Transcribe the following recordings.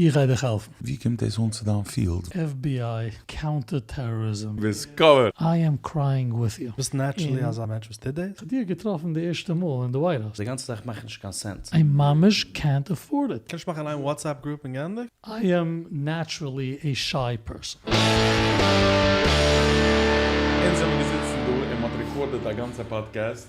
איך גיי דיך העלפן. ווי קומט דאס אן צו דיין field? FBI, counter terrorism. ביסט covered! I am crying with you. ביסט naturally אזא מענטש וואס טוט דאס? כ'האב דיר געטראפן די ערשטע מאל אין די White House. די גאנצע זאך מאכט נישט קיין sense. I ממש קענט עפארד איט. קענסט מאכן איין WhatsApp group און גענדיגט? I am naturally a shy person. אונז זעמיר געזיצן דא און מ'האט recorded א גאנצע פאדקעסט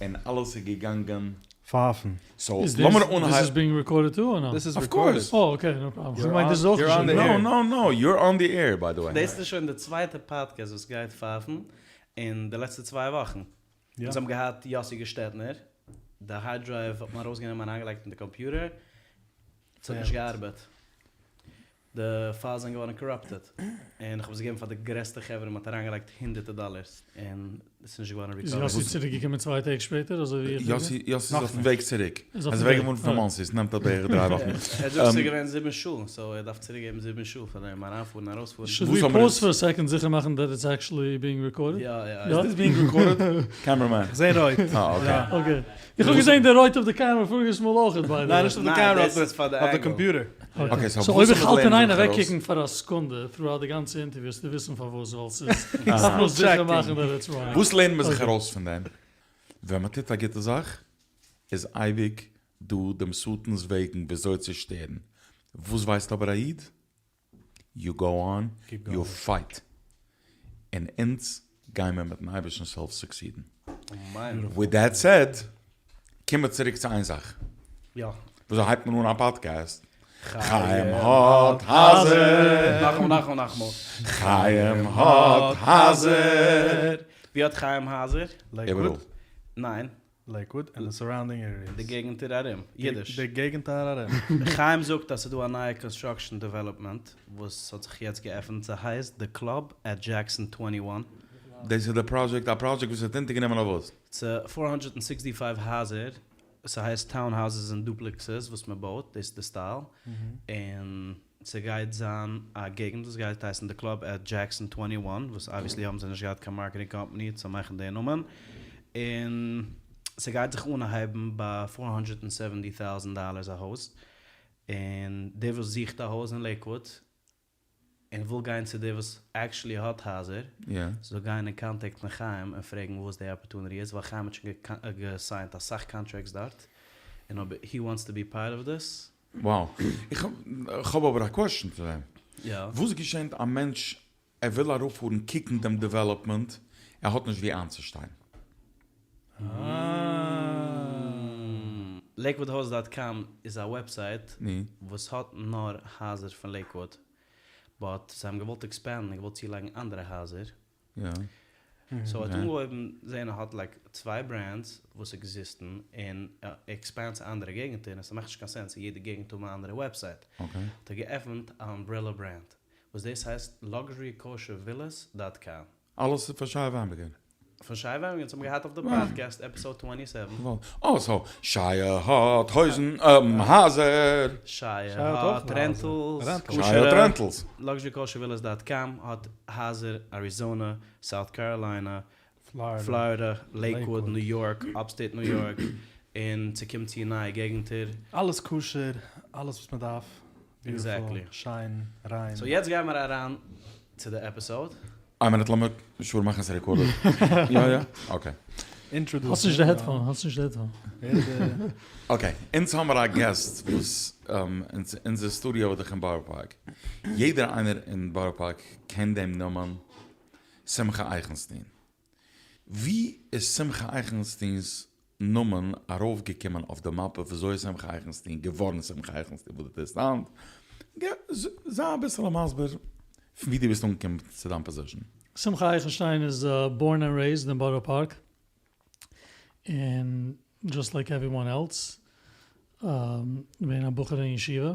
און אלעס איז געגאנגען. פייפן. so איז לאמיר this אנהייבן. is being recorded too or no? This is recorded. Of course. Oh okay no problem. איך מיין דאס איז אויך You're on the air. No no no, you're on the air by the way. דאס איז שוין די צווייטע פאדקעסט וואס גייט פייפן אין די לעצטע צוויי וואכן. אונז האבן געהאט יאסי געשטעטנער, די hard drive האט מען ארויסגענומען אריינגעלייגט אין די קאמפיוטער, ס'האט נישט געארבעט. די files זענען געווארן corrupted, און איך האב עס געגעבן פאר די גרעסטע חברה, מען האט אריינגעלייגט הונדערטער דאלערס, און עס איז נישט געווארן איז recovered. יאסי צוריק געקומען צוויי טעג שפעטער אזוי ווי איך בין? יאסי איז אויפן וועג צוריק. איז ער אויפן איז וועג. אוועקגעפארן פון מאנסי, עס נעמט בערך דריי וואכן. ער זאגט ס'איז געווען זיבן שעה, so ער דארף צוריק געבן זיבן שעה פאר דעם אריינפארן ארויספארן. Should we pause for a second זיכער מאכן that it's actually being recorded? יא יא. Is this being recorded? Cameraman. איך זעה רויט. אה okay. Okay. איך האב געזען די רויט אויף די קעמרע פאריגעס מאל אויכעט by the way. ניין נישט אויף די קעמרע אויף די קאמפיוטער. Okay so so וואס אויב איך האבן האלט אין מיר איין לערנען זיך ארויס? אוועקקוקן פאר א סעקונדע throughout די גאנצע אינטערוויו וועסטו וויסן פארוואס ווייל ס'איז דארף נאר זיכער מאכן that it's running. וואס לערנען מיר זיך ארויס פון דעם? ווען מען טוט א גוטע זאך איז אייביג דא דעם שטן'ס וועגן וויאזוי צו שטערן. וואס ווייסט אבער א איד? You go on, you fight. און אונז גיימער מיטן אייבערשטנ'ס הילף succeed ן. With that said, קום מיר צוריק צו איין זאך. יא. וויאזוי הייבט מען אן א פאדקעסט? חיים האט הייזער. נאכאמאל נאכאמאל נאכאמאל. חיים האט הייזער. ווי האט חיים הייזער? איבעראל. ניין. לעיקוואד און די surrounding areas. די געגנטער ארום. אידיש. די געגנטער ארום. חיים זאגט אז ס'איז דא א נייע construction development וואס האט זיך יעצט געעפנט, ס'הייסט The Club at Jackson Twenty One. דאס איז די פראדזשעקט? א פראדזשעקט וואס האט אונטערגענומען אויף וואס? ס'איז 465 הייזער, ס'הייסט town houses און duplexes וואס מ'בויט, דאס איז די style, און ס'גייט זיין א געגנט וואס גייט הייסן The Club at Jackson Twenty One, וואס obviously האבן זיי נישט געהאט קיין marketing company צו מאכן די נאמען, און ס'גייט זיך אנהייבן ביי 470 טויזנט דאלערס א הויז, און דער וואס זוכט א הויז אין לעיקוואוד און וויל גיין צו דער וואס actually האט הייזער, זאל גיין און contact ן חיים און פרעגן וואס די opportunity איז, ווייל חיים האט שוין גע sign ט אסאך contracts דארט, און אויב he wants to be part of this. Wow. איך האב אבער א question צו דעם. יא. וואס געשענט א מענטש ער וויל אראפפארן קוקן דעם development, ער האט נישט ווי איינצושטיין? LakewoodHouse dot com איז א website וואס האט נאר הייזער פון לעיקוואוד, but זיי האבן געוואלט expand ן און געוואלט צולייגן אנדערע הייזער, so ער האט אנגעהויבן זעהן ער האט like צוויי brands וואס exist ן און ער expand צו אנדערע געגנטער און ס'מאכט נישט קיין sense אין יעדע געגנט האבן א אנדערע website, האט ער געעפנט א umbrella brand וואס דאס הייסט LuxuryKosherVillas dot com. אלעס איז פון שייע וויינבערגער. פון שייע וויינבערגער, אונז האבן געהאט אויף די פאדקעסט episode twenty seven. געוואלד. אה so שייע האט הויזן, הייזער. שייע האט rentals. שייע האט rentals. LuxuryKosherVillas dot com האט הייזער אריזאנע, סאוט קאראליינע, פלארידע, לעיקוואוד, ניו יארק, upstate ניו יארק, און ס'קומט צו נייע געגנטער. אלעס כשר, אלעס וואס מ'דארף. Beautiful, שיין, ריין. So יעצט גיימער אריין צו די episode. איין מינוט לאמיר sure מאכן ס'איז recorded. יא יא? Okay. האסט נישט די headphone, האסט נישט די headphone. Okay, אונז האמער א guest וואס אונזער סטודיאו איז דאך אין בארא פארק. יעדער איינער אין בארא פארק קען דעם נאמען שמחה אייכנשטיין. ווי איז שמחה אייכנשטיין'ס נאמען ארויפגעקומען אויף די מאפע? וויאזוי איז שמחה אייכנשטיין געווארן שמחה אייכנשטיין וואס דו טוסט היינט? זיי אביסעלע מסביר פון ווי דו ביסט אנגעקומען צו דיין position. שמחה אייכנשטיין איז born and raised אין בארא פארק, און just like everyone else, געווען א בחור אין ישיבה,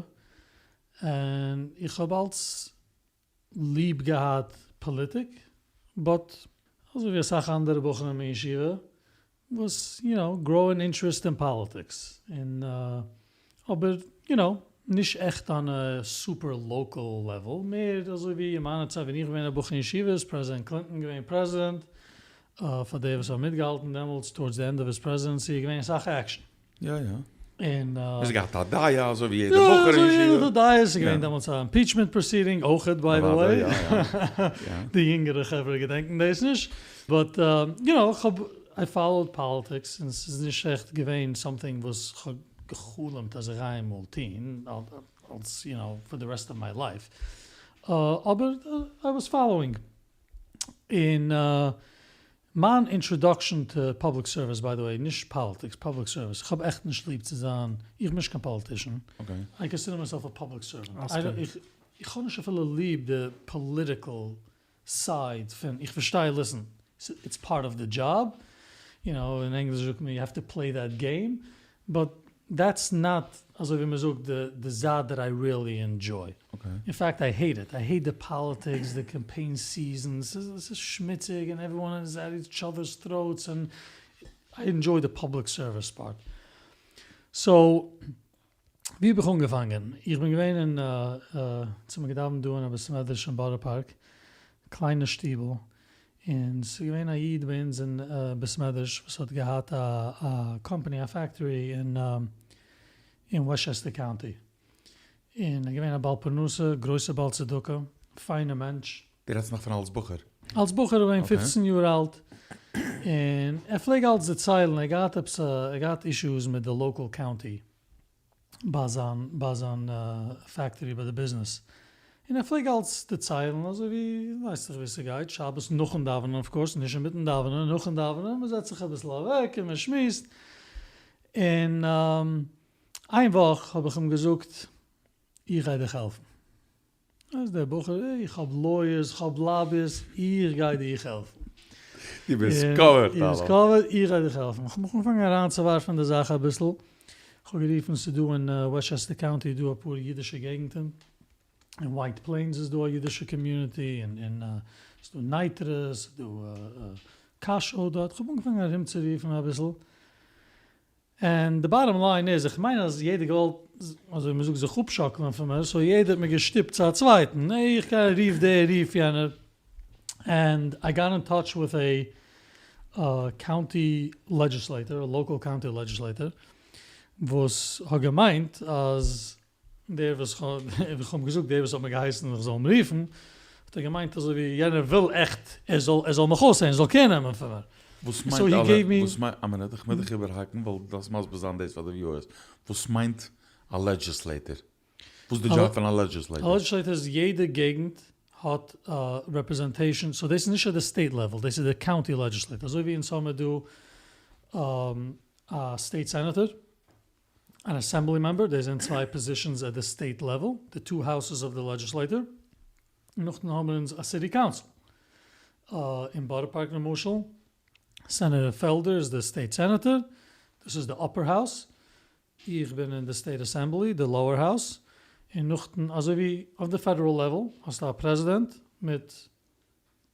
און איך האב אלץ ליב געהאט פאליטיק, but אזוי ווי אסאך אנדערע בחורים אין ישיבה וואס you know grow an interest אין politics, און אבער you know נישט עכט on a super local level, מער אזוי ווי אין מיינע צייט ווען איך בין געווען א בחור אין ישיבה איז פרעזידענט קלינטאן געווען פרעזידענט, פאר די וואס האבן מיטגעהאלטן דעמאלטס towards the end of his presidency איז געווען אסאך action. יא יא. און. האסט געהאט א דעה אזוי ווי יעדער בחור אין ישיבה? יא, אזוי ווי יעדער האט א דעה, ס'איז געווען דעמאלטס א אימפיטשמענט פראסידינג אויכעט ביי די וועי, די יונגערע חברה געדענקן דאס נישט, באט יו נאו, כ'האב, איי פאלאוד פאליטיקס און ס'איז נישט עכט געווען סאמטינג וואס כ'האב גע'חלומ'ט אז איך גיי אמאל טון, אלס יו נאו, פאר די רעסט אוו מיי לייף, אבער איי וואס פאלאואינג, און מיין אינטראדאקשען טו פובליק סערוויס, ביי די וועי, נישט פאליטיקס, פובליק סערוויס, איך האב עכט נישט ליב צו זיין, איך בין נישט קיין פאליטישען, איי קאנסידער מייסעלף א פובליק סערווענט, איך האב נישט אפילו ליב די פאליטיקעל סייד פון, איך פארשטיי, ליסען, איטס פארט אוו די דזשאב, יו נאו, אין ענגליש זאגט מען יו העוו טו פלעי דעט געים, באט דעטס נאט אזוי ווי מען זאגט די די זייט דעט איי ריעלי ענדזשוי. אין פאקט איי העיט איט, איי העיט די פאליטיקס, די קאמפיין סיזענס, ס'איז שמוציג און עוועריוואן איז עט איטש אדערס טראוטס און איי ענדזשוי די פובליק סערוויס פארט. סאו ווי האב איך אנגעפאנגען? איך בין געווען אין אונז האמיר געדאווענט דא אין א בית מדרש אין בארא פארק, קליינע שטיבל, און ס'איז געווען א איד ביי אונז אין בית מדרש וואס האט געהאט א קאמפאני א פעקטארי אין אין וועסטשעסטער קאונטי, און ער איז געווען א בעל פרנסה, גרויסע בעל צדקה, פיינע מענטש. דו רעדסט נאך פון אלס בחור? אלס בחור, געווען פופצן יאר אלט, און ער פלעג אלץ דערציילן, ער האט געהאט עפעס א, ער האט געהאט אישוס מיט די לאקעל קאונטי, ביי זיין ביי זיין פעקטארי ביי די ביזנעס, און ער פלעג אלץ דערציילן אזוי ווי ווייסט דאך ווי ס'גייט שבת נאכן דאווענען אוו קאורס נישט אינמיטן דאווענען נאכן דאווענען מ'זעצט זיך אביסל אוועק און מ'שמועסט, און איין וואך האב איך אים געזאגט איך גיי דיך העלפן. איז דער בחור, איך האב לויערס, איך האב לאביס, איך גיי דיך העלפן. דו ביסט קאווערד אלעם. דו ביסט קאווערד, איך גיי דיך העלפן. איך האב מיך אנגעפאנגען אריינצואווארפן אין די זאך אביסל. איך האב גערופן, ס'איז דא אין וועסטשעסטער קאונטי איז דא אפאר אידישע געגנטן, אין ווייט פלעינס איז דא א אידישע קאמיוניטי, און ס'איז דא נייטרא, ס'איז דא קאשוי דארט. איך האב אנגעפאנגען ארומצורופן אביסל. ענד די באטאם ליין איז, איך מיין אז יעדער געוואלט אזוי ווי מ'זאגט זיך אפשאקלען פון מיר, סאו יעדער האט מיר געשטופט צו א צווייטן, העי איך גיי רוף דער רוף יענער, ענד איי גאט אין טאטש וויט עי קאונטי לעדזשיסלעיטער, א לאקעל קאונטי לעדזשיסלעיטער, וואס האט געמיינט אז דער וואס כ'האב איך האב געזאגט דער וואס האט מיר געהייסן איך זאל אים רופן, האט ער געמיינט אזוי ווי יענער וויל עכט ער זאל ער זאל מיך אויסהערן זאל קער נעמען פון מיר. וואס מיינט אלע וואס מיינט א מינוט איך מוז דיך איבערהאקן ווייל דו דארפסט מסביר זיין דאס פאר די וויוערס, וואס מיינט א לעדזשיסלעיטער? וואס איז די דזשאב פון א לעדזשיסלעיטער? א לעדזשיסלעיטער איז יעדע געגנט האט א רעפרעזענטעישאן, סאו דאס איז נישט אט די סטעיט לעוועל, דאס איז די קאונטי לעדזשיסלעיטער, אזוי ווי אונז האמיר דא א סטעיט סענעטאר, אן אסעמבלי מעמבער, דאס זענען צוויי פאזישאנס עט די סטעיט לעוועל, די טו האוסעס אוו די לעדזשיסלעיטער, און נאכדעם האבן אונז א סיטי קאונסיל. אין בארא פארק למשל, סענעטאר פעלדער איז די סטעיט סענעטאר, דאס איז די אפער האוז, איך בין אין די סטעיט אסעמבלי, די לאוער האוז, און נאכדעם אזוי ווי אויף די פעדעראל לעוועל האסטו א פרעזידענט מיט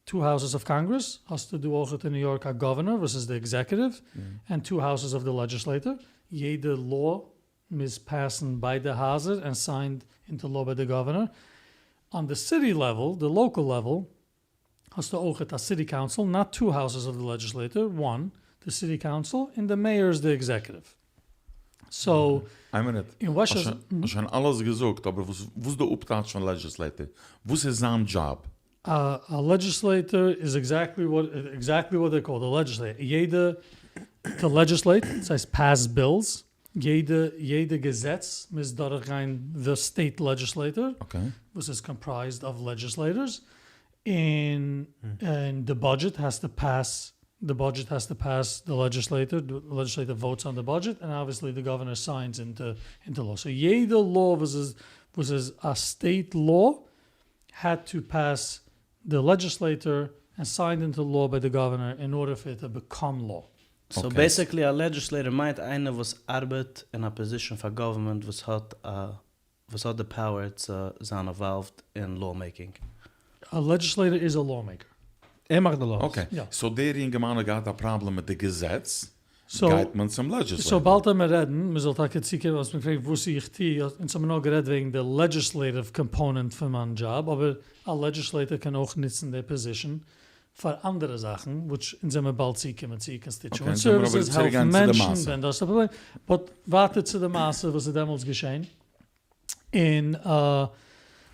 טו האוזעס אוו קאנגרעס, האסטו דא אויכעט אין ניו יארק א גאווערנאר וואס איז די עקזעקוטיוו, ענד טו האוזעס אוו די לעדזשיסלעיטער, יעדע לאו מוז פעסן ביידע הייזער ענד סיינד אינטו לאו ביי די גאווערנאר. אן די סיטי לעוועל, די לאקעל לעוועל, האסטו אויכעט א סיטי קאונסיל, נאט טו האוזעס אוו די לעדזשיסלעיטער, וואן, די סיטי קאונסיל, און די מעיאר איז די עקזעקוטיוו. סאו, איין מינוט, אין וועסט. האסט שוין אלעס געזאגט, אבער וואס איז די אפטייטש פון לעדזשיסלעיטער? וואס איז זיין דזשאב? א לעדזשיסלעיטער איז עקזעקטלי וואט עקזעקטלי וואט דעיר קאלד, א לעדזשיסלעיטער, יעדע טו לעדזשיסלעיט, דאס הייסט פעס בילס, יעדע יעדע געזעץ מוז דורך גיין די סטעיט לעדזשיסלעיטער, וואס איז קאמפרייזד אוו לעדזשיסלעיטערס, און און די בודזשעט העז טו פעס די בודזשעט העז טו פעס די לעדזשיסלעיטער, די לעדזשיסלעיטער וואוטס אן די בודזשעט, און אבוויעסלי די גאווערנער סיינס אינטו אינטו לאו, סאו יעדע לאו וואס איז וואס איז א סטעיט לאו העד טו פעס די לעדזשיסלעיטער ענד סיינד אינטו לאו ביי די גאווערנער אין ארדער פאר איט טו ביקאם לאו. סאו בעסיקלי א לעדזשיסלעיטער מיינט איינער וואס ארבעט אין א פאזישאן פאר גאווערמענט וואס האט א וואס האט די פאוער צו זיין אינוואלווד אין לאו מעיקינג. א לעדזשיסלעיטער איז א לאו מעיקער. ער מאכט די לאוס. אקעי, סאו דער יונגערמאן האט געהאט א פראבלעם מיט די געזעץ, גייט מען צום לעדזשיסלעיטער. סאו באלד וועמיר רעדן, מען זאל טאקע צוקומען האסט מיר געפרעגט וואס איך טו, אונז האמיר נאר גערעדט וועגן די לעדזשיסלעטיוו קאמפאונענט פון מיין דזשאב, אבער א לעדזשיסלעיטער קען אויך נוצן די פאזישאן. פאר אנדערע זאכן, וויטש אונז זעמיר באלד צוקומען צו קאנסטיטשוענט סערוויסעס, העלפן מענטשן ווען דאס איז א פראבלעם, באט ווייטער צו די מעשה וואס איז דעמאלטס געשען, און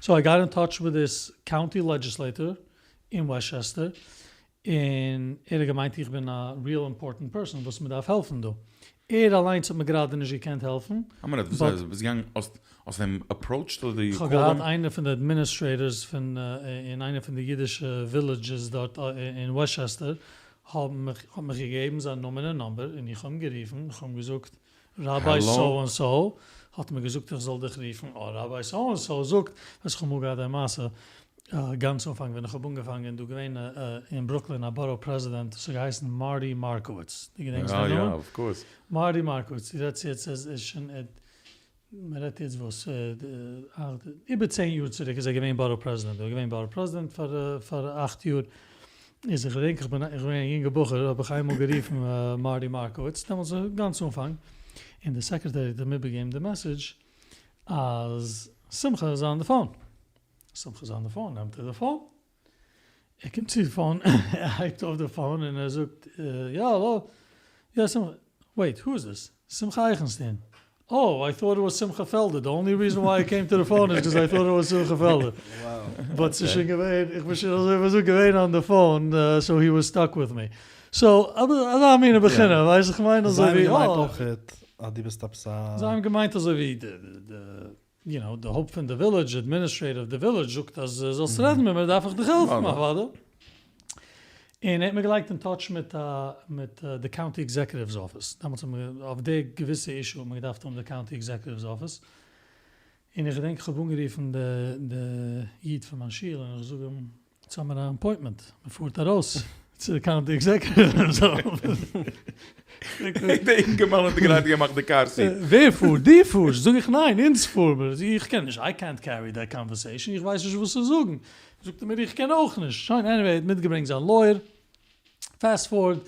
סאו איי גאט אין טאטש וויט דיס קאונטי לעדזשיסלעיטאר אין וועסטשעסטער, און ער האט געמיינט איך בין א ריעל אימפארטענט פערסאן וואס מען דארף העלפן דא, ער אליינס האט מיר גראדע נישט געקענט העלפן. א מינוט, וואס הייסט ביסט געגאנגען האסט האסט אים אפראוטשט אדער יו כ'האב קאלד געהאט אים? איינער פון די אדמיניסטרעיטארס פון אין איינע פון די אידישע ווילעדזשעס דארט אין וועסטשעסטער האט מיך האט מיך געגעבן זיין נאמען און נאמבער און איך האב אים גערופן, איך האב אים געזאגט ראביי העלא? סאו און סאו האט מיר געזאגט איך זאל דיך רופן, אה ראביי סאו און סאו זאגט, ווייסט איך האב אמאל געהאט די מעשה גאנץ אנפאנג ווען איך האב אנגעפאנגען דא געווען אין ברוקלין א בארא פרעזידענט וואס האט געהייסן מארטי מארקאוויץ, דו געדענקסט יא דעם יא נאמען? אוו קאורס. מארטי מארקאוויץ, דו רעדסט יעצט עס איז שוין מען רעדט יעצט וואס איבער צען יאר צוריק איז ער געווען בארא פרעזידענט, ער איז געווען בארא פרעזידענט פאר פאר אכט יאר, איז איך געדענק איך בין איך געווען א יונגע בחור האב איך איינמאל גערופן מארטי מארקאוויץ דעמאלטס גאנץ אנפאנג, און די סעקרעטערי האט אים איבערגעגעבן די מעסעדזש אז שמחה איז אן די פאון, שמחה איז אן די פאון, נעמט ער די פאון, ער קומט צו די פאון, ער הייבט אויף די פאון און ער זאגט, יא האלא, יא שמחה, וועיט, הו איז דיס? שמחה אייכנשטיין, אה, איי טאט איט וואס שמחה פעלדער, די אנלי ריזען וויי איי קעים טו די פאון איז קאוז איי טאט איט וואס שמחה פעלדער, באט ס'איז שוין געווען, איך בין שוין אזוי ווי אזוי געווען אן די פאון, סאו הי וואס סטאק וויט מי, סאו אזא מינע בחינה, ווייסט איך מיין אזוי ווי, זיי האבן געמיינט אויכעט אז דו ביסט עפעס א. זיי האבן געמיינט אזוי ווי די די. יו נאו, די הויפט פון די ווילעדזש, אדמיניסטרעיטאר אוו די ווילעדזש זאגט אז זאלסט רעדן מיט מיר דארף איך דיך העלפן, אוודאי. און ער האט מיר געלייגט אין טאטש מיט מיט די קאונטי עקזעקוטיוו'ס אפיס, דעמאלטס האט מען אויף די געוויסע אישו האט מען געדארפט האבן די קאונטי עקזעקוטיוו'ס אפיס, און איך געדענק איך האב אנגערופן די די איד פון מיין שול און איך זאג אים יעצט האמיר אן אפוינטמענט, מען פארט ארויס צו די קאונטי עקזעקוטיוו'ס אפיס. די אינגערמאן האט גראדע געמאכט די קאר סיט. ווער פארט? דו פארסט? זאג איך ניין, אונז פאר מיר. איך קען נישט, איי קענט קערי דעט קאנווערסעישאן, איך ווייס נישט וואס צו זאגן. זאגט ער מיר איך קען אויך נישט. שוין, עניוועי, ער האט מיטגעברענגט זיין לויער. פעסט פארווארד,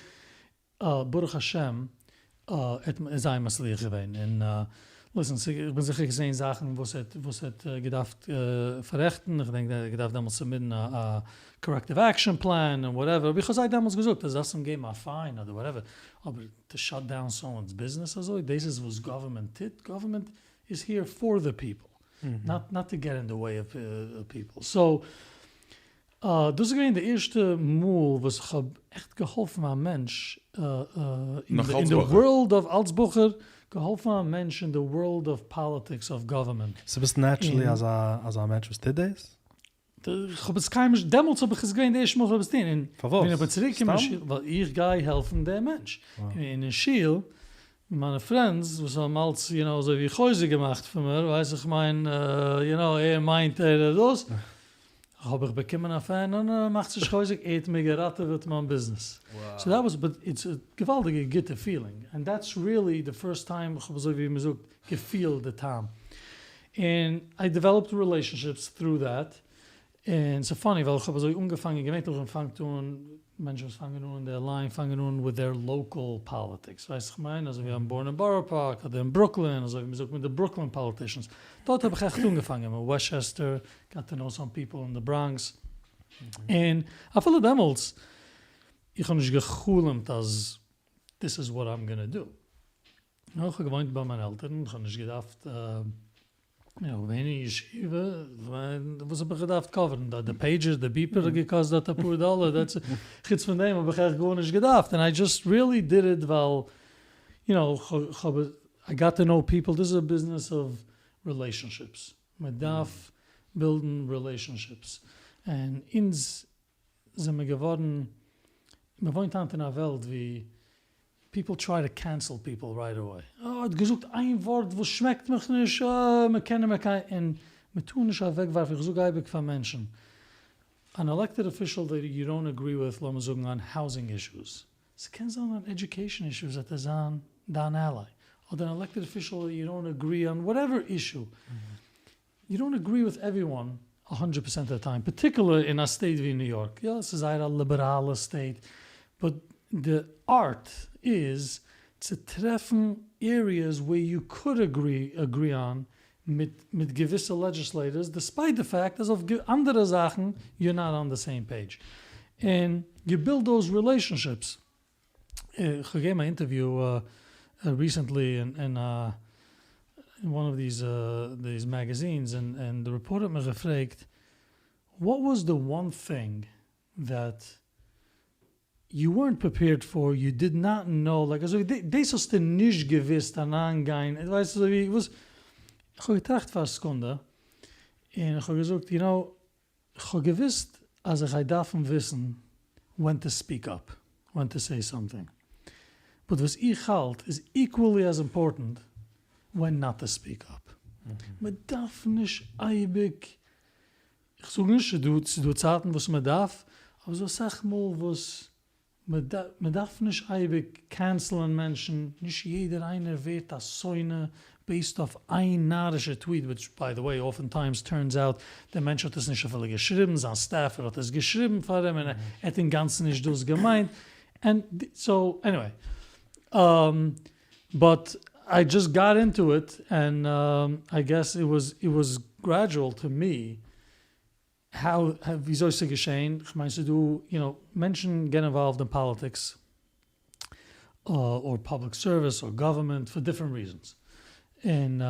ברוך השם האט ער זייער מצליח געווען און ליסן איך בין זיכער געזעהן זאכן וואס ער וואס ער האט געדארפט פאררעכטן איך דענק ער האט געדארפט דעמאלטס סובמיטן א קארעקטיוו עקשאן פלאן און וואטעווער אבער איך האב זיי דעמאלטס געזאגט אז דארפסט אים געבן א פיין אדער וואטעווער אבער טו שאט דאון סאמאנס ביזנעס אזוי דאס איז וואס גאווערמענט טוט גאווערמענט איז העיר פאר די פיפל נאט נאט טו געט אין די וועי אוו פיפל סאו דאס איז געווען די ערשטע מאל וואס איך האב עכט געהאלפן א מענטש אין די ווארלד אוו, אלס בחור, געהאלפן א מענטש אין די ווארלד אוו פאליטיקס אוו גאווערמענט. סאו ביסט נעטשערלי אזא מענטש וואס טוט דאס? איך האב עס קיינמאל נישט, דעמאלטס האב איך עס געווען די ערשטע מאל איך האב עס געטון, און ווען איך בין צוריק געקומען אין שול, ווייל איך גיי העלפן דעם מענטש, און אין שול מיינע פרענדס וואס האבן אלץ יו נאו אזוי ווי חוזק געמאכט פון מיר, ווייס איך מיין יו נאו ער מיינט ער איז דאס, האב איך באקומען א פען, נא נא מאכטס נישט חוזק, ער האט מיר געראטעוועט מיין ביזנעס. סאו דעט וואס, באט איטס א געוואלדיגע גוטע פילינג, ענד דעטס ריעלי די פירסט טיים איך האב אזוי ווי מ'זאגט געפילט די טעם, און איי דעוועלאפד רילעישאנשיפס טרו דעט, און ס'איז פאני ווייל איך האב אזוי אנגעפאנגען, געווענטליך ווען מ'פאנגט אן, מענטשן וואס פאנגען אן אין די ליין פאנגען אן וויט דעיר לאקעל פאליטיקס, ווייסט איך מיין, אזוי ווי איים בארן אין בארא פארק אדער אין ברוקלין, אזוי ווי מ'זאגט מיט די ברוקלין פאליטישאנס, דארט האב איך עכט אנגעפאנגען מיט וועסטשעסטער, גאט טו נאו סאם פיפל אין די בראנקס, און אפילו דעמאלטס, איך האב נישט גע'חלומ'ט אז דיס איז וואט איים גאנא דו. נאר איך האב געוואוינט ביי מיינע עלטערן, איך האב נישט געדארפט, איך בין געווען אין ישיבה, וואס האב איך געדארפט קאווערן דארט, די פעידזשער, די ביפער האט געקאסט דארט אפאר דאלער, דעטס איט, חוץ פון דעם האב איך עכט גארנישט געדארפט, און איי דזשאסט ריעלי דיד איט ווייל, יו נאו, כ'האב, איי גאט טו נאו פיפל, דאס איז א ביזנעס אוו רילעישאנשיפס, מען דארף בילדן רילעישאנשיפס, און אונז זעמיר געווארן, מען וואוינט היינט אין א וועלט ווי פיפל טריי טו קענסעל פיפל רייט אוועי, אה ער האט געזאגט איין ווארט וואס שמעקט מיך נישט, אה מען קען אים מער און מען טאר נישט אוועקווארפן, איך זאג אייביג פאר מענטשן, אן עלעקטעד אפישעל דעט יו דאנט אגרי וויט לאמיר זאגן אן האוזינג אישוס, ס'קען זיין אן עדיוקעישאן אישו וועט ער זיין דיין עליי, אדער אן עלעקטעד אפישעל דעט יו דאנט אגרי אן וואטעווער אישו, יו דאנט אגרי וויט עווריוואן א האנדרעט פערסענט אוו די טיים, פארטיקולער אין א סטעיט ווי ניו יארק, יא ס'איז זייער א ליבעראלע סטעיט, באט די ארט איז צו טרעפן עריעס וועיר יו קוד אגרי אגרי אן מיט מיט געוויסע לעדזשיסלעיטערס דיספייט די פאקט אז אויף אנדערע זאכן יור נאט אן די סעים פעידזש. און יו בילד דאוז רילעישאנשיפס. איך האב געגעבן א אינטערוויו ריסענטלי אין וואן אוו דיז מעגעזינס און די רעפארטער האט מיך געפרעגט וואט וואס די וואן טינג דעט יו ווערנט פרעפעירד פאר, יו דיד נאט נאו, לייק אזוי ווי דאס האסטו נישט געוויסט אריינגיין, ווייסט אזוי ווי וואס, איך האב געטראכט פאר א סעקונדע און איך האב געזאגט יו נאו כ'האב געוויסט אז איך גיי דארפן וויסן ווען טו ספיק אפ, ווען טו סעי סאמטינג, באט וואס איך האלט איז איקוועלי עז אימפארטענט ווען נאט טו ספיק אפ. מ'דארף נישט אייביג, איך זאג נישט ס'איז דא צייטן וואס מ'דארף, אבער ס'דא אסאך מאל וואס מען דארף נישט אייביג קענסלען מענטשן, נישט יעדער איינער ווערט א שונא בעיסד אויף איין נארישע טוויט, וויטש ביי די וועי אפען טיימס טורנס אוט דער מענטש האט עס נישט אפילו געשריבן, זיין סטעפער האט עס געשריבן פאר אים און ער האט אינגאנצן נישט דאס געמיינט, ענד סאו עניוועי באט איי דזשאסט גאט אינטו איט ענד איי געס איט וואס איט וואס גרעדזשועל טו מי האו, וויאזוי ס'איז געשען, כ'מיין ס'איז דא, יו נאו, מענטשן געט אינוואלווד אין פאליטיקס, אר פובליק סערוויס, אר גאווערמענט, פאר דיפרענט ריזענס, און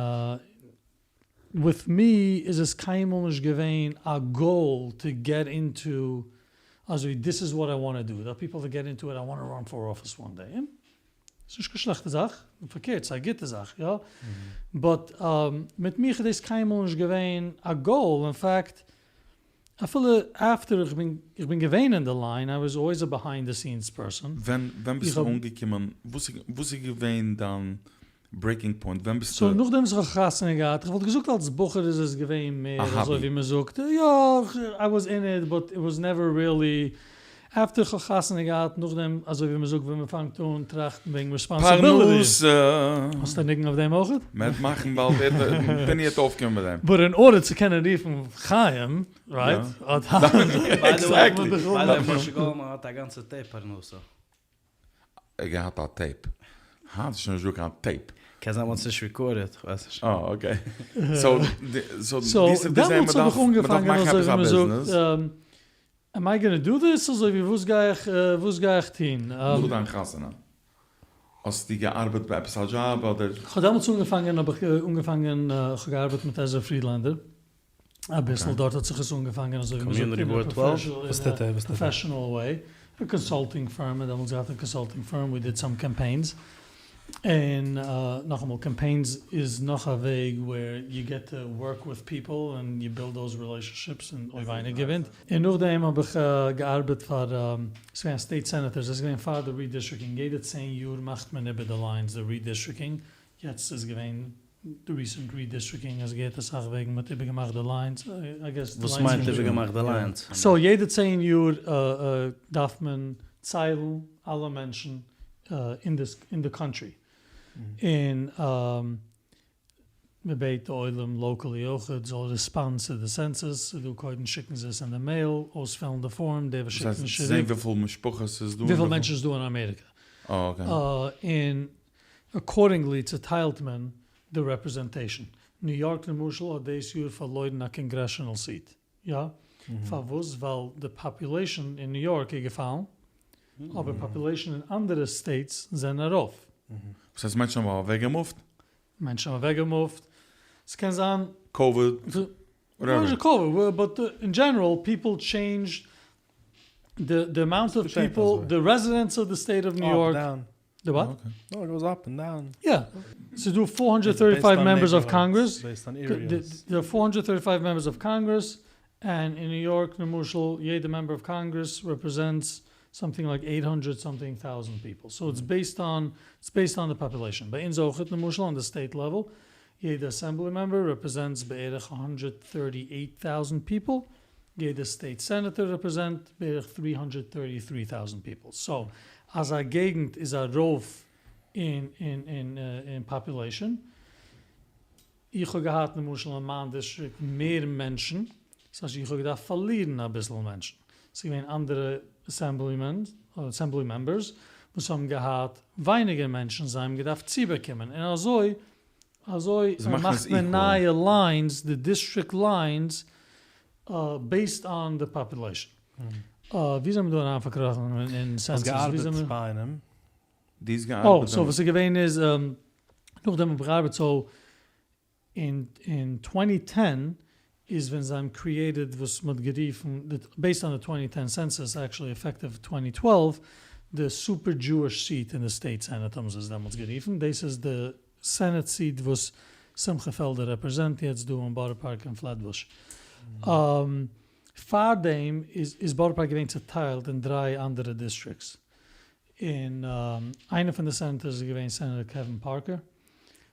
וויט מי איז עס קיינמאל נישט געווען א גאול טו געט אינטו, אזוי דיס איז וואט איי וואנט טו דו, דער אר פיפל דעט געט אינטו איט, איי וואנט טו ראן פאר אפיס וואן דעי, און ס'איז נישט קיין שלעכטע זאך, פארקערט ס'איז א גוטע זאך, יא, באט מיט מיך איז דאס קיינמאל נישט געווען א גאול, אין פאקט אפילו אפטער איך בין איך בין געווען אין די ליין, איי וואס אלוועיס א ביהיינד די סינס פערסאן. ווען ווען ביסטו אנגעקומען, וואס וואס איז געווען דיין ברעיקינג פוינט, ווען ביסטו. סאו נאכדעם וואס איך האב חתונה געהאט, איך וואלט געזאגט אלס בחור איז עס געווען מער אזוי ווי מ'זאגט, יא, איי וואס אין איט באט איט וואס נעווער ריעלי אפטער כ'האב חתונה געהאט, נאכדעם אזוי ווי מ'זאגט ווען מ'פאנגט אן טראכטן וועגן רעספאנסיביליטיס. פרנסה! האסט א ניגון אויף דעם אויכעט? מ'עט מאכן באלד, פיני וועט אויפקומען מיט דעם. באט אין ארדער צו קענען רופן חיים, רייט? עקזעקטלי. ביי די וועי, משה גאלדמאן האט א גאנצע טעיפ פרנסה. ער האט געהאט א טעיפ. היינט איז שוין נישט דא קיין טעיפ. קען זיין מ'האט עס נישט רעקארדעד, כ'ווייס נישט. אה אקעי. סאו סאו דעמאלטס האב איך אנגעפאנגען אזוי ווי מ'זאגט, עם איי גאנא דו דיס? אזוי ווי וואס גיי איך וואס גיי איך טון? נאך דיין חתונה האסטו געארבעט ביי עפעס א דזשאב אדער? כ'האב דעמאלטס אנגעפאנגען האב איך אנגעפאנגען כ'האב געארבעט מיט עזרא פרידלענדער אביסל דארט האט זיך עס אנגעפאנגען אזוי ווי מ'זאגט אין א פראפעשענעל וועי, א קאנסאלטינג פירם, מ'האט דעמאלטס געהאט א קאנסאלטינג פירם, ווי דיד סאם קאמפיינס, און נאכאמאל קאמפיינס איז נאך א וועג ווער יו געט טו ווארק וויט פיפל און יו בילד דאוז רילעישאנשיפס און אויב איינער געווינט. און נאכדעם האב איך געארבעט פאר, ס'איז געווען א סטעיט סענעטער, ס'איז געווען פאר די רידיסטריקינג, יעדע צען יאר מאכט מען איבער די ליינס די רידיסטריקינג, יעצט איז געווען די ריסענט רידיסטריקינג אז געהערט אסאך וועגן מ'האט איבערגעמאכט די ליינס, איי געס די וואס מיינט איבערגעמאכט די ליינס? סאו יעדע צען יאר דארף מען ציילן אלע מענטשן אין די קאנטרי, און מ'בעט די עולם לאקעלי אויכעט זאל ריספאנד צו די סענסוס, ס'איז דא קודם שיקן זיי עס אין די מעיל, אויספילן די פארם, דער וואס שיקט נישט צוריק. זעהן וויפיל משפחות ס'איז דא. וויפיל מענטשן איז דא אין אמעריקע. און אקארדינגלי צוטיילט מען די רעפרעזענטעישן. ניו יארק למשל האט דאס יאר פארלוירן א קאנגרעשענעל סיעט. יא. פארוואס? ווייל די פאפולעישן אין ניו יארק איז געפאלן, אבער פאפולעישן אין אנדערע סטעיטס זענען ארויף. וואס הייסט מענטשן האבן אוועקגעמופט? מענטשן האבן אוועקגעמופט. ס'קען זיין. קאוויד. נישט קאוויד, באט אין דזשענעראל פיפל טשעינדזשד די אמאונט אוו פיפל, די רעזידענטס אוו די סטעיט אוו ניו יארק. די וואט? נאו איט גאוס אפ ענד דאון. יא. ס'איז דא פאר הונדרעט טערטי פייוו מעמבערס אוו קאנגרעס. די פאר הונדרעט טערטי פייוו מעמבערס אוו קאנגרעס, ענד אין ניו יארק למשל יעדע מעמבער אוו קאנגרעס רעפרעזענטס סאמטינג לייק עיט הונדרעט סאמטינג טאוזענט פיפל. סאו איטס בעיסד אן, איטס בעיסד אן די פאפולעישאן. ביי אונז אויכעט למשל אן די סטעיט לעוועל, יעדע אסעמבלי מעמבער רעפרעזענטס בערך הונדרעט טערטי עיט טאוזענט פיפל, יעדע סטעיט סענעטאר רעפרעזענט בערך טרי הונדרעט טערטי טרי טאוזענט פיפל, סאו אז א געגנט איז ארויף אין אין אין פאפולעישאן, איך האב געהאט למשל אין מיין דיסטריקט מער מענטשן, סאו איך האב געדארפט פארלירן אביסל מענטשן, ס'איז געווען אנדערע אסעמבלי מעמבערס וואס האבן געהאט ווייניגער מענטשן, זיי האבן געדארפט צובאקומען, און אזוי אזוי מאכט מען נייע ליינס, די דיסטריקט ליינס, בעיסד אן די פאפולעישאן. ווי זעמיר דא אריינפארקראכן אין האסט census? ווי געארבעט זעמיר? ביי איינעם? דו האסט אה, געארבעט so דעמאלטס? וואס איז געווען איז, נאכדעם האב איך געארבעט, so אין אין twenty ten איז ווען זיי האבן created וואס מ'האט גערופן, based on די twenty ten census, actually effective twenty twelve, די super Jewish seat אין די state Senate האבן זיי עס דעמאלטס גערופן, דאס איז די Senate seat וואס שמחה פעלדער represent יעצט דא אין בארא פארק און פלעטבוש. פארדעם איז איז בארא פארק געווען צוטיילט אין דריי אנדערע districts, און איינער פון די senators איז געווען Senator קעווין פארקער,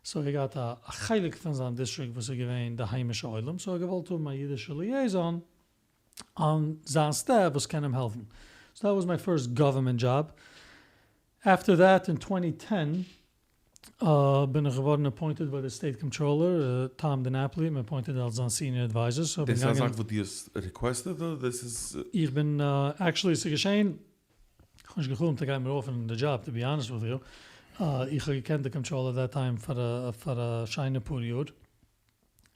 so ער געהאט א חלק פון זיין דיסטריקט וואס איז געווען די היימישע עולם, so ער האט געוואלט האבן א אידישע liaison on זיין staff וואס קען אים העלפן. So that was my first government job. After that אין twenty ten בין איך געווארן appointed ביי די state comptroller טאם דינאפאלי האט מיר appointed אלס זיין senior advisor, so איך דאס בין איז א געגאנגען. זאך וואס דו האסט requested אדער דאס איז. איך בין actually ס'איז געשען, איך האב נישט געחלומט ער גייט מיר offer ן די job to be honest with you, איך האב געקענט די comptroller that time פאר פאר א שיינע פאר יאר,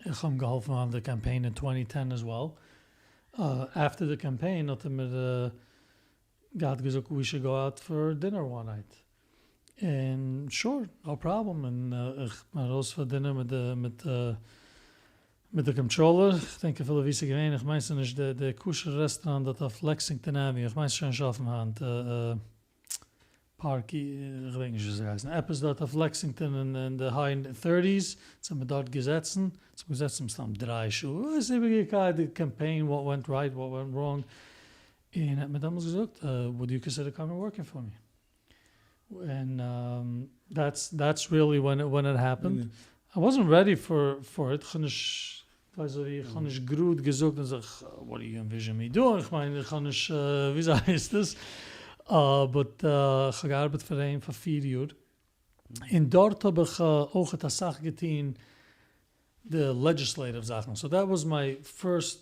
איך האב אים געהאלפן אן די קאמפיין אין twenty ten as well, after די קאמפיין האט ער מיר געהאט געזאגט we should go out for dinner one night, און sure no problem, און איך בין ארויס פאר dinner מיט די מיט מיט די comptroller, איך דענק אפילו ווי ס'איז געווען, איך מיין ס'איז נישט די די כשר רעסטוראנט דארט אויף לעקסינגטאן עוועניו, איך מיין ס'איז שוין נישט אפן היינט, פארקי, איך געדענק נישט ווי ס'האט געהייסן, עפעס דארט אויף לעקסינגטאן אין די high thirties, זעמיר דארט געזעצן, זעמיר געזעצן מסתם דריי שעה, עס איז איבערגעקייט די קאמפיין, what went right, what went wrong, און ער האט מיר דעמאלטס געזאגט, would you consider coming working for me? און that's that's really when when it happened. I wasn't ready for for it, כ'האב נישט, כ'ווייס אזוי ווי, כ'האב נישט גראד געזאגט און זיך, what do you envision me doing, כ'מיין איך האב נישט, וויאזוי הייסט עס, but כ'האב געארבעט פאר אים פאר פיר יאר, און דארט האב איך אויכעט אסאך געטון די legislative זאכן, so that was my first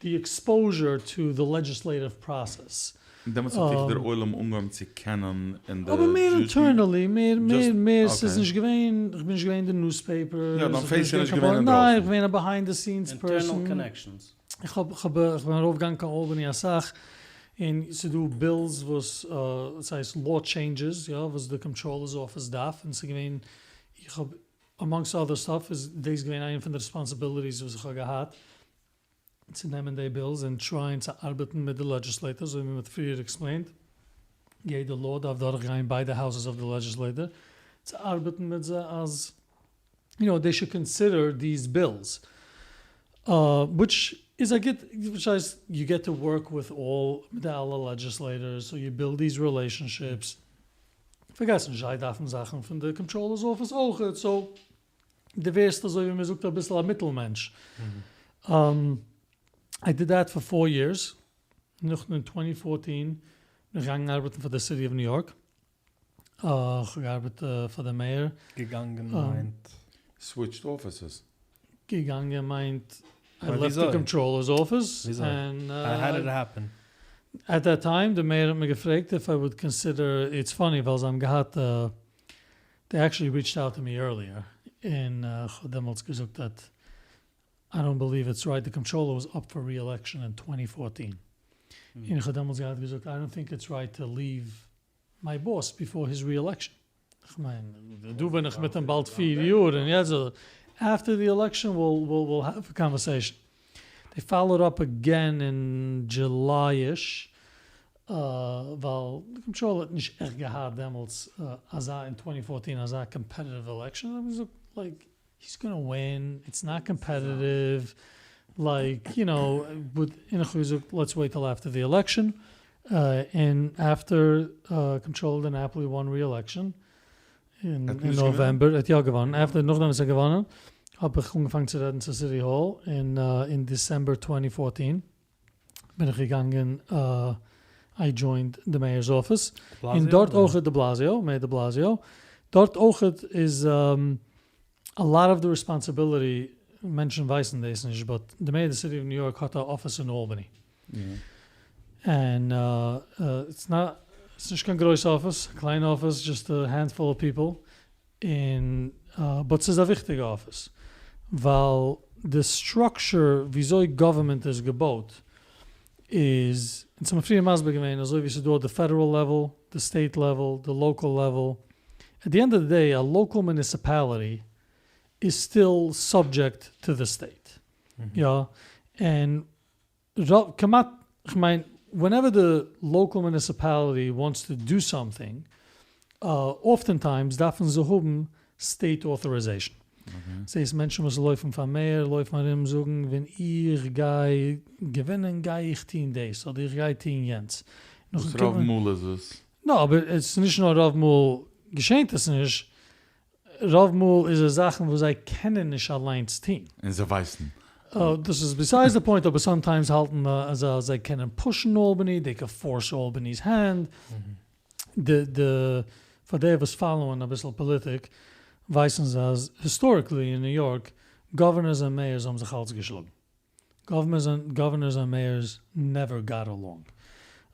די exposure to די legislative process. און דעמאלטס האט דיך דער עולם אנגעהויבן צו קענען אין די אבער מער internally, מער מער מער, ס'איז נישט געווען, איך בין נישט געווען אין די newspapers, יא, דיין face איז נישט געווען אינדרויסן. ניין, איך בין געווען א behind the scenes person. Internal connections. איך האב, איך האב, איך בין ארויפגעגאנגען קיין אלבאני אסאך, און ס'איז דא bills וואס, ס'הייסט law changes, יא, וואס די comptroller's office דארף, און ס'איז געווען, איך האב amongst other stuff איז דאס געווען איינע פון די responsibilities וואס איך האב געהאט, צו נעמען די bills און try ען צו ארבעטן מיט די legislators, אזוי ווי מען האט פריער explained, יעדע law דארף דורכגיין ביידע houses of די legislature, צו ארבעטן מיט זיי אז you know they should consider these bills, which איז א גוט, וואס הייסט you get to work with all, מיט די אלע legislators, so you build these relationships. פארגעס נישט זיי דארפן זאכן פון די comptroller's office אויכעט, so דו ווערסט אזוי ווי מען זאגט אביסל א מיטל מענטש. I did that for four years, נאכדעם אין twenty fourteen בין איך געגאנגען ארבעטן פאר די city of ניו יארק, איך האב געארבעט פאר די mayor. געגאנגען מיינט? Switched offices. געגאנגען מיינט I left the comptroller's office. וויאזוי? How did it happen? At that time די mayor האט מיר געפרעגט if I would consider, it's funny ווייל זיי האבן געהאט, they actually reached out to me earlier, און כ'האב דעמאלטס געזאגט that I don't believe it's right, די comptroller was up for re-election אין twenty fourteen, און איך האב דעמאלטס געהאט געזאגט I don't think it's right to leave my boss before his re-election. כ'מיין, דא בין איך מיט אים באלד פיר יאר, און יעצט after the election we'll we'll have a conversation. They followed up again אין July-ish, ווייל די comptroller האט נישט עכט געהאט דעמאלטס אזא אין twenty fourteen אזא competitive election, זיי האבן געזאגט like he's gonna win, it's not competitive, like you know, but און איך האב געזאגט let's wait till after the election, און after comptroller דינאפאלי won re-election אין נאוועמבער, ער האט יא געוואנען, after נאכדעם וואס ער האט געוואנען האב איך אנגעפאנגען צו רעדן צו City Hall און אין December twenty fourteen בין איך געגאנגען I joined די mayor's office, און דארט אויכעט דעבלאזיאו, mayor דעבלאזיאו, דארט אויכעט איז a lot of the responsibility, מענטשן ווייסן דאס נישט but די mayor די city of ניו יארק האט א אפיס אין אלבאני, און it's not, ס'נישט קיין גרויסע אפיס, א קליינע אפיס, just a handful of people, און but ס'איז א וויכטיגע אפיס, ווייל די structure וויאזוי government איז געבויט איז. אונז האבן פריער מסביר געווען אזוי ווי ס'איז דא די פעדעראל לעוועל, די סטעיט לעוועל, די לאקעל לעוועל, עט די ענד אוו די דעי א לאקעל מוניסיפעליטי איז סטיל סאבדזשעקט טו די סטעיט, יא, און רוב, כמעט, כ'מיין, ווענעווער די לאקעל מוניסיפעליטי וואנטס טו דו סאמטינג, אפטענטיימס דארפן זיי האבן סטעיט אוטאריזעישן. ס'הייסט מענטשן וואס לויפן פאר מעיאר לויפן ארום זאגן ווען איך גיי געווינען גיי איך טוהן דאס אדער איך גיי טוהן יענץ. וואס רוב מאל איז עס? נא, אבער עס איז נישט נאר רוב מאל געשענט עס נישט, רוב מאל איז עס זאכן וואס זיי קענען נישט אליינס טוהן. און זיי ווייסן. דאס איז ביסיידס די פוינט, אבער סאמטיימס האלטן זיי אז זיי קענען פושן אלבעני, דעי קען פארס אלבעני'ס הענד. די די פאר די וואס פאלאוען אביסל פאליטיק ווייסן זיי אז היסטאריקלי אין ניו יארק גאווערנערס און מעיארס האבן זיך אלץ געשלאגן. גאווערנערס און מעיארס נעווער גאט אלאנג.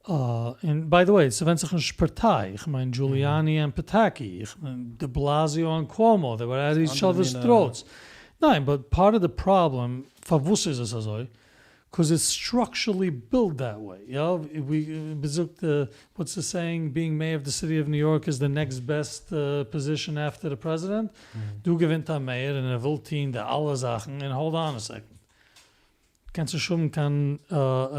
און ביי די וועי ס'ווענדט זיך נישט פארטיי, איך מיין דזשוליאני און פאטאקי, איך מיין דיבלאזיאו און קואמא, דעי ווער עט איטש אדערס טראוטס. ניין באט פארט אוו די פראבלעם פארוואס איז עס אזוי? קאז איטס סטראקשערלי בילט דעט וועי, יא, ווי מ'זאגט וואטס די סעיאינג, ביאינג מעיאר אוו די סיטי אוו ניו יארק איז די נעקסט בעסט פאזישאן עפטער די פרעזידענט, דא געווינט א מעיאר און ער וויל טוהן די אלע זאכן, און האלד אן א סעקאנד, קענסט נישט האבן קיין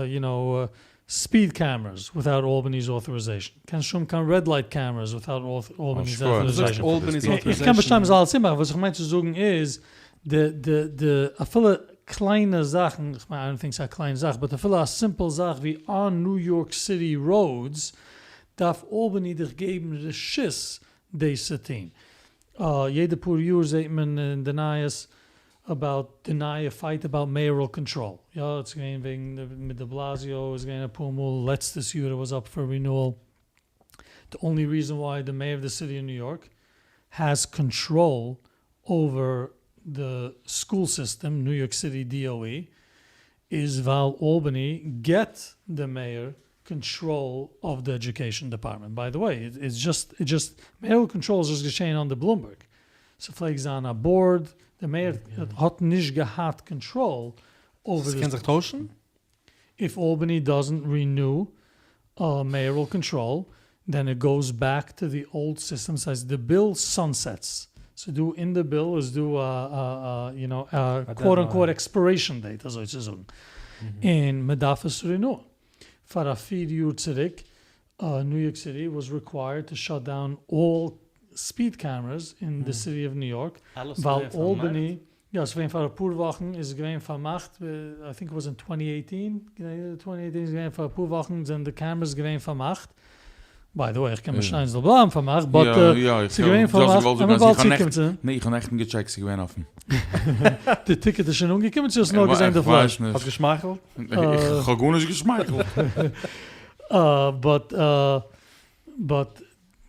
יו נאו ספיד קעמערעס וויטאוט אלבאני'ס אוטאריזעישאן, קענסט נישט האבן קיין רעד לייט קעמערעס וויטאוט אלבאני'ס אוטאריזעישאן, איך קען באשטיין מ'זאל אלעס צומאכן, וואס איך מיין צו זאגן איז די די די אפילו קליינע זאכן, איך מיין איי דאנט טינק ס'איז א קליינע זאך, באט אפילו א סימפל זאך ווי אן ניו יארק סיטי ראודס דארף אלבאני דיך געבן רשות דאס צו טון. יעדע פאר יאר זעט מען אין די נייעס אבאוט די נייע פייט אבאוט מעיארעל קאנטראל, יא ס'איז געווען וועגן מיט דיבלאזיאו איז געווען אפאר מאל לעצטעס יאר איט וואס אפ פאר רינועל, די אנלי ריזען וויי די מעיאר אוו די סיטי אוו ניו יארק העז קאנטראל אווער די סקול סיסטעם, ניו יארק סיטי DOE, איז ווייל אלבאני געט די מעיאר קאנטראל אוו די עדיוקעישאן דעפארטמענט, ביי די וועי איטס דזשאסט איטס דזשאסט מעיארעל קאנטראל איז דזשאסט געשעהן אנדער בלומבערג, ס'פלעגט זיין א באורד, די מעיאר האט נישט געהאט קאנטראל אווער די. ס'קען זיך טוישן? איף אלבאני דאזענט ריניו מעיארעל קאנטראל דען איט גאוס בעק טו די אולד סיסטעם ס'הייסט די ביל סאנסעטס ס'דא אין די ביל איז דא א א יו נאו א קוואט אנקוואט עקספירעישאן דעיט אזוי צו זאגן און מ'דארף עס רינוען פאר א פיר יאר צוריק ניו יארק סיטי וואס ריקווייערד טו שאט דאון אלל ספיד קעמערעס אין די סיטי אוו ניו יארק ווייל אלבאני יא ס'איז געווען פאר אפאר וואכן איז עס געווען פארמאכט, איי טינק איט וואס אין טווענטי עיטין, טווענטי עיטין איז געווען פאר אפאר וואכן זענען די קעמערעס געווען פארמאכט, ביי די וועי איך קען באשטיין ס'זאל בלייבן פארמאכט באט ס'איז געווען פארמאכט, עמער באלד צוקומען צו דעם. ניין איך האב נעכטן געטשעקט ס'איז געווען אפן. די טיקעט איז שוין אנגעקומען צו האסט נאר געזען די פלעש? האסט געשמייכלט? איך האב גארנישט געשמייכלט. באט באט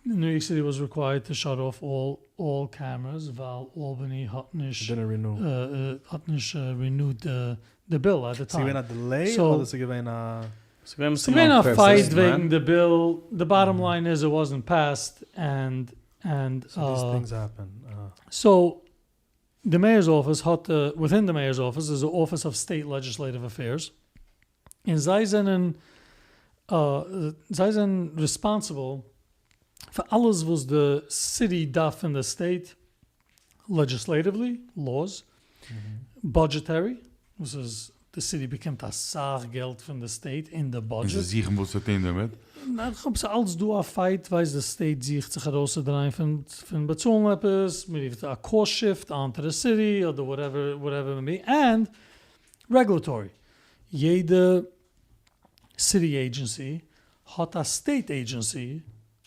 ניו יארק סיטי וואס ריקווייערד טו שאט אףף אלל קעמערעס ווייל אלבאני האט נישט האט נישט רינועד די ביל עט די טיים. ס'איז געווען א דילעי אדער ס'איז געווען א. ס'איז געווען א פייט וועגן די ביל, די באטאם ליין איז איט וואזענט פעסד ענד ענד. סאו דיס טינגס העפען. סאו די מעיארס אפיס האט וויטין די מעיארס אפיס איז א אפיס אוו סטעיט לעדזשיסלעטיוו אפעירס. און זיי זענען זיי זענען ריספאנסיבל פאר אלעס וואס די סיטי דארף פון די סטעיט, לעדזשיסלעטיוולי, לאוס, בודזשעטערי, וואס איז די סיטי באקומט אסאך געלט פון די סטעיט אין די בודזשעט. און זיי זוכן וואס צו טון דערמיט. ניין כ'האב ס'איז אלץ דא א פייט ווייסט די סטעיט זוכט זיך ארויסצודרייען פון פון באצאלן עפעס, מ'רופט א קאסט שיפט אנטו די סיטי אדער וואטעווער וואטעווער מעי בי, ענד רעגולעטארי, יעדע סיטי עידזשענסי האט א סטעיט עידזשענסי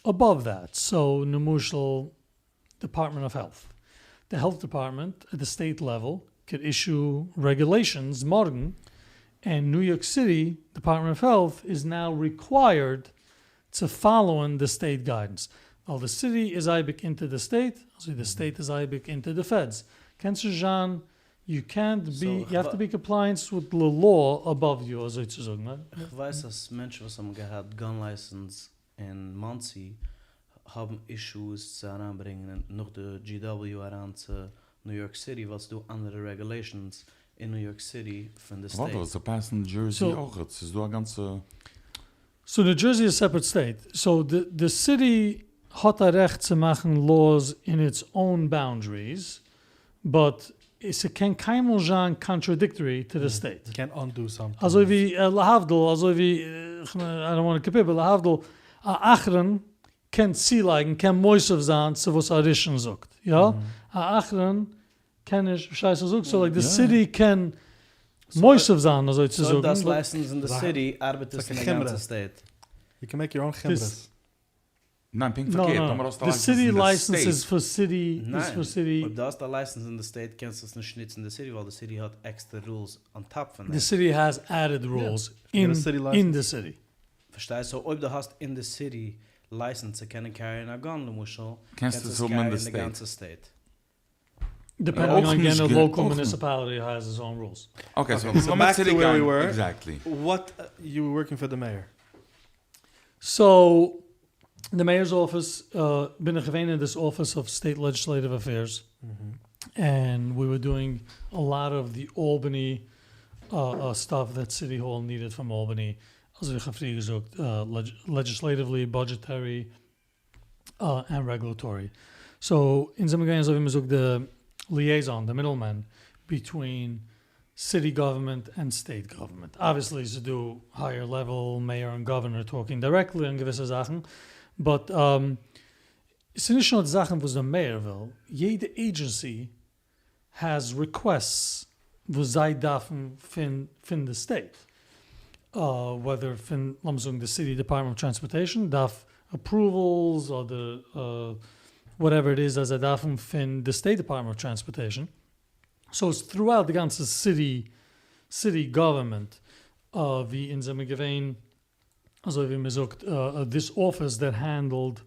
אבאוו דעט, סאו למשל דעפארטמענט אוו העלט, די העלט דעפארטמענט עט די סטעיט לעוועל קען אישו רעגולעישאנס מארגן, און ניו יארק סיטי דעפארטמענט אוו העלט איז נאו ריקווייערד צו פאלאוען די סטעיט גיידענס, ווייל די סיטי איז אייביג אונטער די סטעיט, אזוי די סטעיט איז אייביג אונטער די פעדס, קענסט נישט זיין יו קענט בי, יו העוו טו בי קאמפלייענס וויט די לאו אבאוו יו אזוי צו זאגן. איך ווייס אז מענטשן וואס האבן געהאט גאן לייסענס אין מאנסי האבן אישוס צו אריינברענגען נאך די GW אריין צו ניו יארק סיטי ווייל ס'דא אנדערע רעגולעישאנס אין ניו יארק סיטי פון די סטעיט. ווארט אבער ס'פעסט אין דזשערסי אויכעט, ס'איז דא א גאנצע. סאו ניו דזשערסי איז סעפערעט סטעיט, סאו די סיטי האט א רעכט צו מאכן לאוס אין איטס אוין באונדעריס, באט ס'קען קיינמאל נישט זיין קאנטראדיקטארי טו די סטעיט. יו קענט אנדו סאמטינג. אזוי ווי להבדיל, אזוי ווי, איי דאנט וואנט טו קאמפעיר, באט להבדיל, א אחרון קען צולייגן, קען מוסיף זיין צו וואס א ראשון זאגט, יא? א אחרון קען נישט, פארשטייסט וואס איך זאג? סאו לייק די סיטי קען מוסיף זיין אזוי צו סאו אויב זאגן. דו האסט לייסענס אין די סיטי ארבעט עס אין די גאנצע סטעיט? יו קען מעיק יור אוין חומרות. ניין פונקט פארקערט, טאמער האסטו א לייסענס אין די סטעיט. ניין, אויב דו האסט א לייסענס אין די סטעיט קענסטו עס נישט נוצן אין די סיטי ווייל די סיטי האט עקסטער רולס אן טאפ פון די דעם. סיטי העז עדעד רולס אין די סיטי. פארשטייסט? סאו אויב דו האסט אין די סיטי לייסענס צו קענען קעריען א גאן למשל, קענסטו עס האבן אין די גאנצע סטעיט. דיפענדינג אן יענע לאקעל מוניסיפאליטי העז איטס אוין רולס. אקעי סאו לאמיר צוריק גיין עקזעקטלי. וואט יו ווער ווארקינג פאר די מעיאר? סאו די מעיארס אפיס בין איך געווען אין דיס אפיס אוו סטעיט לעדזשיסלעטיוו אפעירס ענד ווי ווער דואינג א לאט אוו די אלבעני סטאף דעט סיטי האל נידעד פראם אלבעני אזוי ווי איך האב פריער געזאגט לעדזשיסלעטיוולי בודזשעטערי ענד רעגולעטארי. סאו אונז זעמיר געווען אזוי ווי מ'זאגט די ליעזאן, די מידעלמען, ביטווין סיטי גאווערמענט ענד סטעיט גאווערמענט. אבוויעסלי ס'איז דא הייער לעוועל מעיאר און גאווערנער טאלקינג דירעקטלי אן געוויסע זאכן, באט ס'איז נישט נאר די זאכן וואס די מעיאר וויל, יעדע עידזשענסי העז ריקוועסטס וואס זיי דארפן פון פון די סטעיט, וועדער פון לאמיר זאגן די סיטי דעפארטמענט אוו טרענספארטעישאן דארף אפראוועלס אדער וואטעווער איט איז אז זיי דארפן פון די סטעיט דעפארטמענט אוו טרענספארטעישאן, סאו איטס טרואוט די גאנצע סיטי סיטי גאווערמענט ווי אונז זעמיר געווען אזוי ווי מען זאגט דיס אפיס דעט הענדעלד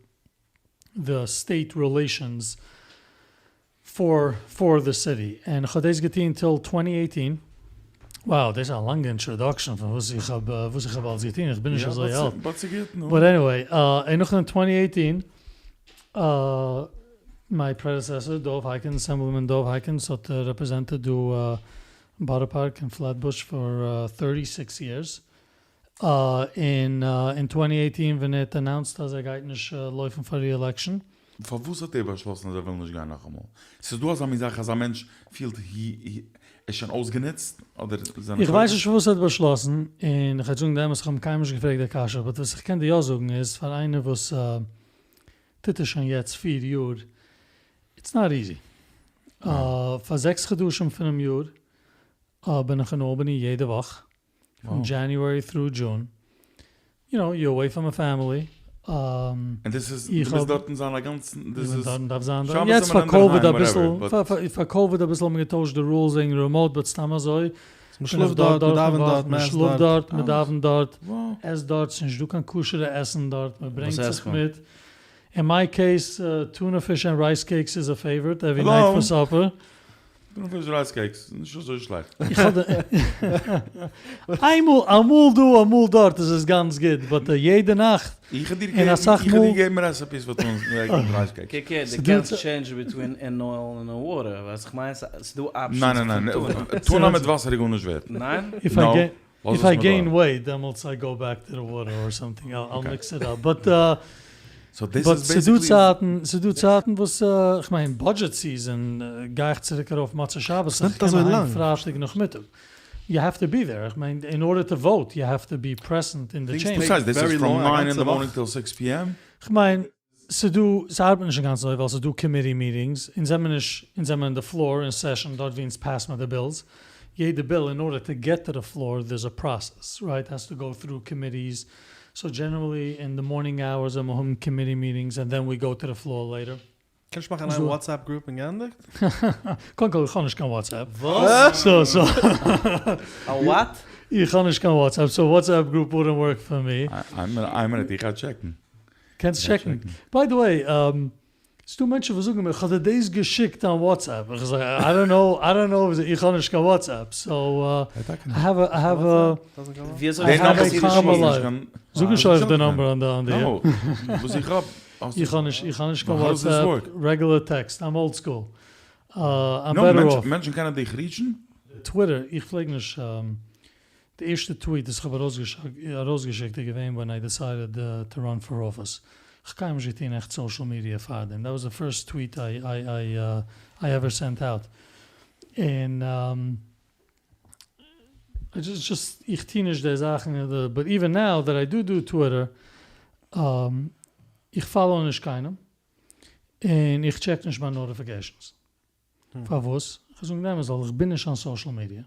די סטעיט רילעישאנס פאר פאר די סיטי און כ'האב דאס געטון טיל טווענטי עיטין, wow דאס איז א לאנגע אינטראדאקשען פון וואס איך האב וואס איך האב אלס געטון, איך בין נישט אזוי אלט, באט עניוועי, און נאכדעם טווענטי עיטין מיי פרעדעסעסער דוב הייקינד, אסעמבלימען דוב הייקינד האט רעפרעזענטעד דא בארא פארק און פלעטבוש פאר טערטי סיקס יערס, און אין טווענטי עיטין ווען ער האט אנאונסד אז ער גייט נישט לויפן פאר ריעלעקשאן. פארוואס האט ער באשלאסן אז ער וויל נישט גיין נאכאמאל? ס'איז דא אזא מין זאך אז א מענטש פילט הי ער איז שוין אויסגענוצט אדער זיינע איך ווייס נישט פארוואס ער האט באשלאסן, און איך וועל זאגן די אמת איך האב אים קיינמאל נישט געפרעגט די קשיא, באט וואס איך קען דיר יא זאגן איז פאר איינער וואס טוט עס שוין יעצט פיר יאר, איטס נאט איזי. פאר זעקס חדשים פונעם יאר בין איך אין אלבאני יעדע וואך, פון דזשעניוערי טרו דזשון, יו נאו, יו אוועי פראם א פעמילי. און דאס איז, דו מוזט דארטן זיין א גאנצן, דאס איז, דארף זיין דארט, יעצט פאר קאוויד אביסל, פאר קאוויד אביסל האט מען געטוישט די רולס וועגן רעמאוט, באט סתם אזוי, מען שלאפט דארט, מען דאווענט דארט, מען עסט דארט, מען שלאפט דארט, מען דאווענט דארט, עסט דארט, ס'איז נישט דא קיין כשר'ע עסן דארט, מען ברענגט זיך מיט, אין מיי קעיס, טונא פיש ענד רייס קעיקס איז א פעיוואריט, עווערי נייט פאר סאפער. טונא פיש רייס קעיקס, נישט אזוי שלעכט. איינמאל, אמאל דא אמאל דארט איז עס גאנץ גוט, באט יעדע נאכט, איך וועל דיר געבן געבן רעסעפיס פאר טונא רייס קעיקס. קוק הער, דו קענסט טשעינדזשן ביטווין אין אויל און אין וואטער, ווייסט איך מיין? ס'איז דא אפשענס ניין ניין ניין, טונא מיט וואסער איז גארנישט ווערט. ניין? איף איי געין וועיט דעמאלטס איי גאו בעק טו די וואטער אר סאמטינג, איל מיקס איט אפ, באט באט ס'דא צייטן, ס'דא צייטן וואס, כ'מיין בודזשעט סיזען גיי איך צוריק ארויף מוצאי שבת, איך קום אהיים פרייטאג נאכמיטאג, יו העוו טו בי דער, כ'מיין אין ארדער טו וואוט יו העוו טו בי פרעזענט אין די טשעימבער. וואס הייסט דאס איז פראם ניין אין די מארנינג טיל סיקס פי עם? כ'מיין ס'דא, ס'ארבעט נישט אינגאנצן אזוי ווייל ס'דא קאמיטי מיטינגס, אונז זעמער נישט, אונז זעמער אין די פלאר אין סעשאן דארט ווי אונז פעסט מיר די בילס, יעדע ביל אין ארדער טו געט טו די פלאר דערס א פראסעס רייט העז טו גאו טרו קאמיטיס, סאו דזשענערלי אין די מארנינג אווערס ווען מיר האבן קאמיטי מיטינגס ענד דען ווי גאו טו די פלאר לעיטער. קענסט מאכן איין וואטסעפפ גרופ און גענדיגט? קודם כל איך האב נישט קיין וואטסעפפ. וואס? סאו סאו. א וואט? איך האב נישט קיין וואטסעפפ סאו וואטסעפפ גרופ וואלדנט ווארק פאר מי. איין מינוט איך גיי טשעקן. קענסט טשעקן. ביי די וועי, ס'דא מענטשן וואס זאגן מיר כ'האב דיר דאס געשיקט אן וואטסעפפ, איך זאג איי דאנט נאו, איי דאנט נאו, איך האב נישט קיין וואטסעפפ, סאו איי העוו א, איי העוו א, וויאזוי האסטו א קאמאן לייף. זאג נישט אויך די נאמבער אן די אן די. וואס איך האב. איך האב נישט, איך האב נישט קיין וואטסעפפ, רעגולער טעקסט, איים אולד סקול. איים בעטער אףף. מענטשן קענען דיך ריטשן? טוויטער, איך פלעג נישט. די ערשטע טוויט וואס איך האב ארויסגעשיקט איז געווען ווען איי דיסיידעד טו ראן פאר אפיס, איך האב קיינמאל נישט געטון עכט סאושעל מידיע פארדעם, דעט וואס די פירסט טוויט איי איי עווער סענט אוט, און דזשאסט איך טו נישט די זאכן, באט איווען נאו דעט איי דו דו טוויטער, איך פאלאו נישט קיינעם, און איך טשעק נישט מיין נאוטיפיקעישאנס. פארוואס? כ'וועל זאגן דעם אמת ווייל איך בין נישט אן סאושעל מידיע.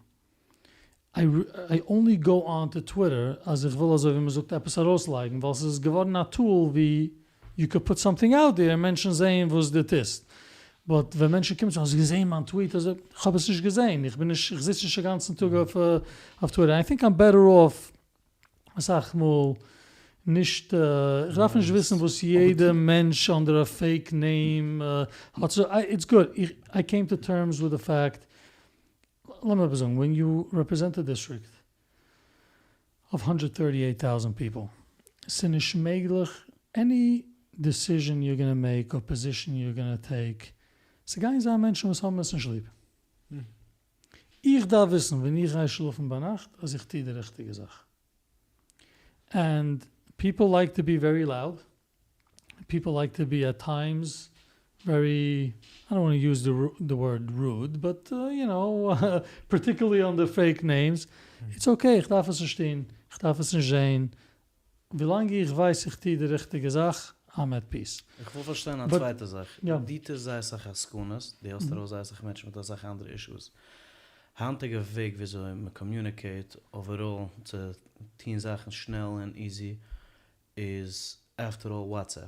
איי אנלי גאו אן טו טוויטער אז איך וויל אזוי ווי מ'זאגט עפעס ארויסלייגן ווייל ס'איז געווארן א טול ווי יו קען פוט סאמטינג אוט דער און מענטשן זעען וואס דו טוסט. באט ווען מענטשן קומען צו מיר האסט געזען מיין טוויט אזוי? כ'האב עס נישט געזען איך בין נישט איך זיץ נישט אגאנצן טאג אויף טוויטער. איי טינק איים בעטער אףף אסאך מאל נישט, איך דארף נישט וויסן וואס יעדע מענטש אנדער א פעיק נעים האט צו, איטס גוד, איי קעים טו טערמס וויט די פעקט, לאמיר עפעס זאגן, ווען יו רעפרעזענט א דיסטריקט אוו האנדרעט טערטי עיט טאוזענט פיפל, ס'נישט מעגליך עני דיסיזשען יור גאנא מעיק אר פאזישען יור גאנא טעיק, ס'גייען זיין מענטשן וואס האבן עס נישט ליב. איך דארף וויסן ווען איך גיי שלאפן ביינאכט אז איך טוה די ריכטיגע זאך. ענד פיפל לייק טו בי ווערי לאוד, פיפל לייק טו בי עט טיימס ווערי, איי דאנט וואנט טו יוז די ווארד רוד, באט יו נאו, פארטיקולערלי אן די פעיק נעימס, איטס אקעי איך דארף עס נישט טוהן, איך דארף עס נישט זעהן, ווילאנג איך ווייס איך טוה די ריכטיגע זאך, איים עט פיס. איך וויל פארשטיין א צווייטע זאך, דו טוסט זייער אסאך עסקנות, דו העלפסט ארויס זייער אסאך מענטשן מיט אסאך אנדערע אישוס, היינטיגע וועג וויאזוי מען קאמיוניקעיט אוועראל צו טון זאכן שנעל און איזי איז עפטער אלל וואטסעפפ,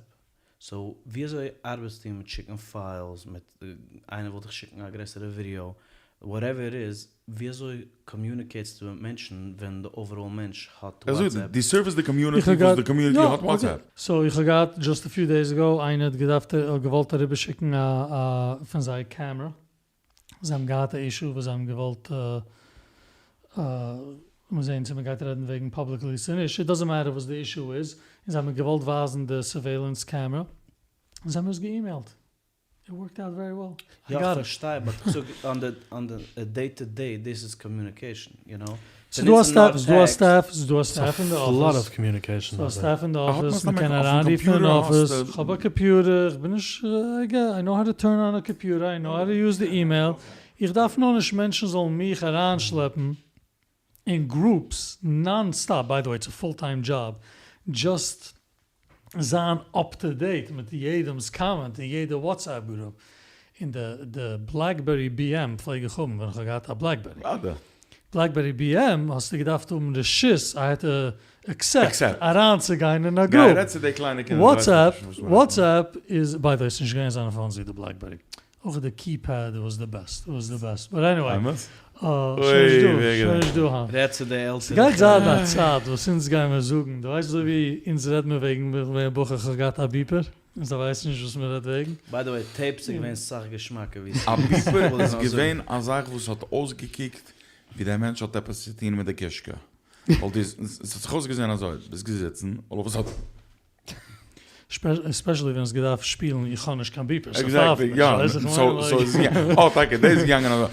סאו וויאזוי ארבעטסטו מיט שיקן פיילס, מיט איינער וויל דיך שיקן א גרעסערע ווידיאו, וואטעווער איט איז, וויאזוי קאמיוניקעיטסטו מיט מענטשן ווען די אוועראל מענטש האט וואטסעפפ? דו סערוויסט די קאמיוניטי וואס די קאמיוניטי האט וואטסעפפ. סאו איך האב געהאט דזשאסט א פיו דעיס אגאו איינער האט געדארפט האט געוואלט אריבערשיקן א א פון זייער קעמרע זיי האבן געהאט א אישו וואס זיי האבן געוואלט לאמיר זעהן צו מ'גייט רעדן וועגן פאבליקלי צו נישט איט דאזענט מעטער וואס די אישו איז און זיי האבן געוואלט ווייזן די סורוועילענס קעמרע און זיי האבן עס געאימעילט איט ווארקט אוט ווערי וועל. יא איך פארשטיי באט איך זאג אן די אן די דעי טו דעי דאס איז קאמיוניקעישן יו נאו. ס'דא א סטעף ס'דא א סטעף ס'דא א סטעף אין די אפיס. ס'דא א סטעף אין די אפיס מ'קען אריינרופן אין אפיס כ'האב א קאמפיוטער כ'בין נישט איי נאו האו טו טורן אן א קאמפיוטער איי נאו האו טו יוז די אימעיל איך דארף נאר נישט מענטשן זאלן מיך אריינשלעפן אין גרופס נאן סטאפ, ביי די וועי איטס א פול טיים דזשאב דזשאסט זיין אפ טו דעיט מיט יעדעמס קאמענט אין יעדע וואטסעפפ גרופ, און די די בלעקבערי בי עם פלעג איך האבן ווען איך האב געהאט א בלעקבערי, בלעקבערי בי עם האסטו געדארפט האבן רשות איי העד טו עקסעפט אריינצוגיין אין א גרופ, וואטסעפפ וואטסעפפ איז ביי די וועי ס'נישט געווען אזאנע פאונס ווי די בלעקבערי. אויך די קיפעד וואס די בעסט וואס די בעסט באט עניוועי. אמת? שוין נישט דא שוין נישט דא היינט. רעד צו די עלטערע ס'גייט זיין א צייט וואס אונז גיימער זאגן דו ווייסט אזוי ווי אונז רעד מיר וועגן ווען כ'בין בחור כ'האב געהאט א ביפער און זיי ווייסן נישט וואס מ'רעדט וועגן. ביי די וועי טעיפס איז געווען סאך געשמאקער ווי א ביפער איז געווען א זאך וואס האט אויסגעקוקט ווי דער מענטש האט עפעס צו טון מיט די קישקע ווייל דו ס'האט זיך אויסגעזען אזוי ביסט געזיצן אלל אוו א סאדען. עספעשעלי ווען האסט געדארפט שפילן איך האב נישט קיין ביפער עקזעקטלי יא סאו איז יא אה טאקע דאס איז געגאנגען אזוי.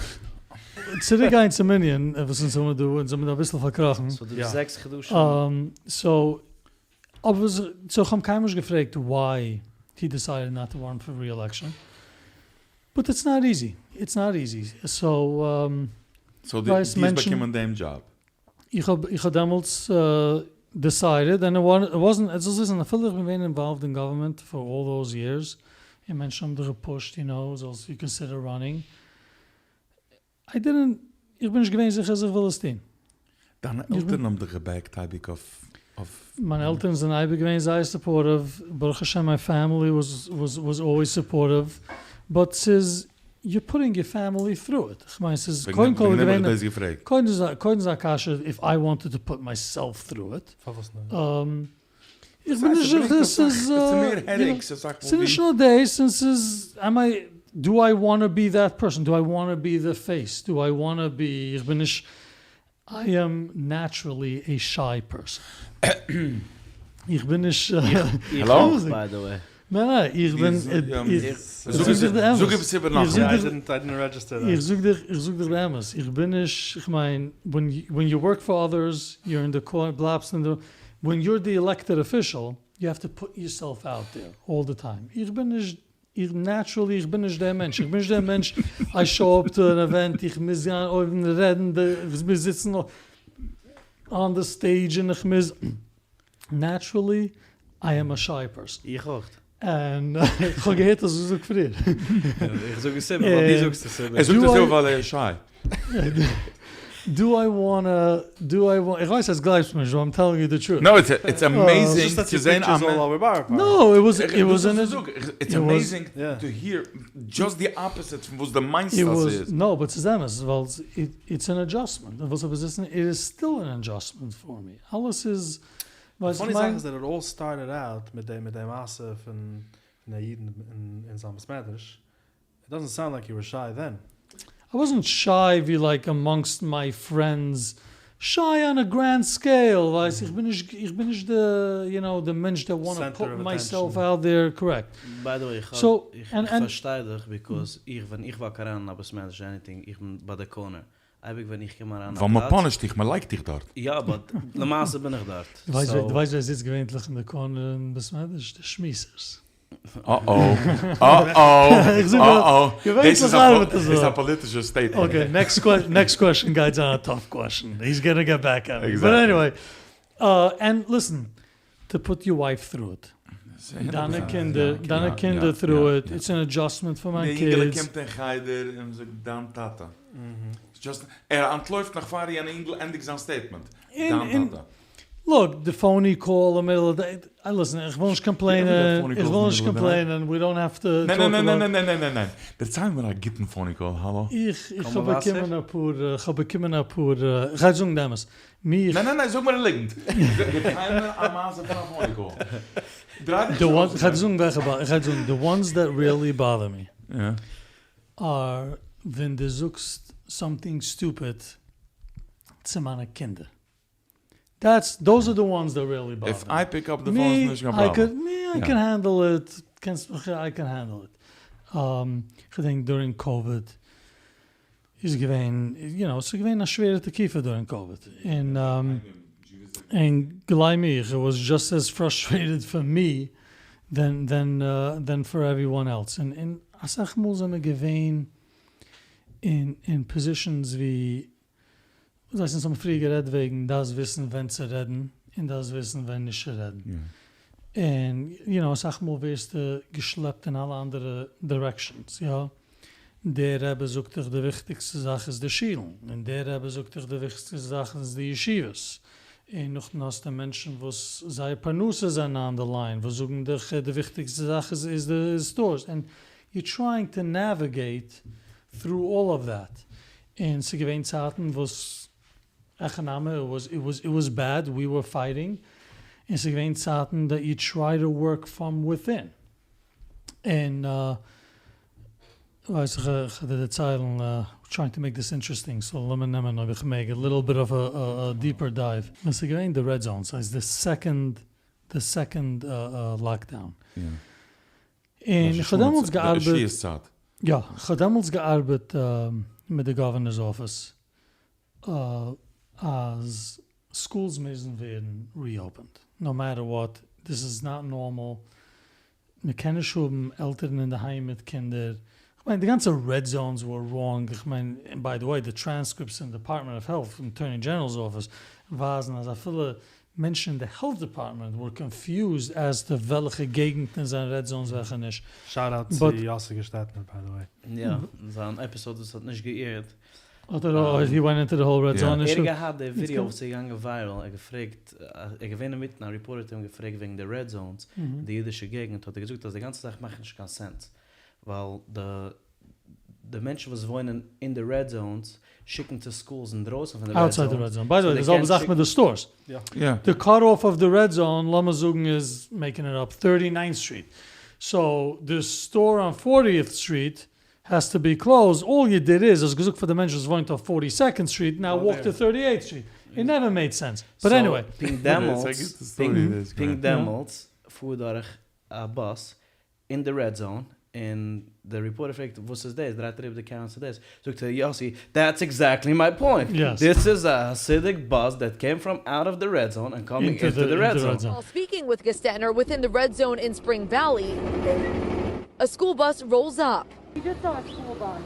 צוריק גיין צום ענין וואס אונז האבן דא אונז האבן דא אביסל פארקראכן. סאו די זעקס חדשים. סאו אבער סאו איך האב קיינמאל נישט געפרעגט וויי הי דיסיידעד נאט טו ראן פאר ריעלעקשאן באט איטס נאט איזי איטס נאט איזי סאו סאו דו האסט באקומען דעם דזשאב. איך האב איך האב דעמאלטס דיסיידעד ענד איט וואזענט זאלסט וויסן אפילו איך בין געווען אינוואלווד אין גאווערמענט פאר אלל דאוז יערס און מענטשן האבן דיך געפושט יו נאו זאלסט יו קאנסידער ראנינג איי דידענט איך בין נישט געווען זיכער אז איך וויל עס טון. דיינע עלטערן האבן דיך געבעקט אייביג אויף אויף. מיינע עלטערן זענען אייביג געווען זייער סופארטיוו, ברוך השם מיי פעמילי וואס וואס וואס אלוועיס סופארטיוו, באט ס'איז יור פוטינג יור פעמילי טרו איט, כ'מיין ס'איז קודם כל וועגן דעם האב איך דאס געפרעגט. קודם איז קודם איז א קשיא איף איי וואנטעד טו פוט מיי סעלף טרו איט. פארוואס נישט? איך בין נישט זיכער ס'איז ס'איז נישט נאר דאס און ס'איז עם איי דו איי וואנט טו בי דעט פערסאן דו איי וואנט טו בי די פעיס דו איי וואנט טו בי איך בין נישט איי עם נעטשרעלי עי שיי פערסאן. איך בין נישט. איך אויך ביי די וועי. ניין ניין, איך בין, איך זאג דיך די אמת. זאג עפעס איבער נאכאמאל. איך זאג דיך, איך זאג דיך די אמת, איך בין נישט, איך מיין, ווען יו ווארק פאר אדערס, יור אין די קארנער, בלייבסט אין די, ווען יור די עלעקטעד אפישעל, יו העוו טו פוט יורסעלף אוט דער אלל די טיים, איך בין נישט, איך נעטשרעלי איך בין נישט דער מענטש, איך בין נישט דער מענטש, איי שאו אפ טו ען עווענט, איך מוז גיין אויבן רעדן, איך מוז זיצן אן די סטעידזש און איך מוז, נעטשרעלי איי עם א שיי פערסאן. איך אויך. און איך האב געהערט אז דו זאגסט פריער. איך זאג עס איבער ווייל דו זאגסט עס איבער. ער זאגט עס איבער ווייל ער איז שיי. דו איי וואנא, דו איי וואנא, איך ווייס אז גלייבסט מיר נישט באט איים טעלינג יו די טרוט. נאו איטס עמעיזינג צו זעהן א מענטש. נאו איט וואס איט וואס אן. איטס עמעיזינג טו היער דזשאסט די אפעסיט פון וואס דו מיינסט אז ס'איז. נאו באט ס'איז אמת ווייל איטס אן אדזשאסטמענט און וואס אבער זיצן איט איז סטיל אן אדזשאסטמענט פאר מי אלעס איז די פאני זאך איז דעט איט אלל סטארטעד אוט מיט די מיט די מעשה פון די אידן אין זיין בית מדרש, איט דאזענט סאונד לייק יו ווער שיי דען. איי וואזענט שיי ווי לייק אמאנגסט מיי פרענדס, שיי אן א גרענד סקעיל, ווייסט איך בין נישט איך בין נישט די יו נאו די מענטש דעט וואנט טו פוט מייסעלף אוט דער, קארעקט. ביי די וועי איך פארשטיי דיך ביקאוז איך ווען איך וואק אריין אין א בית מדרש עניטינג איך בין ביי די קארנער אייביג ווען איך קום אריין א ווייל מ'פאנישט דיך, מ'לייגט דיך דארט. יא באט למעשה בין איך דארט. דו ווייסט ווער זיצט געווענטליך אין די קארנער אין בית מדרש? די שמועסערס. אה-או. אה-או. אה-או. דאס איז א פאליטישע סטעיטמענט. אקעי, נעקסט קוועשאן גייט זיין א טאף קוועשאן. היז גאנא געט בעק עט מי. באט עניוועי. ענד ליסן, טו פוט יור ווייף טרו איט. דיינע קינדער, דיינע קינדער טרו איט, איטס אן אדזשאסטמענט פאר מיין קידס. די אינגעלע קומט אין חדר און זאגט דיין טאטע. ער אנטלויפט נאך פאר יענע אינגל ענדיגט זיין סטעיטמענט. דיין טאטע. לוק, די פאוני קאל אין מידל אוו די דעי, ליסן, איך וויל נישט קאמפלעינען, איך וויל נישט קאמפלעינען, ווי דאנט העוו טו טאלק אבאוט. ניין ניין ניין ניין ניין ניין, דערצייל מיר א גוטן פאוני קאל, האלא. איך איך האב באקומען אפאר, איך האב באקומען אפאר, איך גיי זאגן די אמת, מיך. ניין ניין ניין, זאג מיר א ליגנט. דערצייל מיר א מעשה פון א פאוני קאל. דריי דיך נישט אויס. איך גיי דיר זאגן וועלכע, איך גיי דיר זאגן, די וואנס דעט ריעלי באדער מי, אר ווען דו זאגסט סאמטינג סטופיד צו מיינע קינדער. דעטס, דאוז אר די וואנס דעט ריעלי באדער מי. איף איי פיק אפ די פאון איז נישט קיין פראבלעם. מי, איי קען הענדל איט, קענסט מיך, איי קען הענדל איט. כ'געדענק דוירינג קאוויד איז געווען, יו נאו, ס'איז געווען א שווערע תקופה דוירינג קאוויד, און און גלייב מיך, איט וואס דזשאסט עז פראסטרעיטעד פאר מי דען דען דען פאר עווריוואן עלס, און און אסאך מאל זעמיר געווען אין אין פאזישאנס ווי דאס הייסט אונז האבן פריער גערעדט וועגן דארפסט וויסן ווען צו רעדן און דארפסט וויסן ווען נישט צו רעדן, און יו נאו אסאך מאל ווערסטו געשלעפט אין אלע אנדערע דירעקשאנס, יא דער רבי זאגט דיך די וויכטיגסטע זאך איז די שולן, און דער רבי זאגט דיך די וויכטיגסטע זאך איז די ישיבות, און נאכדעם האסטו מענטשן וואס זייער פרנסה זענען אן די ליין וואס זאגן דיך די וויכטיגסטע זאך איז די סטארס, און יו טרייאינג טו נעוויגעיט טרו אלל אוו דעט, און ס'איז געווען צייטן וואס עקאנאמי איט וואס איט וואס בעד ווי ווער פייטינג, און ס'איז געווען צייטן דעט יו טריי טו ווארק פראם וויטין, און ווייס איך איך וועל דיר דערציילן, טרייאינג טו מעיק דיס אינטערעסטינג, סאו לאמיר נעמען אויב איך מעג א ליטעל ביט אוו א דיפער דייוו, ווען ס'איז געווען די רעד זאון, ס'הייסט די סעקאנד די סעקאנד לאקדאון, און איך האב דעמאלטס געארבעט, יא, איך האב דעמאלטס געארבעט מיט די גאווערנער'ס אפיס אז סקולס מוזן ווערן ריאופענד, נאו מעטער וואט, דיס איז נאט נארמאל, מען קען נישט האבן עלטערן אינדערהיים מיט קינדער, כ'מיין די גאנצע רעד זאונס ווער ראנג, איך מיין, און ביי די וועי די טרענסקריפטס אין דעפארטמענט אוו העלט און אטורני דזשענערל'ס אפיס ווייזן אז אפילו מענטשן אין די העלט דעפארטמענט ווער קאנפיוזד עז טו וועלכע געגנטן זענען רעד זאונס וועלכע נישט. שאוט אוט צו יאסי געשטעטנער ביי די וועי. יא, זיין עפיסאד וואס האט נישט גע'עירט. האט ער הי ווענט אינטו די האול רעד זאון אישו? ער האט געהאט די ווידיאו וואס איז געגאנגען וויירעל, ער האט געפרעגט, ער איז געווען אינמיטן א ריפארטער האט אים געפרעגט וועגן די רעד זאונס אין די אידישע געגנט האט ער געזאגט אז די גאנצע זאך מאכט נישט קיין סענס ווייל די די מענטשן וואס וואוינען אין די רעד זאונס שיקן צו סקולס אינדרויסן פון די רעד זאון. אוטסייד די רעד זאון. ביי די וועי די זעלבע זאך מיט די סטארס. די קאט אףף אוו די רעד זאון לאמיר זאגן איז מעיקינג איט אפ טערטי ניינט סטריט. סאו די סטאר אן פארטיעט סטריט העז טו בי קלאוזד. אלל יו דיד איז האסט געזאגט פאר די מענטש וואס וואוינט אויף פארטי סעקאנד סטריט נאו וואלק טו טערטי עיט סטריט. איט נעווער מעיד סענס. באט עניוועי. פונקט דעמאלטס פונקט דעמאלטס פארט דורך א באס. אין די רעד זאון, און די ריפארטער פרעגט וואס איז דאס, דרייט ער איבער די קעמערע צו דאס, זאגט ער יאסי דעטס עקזעקטלי מיי פוינט, דיס איז א האסידיק באס דעט קעים פראם אוט אוו די רעד זאון ענד קאמינג אינטו די רעד זאון. While speaking with Gestetner within the red zone in Spring Valley, a school bus rolls up. We just saw a school bus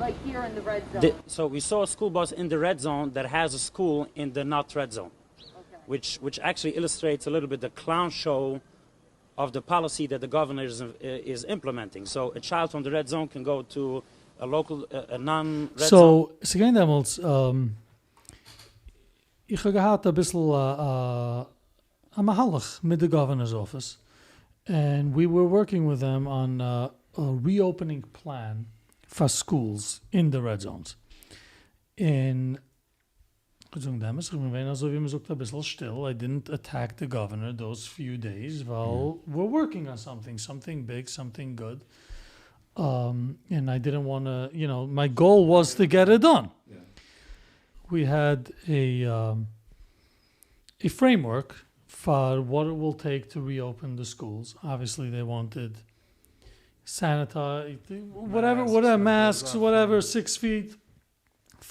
right here in the red zone. So we saw a school bus in the red zone that has a school in the not red zone, which which actually illustrates a little bit the clown show of the policy that the governor is is implementing, so a child from the red zone can go to a local a non red So zone. ס'געווען דעמאלטס, איך האב געהאט אביסל א א מהלך מיט די גאווערנער'ס אפיס, and we were working with them on a reopening plan פאר schools אין די red zones, און כ'וועל זאגן די אמת, איך בין געווען אזוי ווי מ'זאגט אביסל שטיל, I didn't attack the governor those few days, ווייל we're working on something, something big, something good, and I didn't want to, you know, my goal was to get it done. We had a a framework for what it will take to reopen the schools, obviously they wanted sanitize, whatever, whatever, masks, whatever, six feet,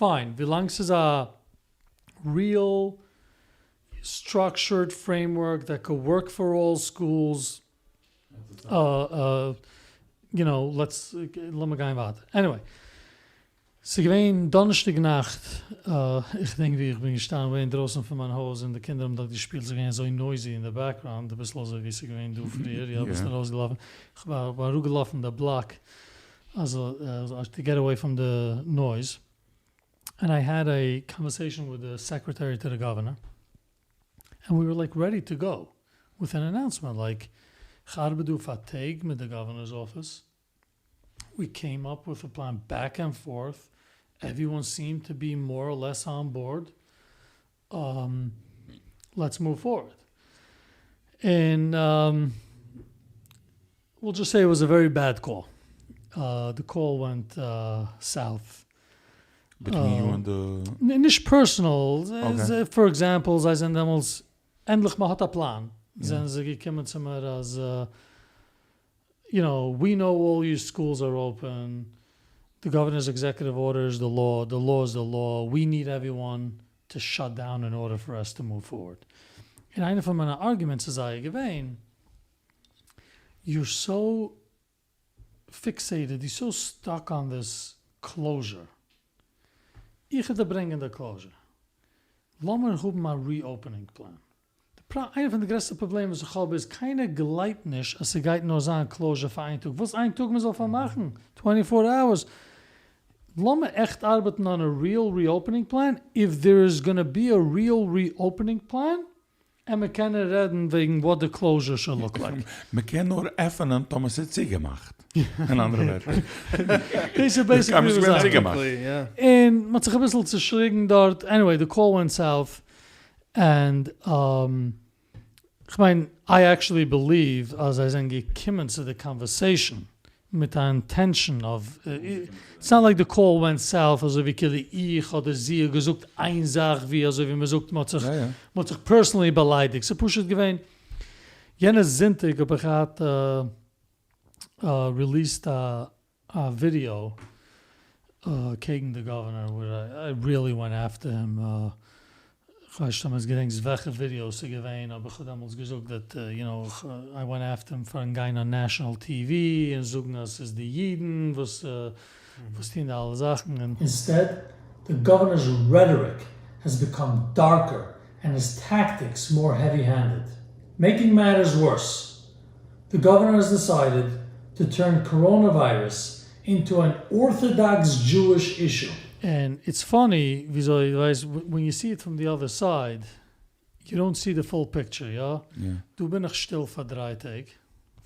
fine, ווילאנג ס'איז א real structured framework that could work for all schools, you know, let's, לאמיר גיין ווייטער. Anyway, ס'איז געווען דאנערשטאג נאכט, איך געדענק ווי איך בין געשטאנען געווען אינדרויסן פון מיין הויז און די קינדער האבן דארט געשפילט, ס'איז געווען אזוי noisy אין די background, אביסל אזוי ווי ס'איז געווען דא פריער, יא, ביסט ארויסגעלאפן, איך בין אראפגעלאפן די בלאק, אזוי to get away from the noise, and I had a conversation with the secretary to the governor, and we were like ready to go with an announcement, like כ'ארבעט דא פאר טעג מיט די governor's office, we came up with a plan back and forth, everyone seemed to be more or less on board, let's move forward. And we'll just say it was a very bad call. The call went south. Between you and the... נישט personal. For example, זיי זענען דעמאלטס, ענדליך מען האט א פלאן, זענען זיי געקומען צו מיר אז, you know, we know all your schools are open, the governor's executive order is the law, the law is the law, we need everyone to shut down in order for us to move forward. און איינע פון מיינע arguments איז זיי געווען, you're so fixated, you're so stuck on this closure. איך וועל דיר ברענגען די closure. לאמיר האבן א reopening plan. איינע פון די גרעסטע פראבלעמען וואס איך האב איז, קיינער גלייבט נישט אז ס'גייט נאר זיין closure פאר איין טאג. וואס איין טאג מען זאל פארמאכן? twenty four hours. לאמיר עכט ארבעטן on a real reopening plan, if there is gonna be a real reopening plan, און מען קען רעדן וועגן what the closure should look like. מען קען נאר עפענען טאמער ס'איז צוגעמאכט. אין אנדערע ווערטער. דאס איז basically וואס זיי צוגעמאכט. און מען האט זיך אביסל צושריגן דארט. Anyway, the call went south. And כ'מיין, I actually believe אז זיי זענען געקומען צו די conversation מיט א intention of, it's not like the call went south אזוי ווי כאילו איך אדער זי האט געזאגט איין זאך ווי אזוי ווי מ'זאגט מ'האט זיך מ'האט זיך personally באליידיגט, ס'איז פשוט געווען יענע זונטאג האב איך געהאט released א ווידיאו קעגן די גאווערנער where I really went after him, כ'ווייס נישט אויב עטס געדענקטס וועלכע ווידיאו ס'איז געווען אבער כ'האב דעמאלטס געזאגט that you know I went after him פארן גיין אן national TV און זאגן אז ס'איז די אידן וואס וואס טוהן די אלע זאכן און. Instead, the governor's rhetoric has become darker and his tactics more heavy-handed. Making matters worse, the governor has decided to turn coronavirus into an Orthodox Jewish issue. And it's funny וויאזוי, ווייסט, when you see it from the other side, you don't see the full picture, יא? דא בין איך שטיל פאר דריי טעג,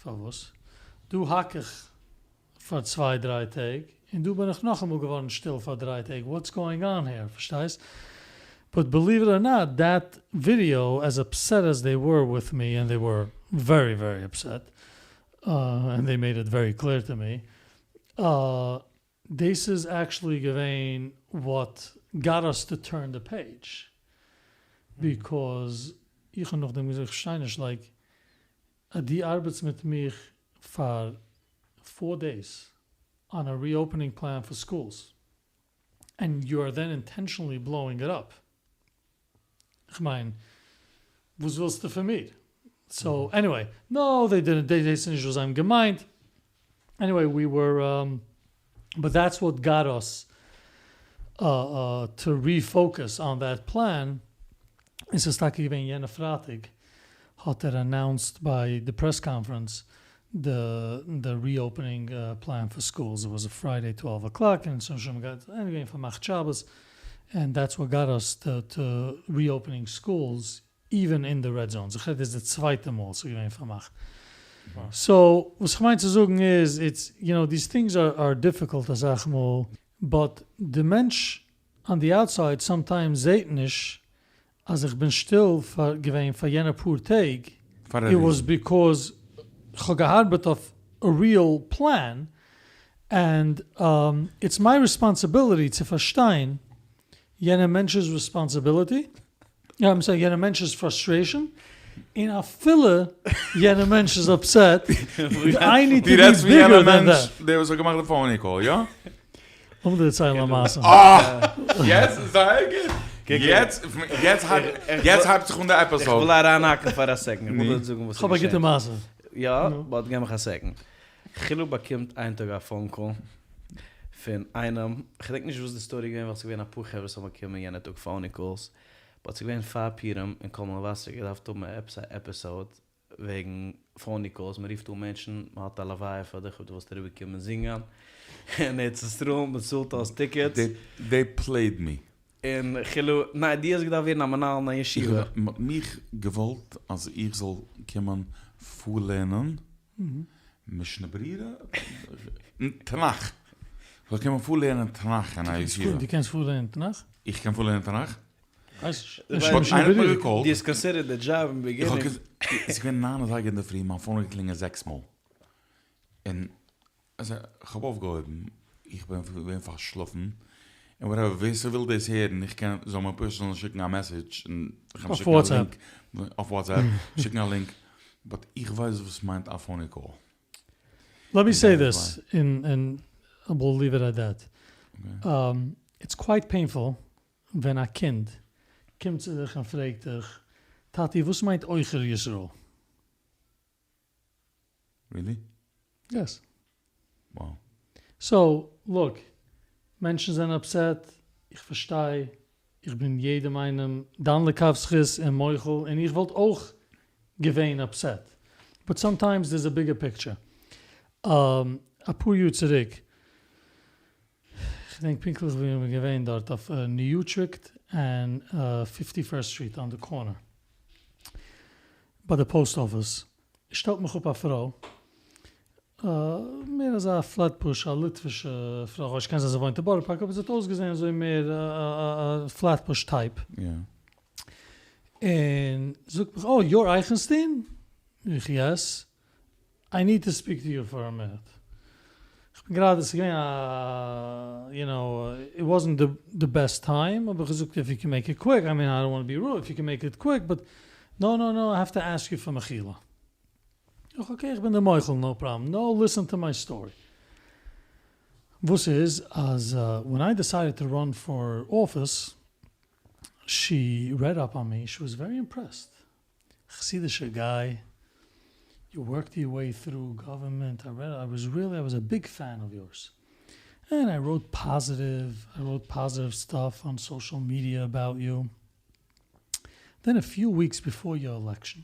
פארוואס? דא האק איך פאר צוויי דריי טעג, און דא בין איך נאכאמאל געווארן שטיל פאר דריי טעג, what's going on here, פארשטייסט? But believe it or not, that video, as upset as they were with me, and they were very very upset, and they made it very clear to me, דאס איז actually געווען what got us to turn the page. Because איך האב נאכדעם געזאגט, איך פארשטיי נישט, like, אז דו ארבעטסט מיט מיך פאר. פאר דעיס אן א ריאופענינג פלען פאר סקולס ענד יו אר דען אינטענשאנלי בלאואינג איט אפ, כ'מיין וואס ווילסטו פון מיר? סאו עניוועי, נאו דעי דידנט, דעי דאס איז נישט וואס זיי האבן געמיינט, עניוועי ווי ווער, באט דעטס וואט גאט אס טו ריפאוקעס אן דעט פלען, און ס'איז טאקע געווען יענע פרייטאג האט ער אנאונסד ביי די פרעס קאנפרענס די די ריאופענינג פלען פאר סקולס, איט וואס א פריידעי טוועלוו אקלאק און ס'איז שוין געווען פארמאכט שבת, ענד דעטס וואט גאט אס טו טו ריאופענינג סקולס איווען אין די רעד זאונס, איך רעד איז די צווייטע מאל ס'איז געווען פארמאכט, סאו וואס כ'מיין צו זאגן איז איטס יו נאו דיס טינגס אר דיפיקולט אסאך מאל, באט די מענטש אן די אוטסייד סאמטיימס זעהט נישט אז איך בין שטיל פאר געווען פאר יענע פאר טעג, איט וואס ביקאוז כ'האב געארבעט אויף א ריעל פלען, ענד איטס מיי רעספאנסיביליטי צו פארשטיין יענע מענטש'ס רעספאנסיביליטי, איים סארי, יענע מענטש'ס פראסטרעישאן, און אפילו יענע מענטש איז אפסעט, איי ניד טו בי ביגער דען דעט. דער וואס האט געמאכט די פאוני קאל, יא? לאמיר דיר דערציילן א מעשה. אה! יעצט זייער גוט! יעצט יעצט הייבט זיך אן די עפיסאוד. איך וויל אריינהאקן פאר א סעקאנד, איך וויל דיר זאגן וואס איז געשען. כ'האב א גוטע מעשה. יא, באט געב מיך א סעקאנד. חילו באקומט איין טאג א פאון קאל פון איינעם, כ'געדענק נישט וואס די סטארי איז געווען ווייל ס'איז געווען אפאר חברה וואס האבן באקומען יענע טאג פאוני קאלס, באט ס'איז געווען פאר פורים און קול מבשר האט געדארפט האבן עפעס א עפיסאוד וועגן פאוני קאלס, מ'רופט אן מענטשן, מ'האט א לוויה פאר דיך אויב דו ווילסט אריבער קומען זינגען אין ארץ ישראל, מ'צאלט אויס טיקעטס. דעי פלעיד מי. און חילו, ניין דו האסט געדארפט ווערן א מנהל אין א ישיבה. איך, מ'האט מיך געוואלט אז איך זאל קומען פארלערנען משנה ברורה? תנך! כ'זאל קומען פארלערנען תנך אין א ישיבה. דו קענסט פארלערנען תנך? איך קען פארלערנען תנך? כ'ווייס נישט. איינער האט מיר געקאלט. דו האסט קאנסידערט די דזשאב אין ביגינינג. ס'איז געווען ניין אזייגער אינדערפרי, מיין פאון האט געקלינגען זעקס מאל. און כ'האב אויפגעהויבן, איך בין געווען פארשלאפן, און וואטעווער, ווער ס'וויל דאס הערן, איך קען, זאל מיר פשוט שיקן א מעסעדזש, און איך וועל שיקן א לינק, אויף וואטסעפפ, שיקן א לינק, באט איך ווייס וואס מיינט א פאוני קאל. לעט מי סעי דיס, און וויל ליוו איט עט דעט, איטס קווייט פעינפול ווען א קינד קומט צו דיך און פרעגט דיך, טאטי וואס מיינט עוכר ישראל? רילי? יעס. Wow. סאו, לוק, מענטשן זענען אפסעט, איך פארשטיי, איך בין יעדעם איינעם דן לכף זכות און מוחל, און איך וואלט אויך געווען אפסעט, באט סאמטיימס דערס א ביגער פיקטשער. אפאר יאר צוריק, כ'געדענק פונקטליך ווי איך בין געווען דארט אויף ניו יוטרעכט ענד פיפטי פירסט סטריט אן די קארנער ביי די פאוסט אפיס, שטעלט מיך אפ א פרוי, מער אזא פלעטבוש א ליטווישע פרוי, כ'ווייס נישט קען זיין זי וואוינט אין בארא פארק אבער זי האט אויסגעזען אזוי מער א פלעטבוש טייפ, און זאגט מיך אה יור אייכענסטין? איך יעס. איי ניד טו ספיק טו יו פאר א מינוט. כ'בין גראדע, ס'איז געווען א, יו נאו, איט וואזענט די בעסט טיים, האב איך געזאגט איף יו קען מעיק איט קוויק, איי מין איי דאנט וואנט טו בי רוד, איף יו קען מעיק איט קוויק, באט נאו נאו נאו איי האוו טו עסק יו פאר מחילה. איך אקעי איך בין דיר מוחל נאו פראבלעם, נאו ליסען טו מיי סטארי. וואס איז אז ווען איי דיסיידעד טו ראן פאר אפיס, שי רעד אפ אן מי, שי וואס ווערי אימפרעסד, חסידישע גיי, יו ווארקד יור וועי טרו גאווערמענט, איי רעד, איי וואס ריעלי, איי וואס א ביג פען אוו יורס, ענד איי ראוט פאזיטיוו, איי ראוט פאזיטיוו סטאף אן סאשעל מידיע אבאוט יו, דען א פיו וויקס ביפאר יור עלעקשאן,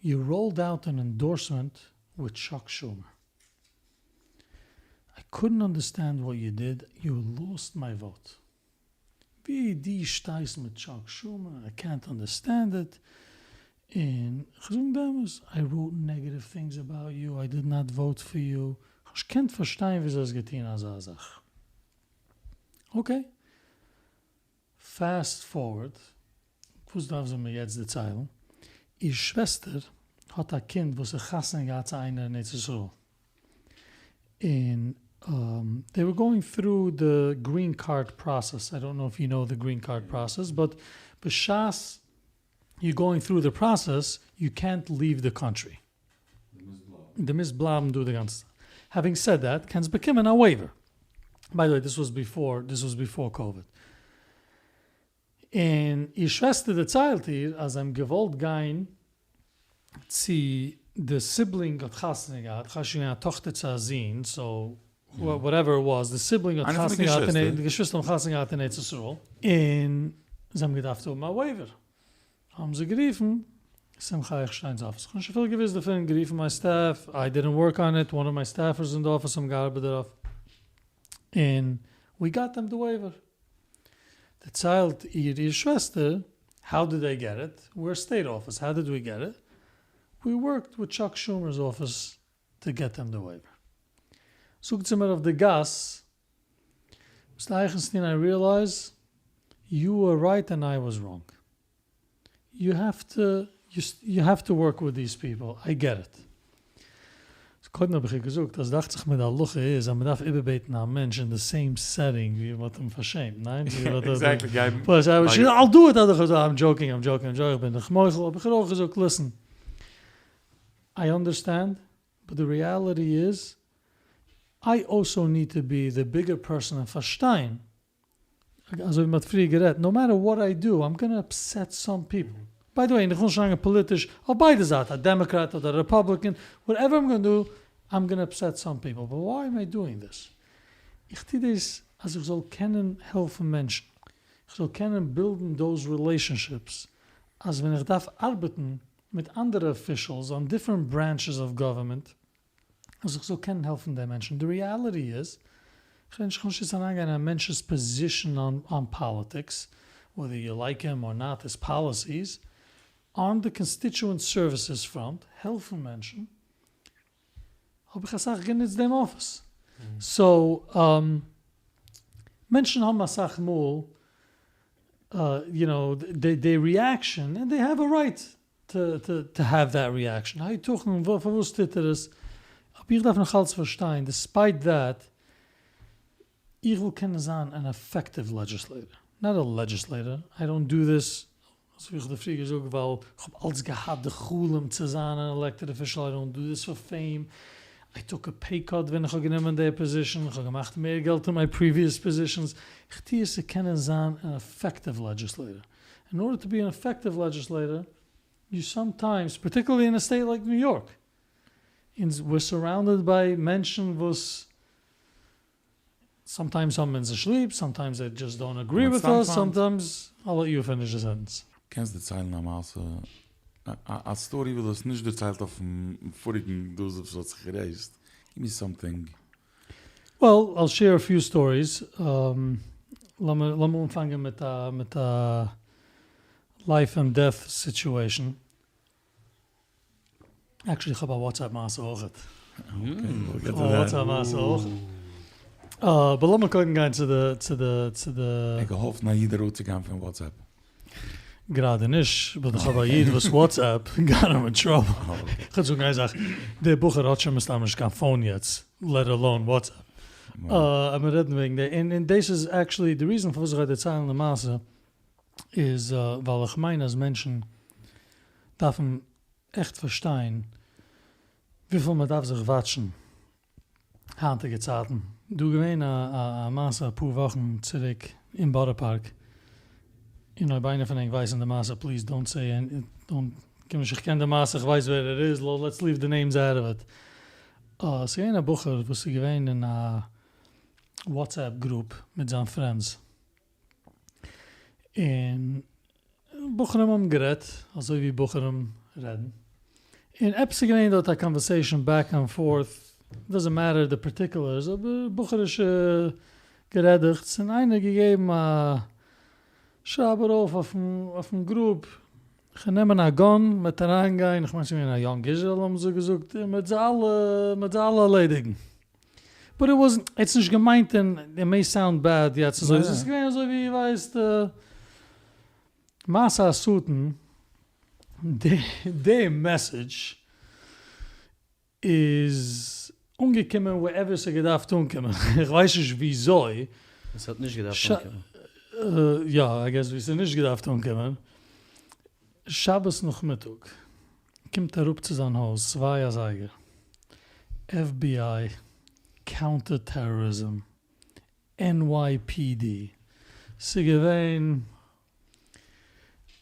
יו ראלד אוט אן אינדארסמענט וויט טשאק שומער, איי קודנט אנדערסטענד וואט יו דיד, יו לאסט מיי וואוט. ווי דו שטייסט מיט טשאק שומער, איי קענט אנדערסטענד איט, און כ'זאג דעם אמת, איי ראוט נעגעטיוו טינגס אבאוט יו, איי דיד נאט וואוט פאר יו, כ'האב נישט געקענט פארשטיין וויאזוי האסט געטון אזא זאך. אקעי, פעסט פארווארד, וואס דארף זי מיר יעצט דערציילן, איר שוועסטער האט א קינד וואס האט חתונה געהאט צו איינער אין ארץ ישראל, און דעי ווער גאוינג טרו די גרין קארד פראסעס, איי דאנט נאו איף יו נאו די גרין קארד פראסעס, באט בשעת יו גאוינג טרו די פראסעס יו קענט ליוו די קאנטרי, דו מוזט בלייבן דא די גאנצע צייט. Having said that, קענסט באקומען א waiver. By the way, this was before, this was before COVID. און איר שוועסטער דערציילט איר אז זיי האבן געוואלט גיין צו די sibling האט חתונה געהאט, כ'ווייס נישט געווען א טאכטער צו א זון, so whatever it was, די sibling האט חתונה געהאט אין, די געשוויסטער האבן חתונה געהאט אין ארץ ישראל, און זיי האבן געדארפט האבן א waiver, האבן זיי גערופן שמחה אייכנשטיין'ס אפיס, כ'האב נישט אפילו געוואוסט דערפון, גערופן מיין staff, I didn't work on it, one of my staffers אין די אפיס האבן געארבעט דערויף, און we got them the waiver. דערציילט איר איר שוועסטער, how did they get it? We're state office, how did we get it? We worked with Chuck Schumer's office to get them the waiver. זאגט זי מיר אויף די גאס, Mister Eichenstein I realize you were right and I was wrong. You have to you have to work with these people, I get it. קודם האב איך איר געזאגט אז דאכט זיך מיר די הלכה איז אז מען דארף איבערבעטן א מענטש אין די same setting ווי מען האט אים פארשעמט, ניין? I'll do it, I'm joking, I'm joking, I'm joking, איך בין דיך מוחל, האב איך איר אויך געזאגט listen, I understand, but the reality is, I also need to be the bigger person און פארשטיין אזוי ווי מ'האט פריער גערעדט, no matter what I do, I'm gonna upset some people. By the way, און איך וויל נישט אריינגיין פאליטיש, אויף ביידע זייטן, א Democrat אדער א Republican, whatever I'm gonna do, I'm gonna upset some people, but why am I doing this? איך טו דאס אז איך זאל קענען העלפן מענטשן, איך זאל קענען בילדן those relationships, אז ווען איך דארף ארבעטן מיט אנדערע officials on different branches of government, אז איך זאל קענען העלפן די מענטשן, די reality איז, כ'וויל נישט כ'וויל נישט יעצט אריינגיין אין א מענטש'ס position on politics, whether you like him or not his policies, on the constituent services front, העלפן מענטשן, האב איך אסאך גענוצט דעם אפיס, so מענטשן האבן אסאך מאל you know די reaction, and they have a right to have that reaction, היתכן, פארוואס טוט ער עס? אבער איך דארף נאך אלץ פארשטיין, despite that, איך וויל קענען זיין אן effective legislator, not a legislator, I don't do this, אזוי ווי איך האב דיר פריער געזאגט, ווייל איך האב אלץ געהאט די חלום צו זיין אן elected official, I don't do this for fame, I took a pay cut ווען איך האב גענומען די position, איך האב געמאכט מער געלט אין my previous positions, איך טו עס צו קענען זיין אן effective legislator. In order to be an effective legislator, you sometimes, particularly in a state like New York, אונז we're surrounded by מענטשן וואס sometimes האבן אונז נישט ליב, sometimes they just don't agree with us, sometimes, I'll let you finish the sentence. קענסט דערציילן א מעשה, א story וואס דו האסט נישט דערציילט אויפן פאריגן דאס וואס האט זיך גערעיזט, give me something. Well, I'll share a few stories. לאמיר אנפאנגען מיט א מיט א life and death situation. Actually איך האב א WhatsApp מעשה אויכעט. Okay, א WhatsApp מעשה אויכעט. But לאמיר קודם גיין צו די צו די צו די. ער האט געהאלפן א איד ארויסצוגיין פון WhatsApp. גראדע נישט, but איך האב א איד וואס WhatsApp got him in trouble. כ'וועל זאגן איין זאך, דער בחור האט שוין מסתם נישט קיין phone יעצט, let alone WhatsApp. אבער רעדן וועגן דעם, און דאס איז actually די reason פארוואס איך גיי דערציילן די מעשה, איז ווייל איך מיין אז מענטשן דארפן עכט פארשטיין וויפיל מען דארף זיך וואטשן היינטיגע צייטן. דא געווען א מעשה אפאר וואכן צוריק אין בארא פארק, און אויב איינער פון ענק ווייסן די מעשה please don't say don't קום נישט איך קען די מעשה איך ווייס ווער ער איז let's leave the names out of it. ס'איז געווען א בחור וואס איז געווען אין א WhatsApp group מיט זיין friends, און בחורים האבן גערעדט אזוי ווי בחורים רעדן, און עפעס איז געווען דארט א conversation back and forth, doesn't matter the particulars, אבער בחור'ישע גערעדעכטס, און איינער האט געגעבן א שרייב ארויף אויפן group, כ'גיי נעמען א gun, מ'וועט אריינגיין, כ'מיין ס'איז געווען א Young Israel האבן זיי געזאגט, און מ'וועט זיי אלע, מ'וועט זיי אלע ערלעדיגן. But it wasn't, it's נישט געמיינט אין, it may sound bad יעצט אזוי, עס איז געווען אזוי ווי ווייסט מעשה השטן, די message איז אנגעקומען wherever ס'האט געדארפט אנקומען, איך ווייס נישט וויאזוי. עס האט נישט געדארפט אנקומען. יא, I guess ווי ס'איז נישט געדארפט אנקומען. שבת נאכמיטאג קומט אראפ צו זיין הויז צוויי אזייגער, FBI. קאונטער טעראריזם, NYPD, ס'איז געווען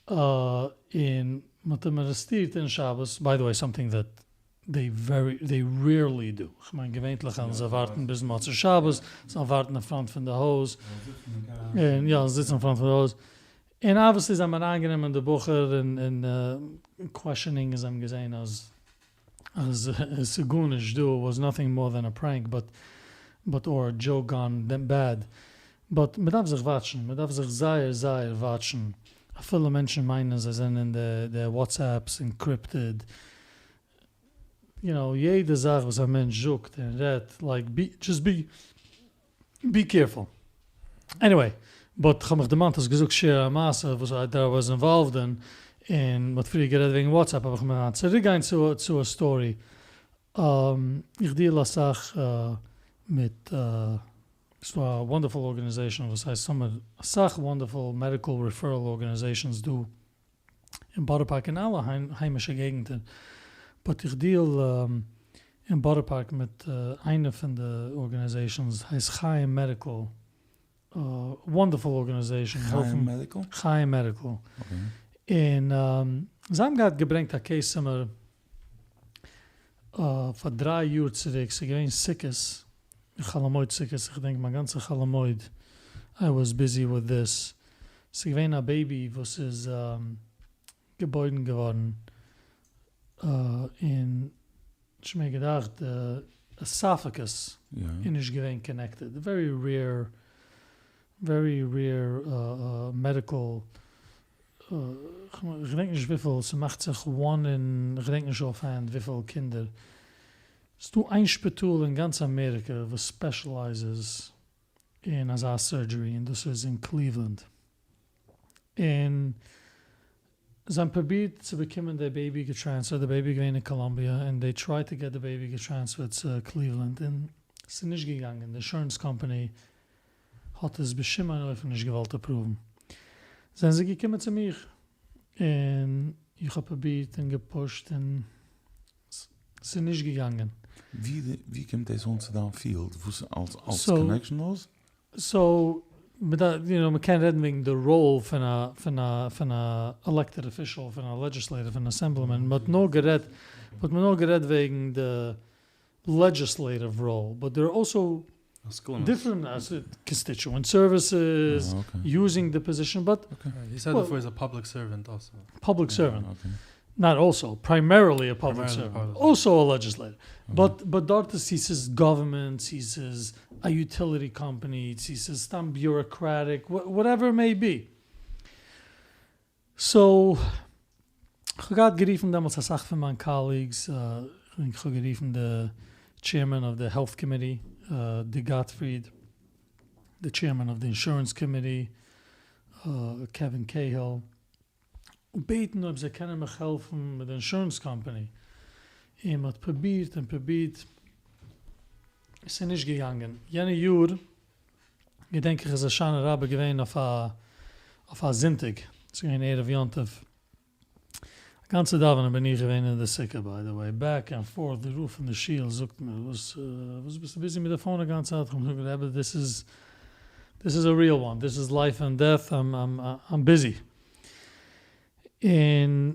און מ'האט אים ארעסטירט אין שבת, ביי די וועי סאמטינג דעט דעי ווערי דעי רעירלי דו, כ'מיין געווענטליך וועלן זיי ווארטן ביז מוצאי שבת, זאלן ווארטן אין פראנט פון די הויז, און יא זיצן אין פראנט פון די הויז, און אבוויעסלי זיי האבן אריינגענומען די בחור און קוועשענינג און זיי האבן געזען אז אז עס איז גארנישט דא, וואס נאטינג מאר דען א פרענק באט באט אר א דזשאוק גאן בעד, באט מען דארף זיך וואטשן, מען דארף זיך זייער זייער וואטשן, אפילו מענטשן מיינען זיי זענען די די וואטסעפפס ענקריפטעד, יו נאו יעדע זאך וואס א מענטש זאגט און רעדט לייק בי דזשאסט בי בי קעירפול. עניוועי, באט כ'האב מיך דערמאנט האסט געזאגט שעיר א מעשה וואס איי דעט איי וואס אינוואלווד אין, און מ'האט פריער גערעדט וועגן וואטסעפפ האב איך מיר צוריק גיין צו צו א סטארי. איך דיעל אסאך מיט ס'דא א וואנדערפול ארגענעזעישאן וואס הייסט סאמער אסאך וואנדערפול מעדיקל ריפערעל ארגענעזעישאנס דא אין בארא פארק אין אלע היימישע געגנטער, באט איך דיעל אין בארא פארק מיט איינע פון די ארגענעזעישאנס הייסט חיים מעדיקל, וואנדערפול ארגענעזעישאן, חיים מעדיקל? חיים מעדיקל, און זיי האבן געהאט געברענגט א קעיס צו מיר פאר דריי יאר צוריק, ס'איז געווען סוכות, חול המועד סוכות, איך געדענק מיין גאנצע חול המועד איי וואס ביזי וויט דיס, ס'איז געווען א בעיבי וואס איז געבוירן געווארן און נישט מער געדאכט די עסאפעגוס איז נישט געווען קאנעקטעד, ווערי רעיר ווערי רעיר מעדיקל כ'געדענק נישט וויפיל, ס'מאכט זיך וואן אין כ'געדענק נישט אף הענד וויפיל קינדער. ס'דא איין שפיטאל אין גאנץ אמעריקע וואס ספעשילייזעס אין אזא סורדזשערי און דאס איז אין קליוולענד. און זיי האבן פרובירט צו באקומען די בעיבי געטרענספערט, די בעיבי איז געווען אין קאלאמביע און דעי טרייד טו געט די בעיבי געטרענספערט צו קליוולענד און ס'איז נישט געגאנגען, די אינשורענס קאמפאני האט עס בשום אין אופן נישט געוואלט אפראוון. זענען זיי געקומען צו מיך און איך האב פרובירט און געפושט און ס'איז נישט געגאנגען. ווי קומט דאס אן צו דיין פיעלד? וואס אלס אלס קאנעקשאן דאס? סאו, יו נאו, מ'קען רעדן וועגן די ראול פון א פון א פון א עלעקטעד אפישעל, פון א לעדזשיסלעיטער, פון א אסעמבלימען, מ'האט נאר גערעדט, מ'האט נאר גערעדט וועגן די לעדזשיסלעיטיוו ראול, באט דער אר אלסא דיפרענט קאנסטיטשוענט סערוויסעס, יוזינג די פאזישאן, באט. הי סעד ביפאר היז א פאבליק סערווענט אלסא. פאבליק סערווענט, נאט אלסא, פריימערילי א פאבליק סערווענט, אלסא א לעדזשיסלעיטער, באט באט דארט איז צו ס'איז גאווערמענט, צו ס'איז א יוטיליטי קאמפאני, צו ס'איז סתם ביוראקרעטיק, וואטעווער איט מעי בי. סאו, כ'האב געהאט גערופן דעמאלטס אסאך פון מיין קאליגס, כ'דענק כ'האב גערופן די טשעירמען אוו די העלט קאמיטי, דיק גאטפריד, די טשעירמען אוו די אינשורענס קאמיטי, קעווין קעיהיל, און בעטן אויב זיי קענען מיך העלפן מיט די אינשורענס קאמפאני, און מ'האט פרובירט און פרובירט, ס'איז נישט געגאנגען. יענע יאר געדענק איך איז הושענא רבה געווען אויף א אויף א זונטאג, ס'איז געווען ערב יום טוב, א גאנצע דאווענען בין איך געווען אין די סוכה ביי די וועי, בעק ענד פארט, די רב פון די שול זאגט מיר וואס וואס ביסטו ביזי מיט די פאון א גאנצע צייט, כ'האב געזאגט רבי דיס איז דיס איז א ריעל וואן, דיס איז לייף ענד דעט, איים איים ביזי, און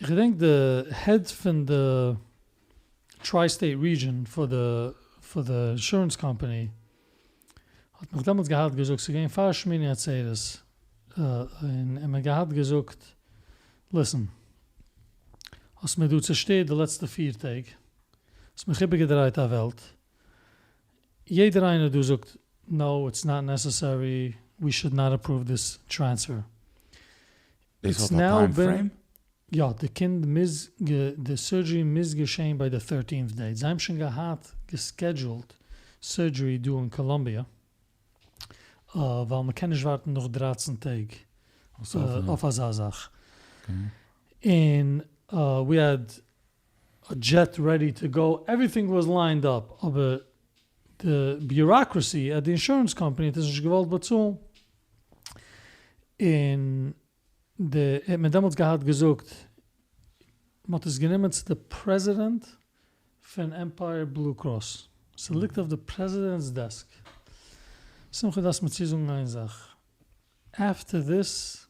איך געדענק די העד פון די טריי סטעיט רידזשען פאר די פאר די אינשורענס קאמפאני האט מיך דעמאלטס געהאט געזאגט ס'איז געווען פאר שמיני עצרת און ער מיר געהאט געזאגט ליסן האסט מיר דא צושטערט די לעצטע פיר טעג האסט מיך איבערגעדרייט א וועלט יעדער איינער דא זאגט נאו איטס נאט נעסעסערי ווי שוד נאט אפראוו דיס טרענספער. דאס האט א טיים פרעים? יא, די קינד מוז, די סורדזשערי מוז געשען ביי די טערטינט דעי, זיי האבן שוין געהאט געסקעדזשולט סורדזשערי דא אין קאלאמביע, ווייל מ'קען נישט ווארטן נאך דרייצן טעג אויף אזא זאך, און ווי העד א דזשעט רעדי טו גאו, עווריטינג וואס ליינד אפ, אבער די ביוראקרעסי עט די אינשורענס קאמפאני האט עס נישט געוואלט באצאלן, און די ער האט מיר דעמאלטס געהאט געזאגט מען האט עס גענומען צו די פרעזידענט פון עמפייער בלו קראס. ס'ליגט אויף די פרעזידענט'ס דעסק. שמחה דארפסט מיר צוזאגן איין זאך, עפטער דיס,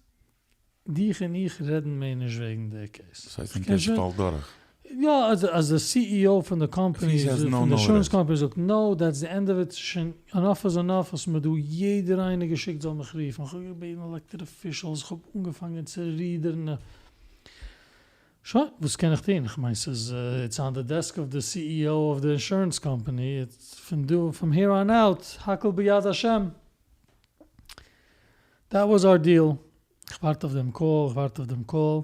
דיך און איך רעדן מער נישט וועגן די קעיס. דאס הייסט אין קעיס ס'פאלט דורך. יא, אז די סי אי או פון די קאמפאני, פון די אינשורענס קאמפאני זאגט נאו, דעטס די ענד אוו איט, שוין ענאף איז ענאף, האסט מיר דא יעדער איינער געשיקט זאל מיך רופן, איך האב געבעטן עלעקטעד אפישעלס, איך האב אנגעפאנגען צו רודערן, שוין, וואס קען איך טון, איך מיין ס'איז איטס אן די דעסק אוו די סי אי או אוו די אינשורענס קאמפאני, פון דא, פרום העיר אן אוט, הכל ביד השם. דעט וואס אר דיעל, איך ווארט אויף דעם קאל, איך ווארט אויף דעם קאל,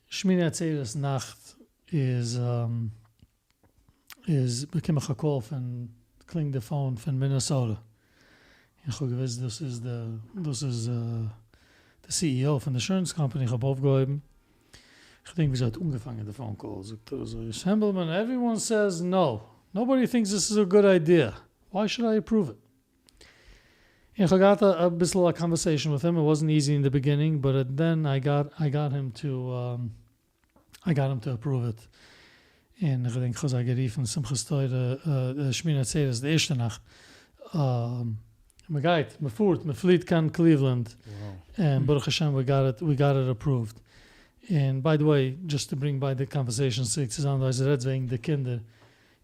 שמיני עצרת נאכט איז איז באקום איך א קאל פון, קלינגט די פאון פון מינעסאטע, און איך האב געוואוסט דאס איז די דאס איז די סי אי או פון די אינשורענס קאמפאני, איך האב אויפגעהויבן, איך געדענק וויאזוי ער האט אנגעפאנגען די פאון קאל, זאגט ער אזוי, הענדלמאן עווריוואן סעיז נאו, נאובאדי טינקס דיס איז א גוד איידיע, וויי שוד איי אפראוו איט? און כ'האב געהאט אביסל א קאנווערסעישאן וויט הים, איט וואזנט איזי אין די ביגינינג באט דען איי גאט איי גאט הים טו איי גאט הים טו אפראוו איט, און כ'געדענק כ'האב זיי גערופן שמחת תורה שמיני עצרת די ערשטע נאכט, מ'גייט מ'פארט מ'פליעט קיין קליוולענד, און ברוך השם ווי גאט איט ווי גאט איט אפראווד, און ביי די וועי דזשאסט טו ברינג ביי די קאנווערסעישאן צוריק צו זיין דו רעדסט וועגן די קינדער,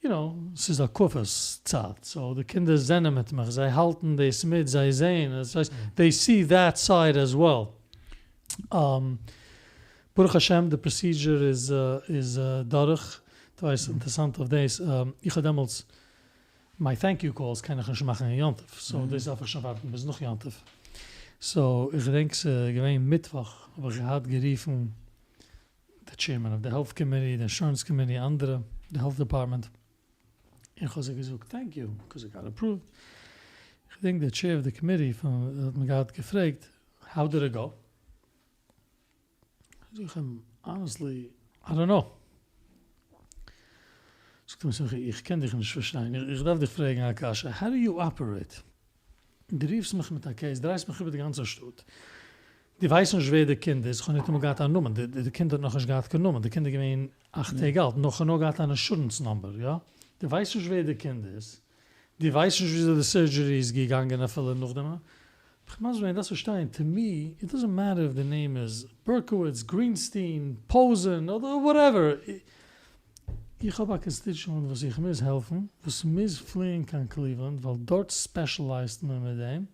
יו נאו, ס'איז הקפות צייט, סאו די קינדער זענען מיט מיך, זיי האלטן דאס מיט, זיי זעען עס, דעי סי דעט סייד עז וועל. ברוך השם די פראסידזשער איז איז דורך, דו ווייסט אינטערעסאנט אויף דאס, איך האב דעמאלטס, מיי טענק יו קאלס קען איך נישט מאכן אין יום טוב, סאו דאס דארף איך שוין ווארטן ביז נאך יום טוב, סאו איך געדענק ס'איז געווען מיטוואך האב איך געהאט גערופן די טשעירמען אוו די העלט קאמיטי, די אינשורענס קאמיטי, אנדערע, די העלט דעפארטמענט, און כ'האב זיי געזאגט טענק יו, ביקאז איט גאט אפראווד. כ'דענק די טשעיר אוו די קאמיטי פון האט מיר געהאט געפרעגט האו דיד איט גאו? זאג איך אים האנעסטלי איי דאנט נאו. זאגט ער מיר שמחה איך קען דיך נישט פארשטיין, איך דארף דיך פרעגן א קשיא, האו דו יו אפערעיט? דו רופסט מיך מיט א קעיס, דרייסט מיך איבער די גאנצע שטאט, דו ווייסט נישט ווער די קינד איז, כ'האב ניטאמאל געהאט א נאמען, די קינד האט נאכנישט געהאט קיין נאמען, די קינד איז געווען אכט טעג אלט, נאר כ'האב נאר געהאט אן אינשורענס נאמבער, יא? דו ווייסט נישט ווער די קינד איז, דו ווייסט נישט וויאזוי די סורדזשערי איז געגאנגען אפילו נאכדעם, האב איך מסביר געווען, דארפסט פארשטיין, טו מי איט דאזענט מעטער איף די נעים איז בערקאוויץ, גרינסטין, פאזען, אדער וואטעווער, איך האב א קאנסטיטשוענט וואס איך מוז העלפן, וואס מוז פליען קיין קליוולענד ווייל דארט ספעשילייזט מען מיט דעם,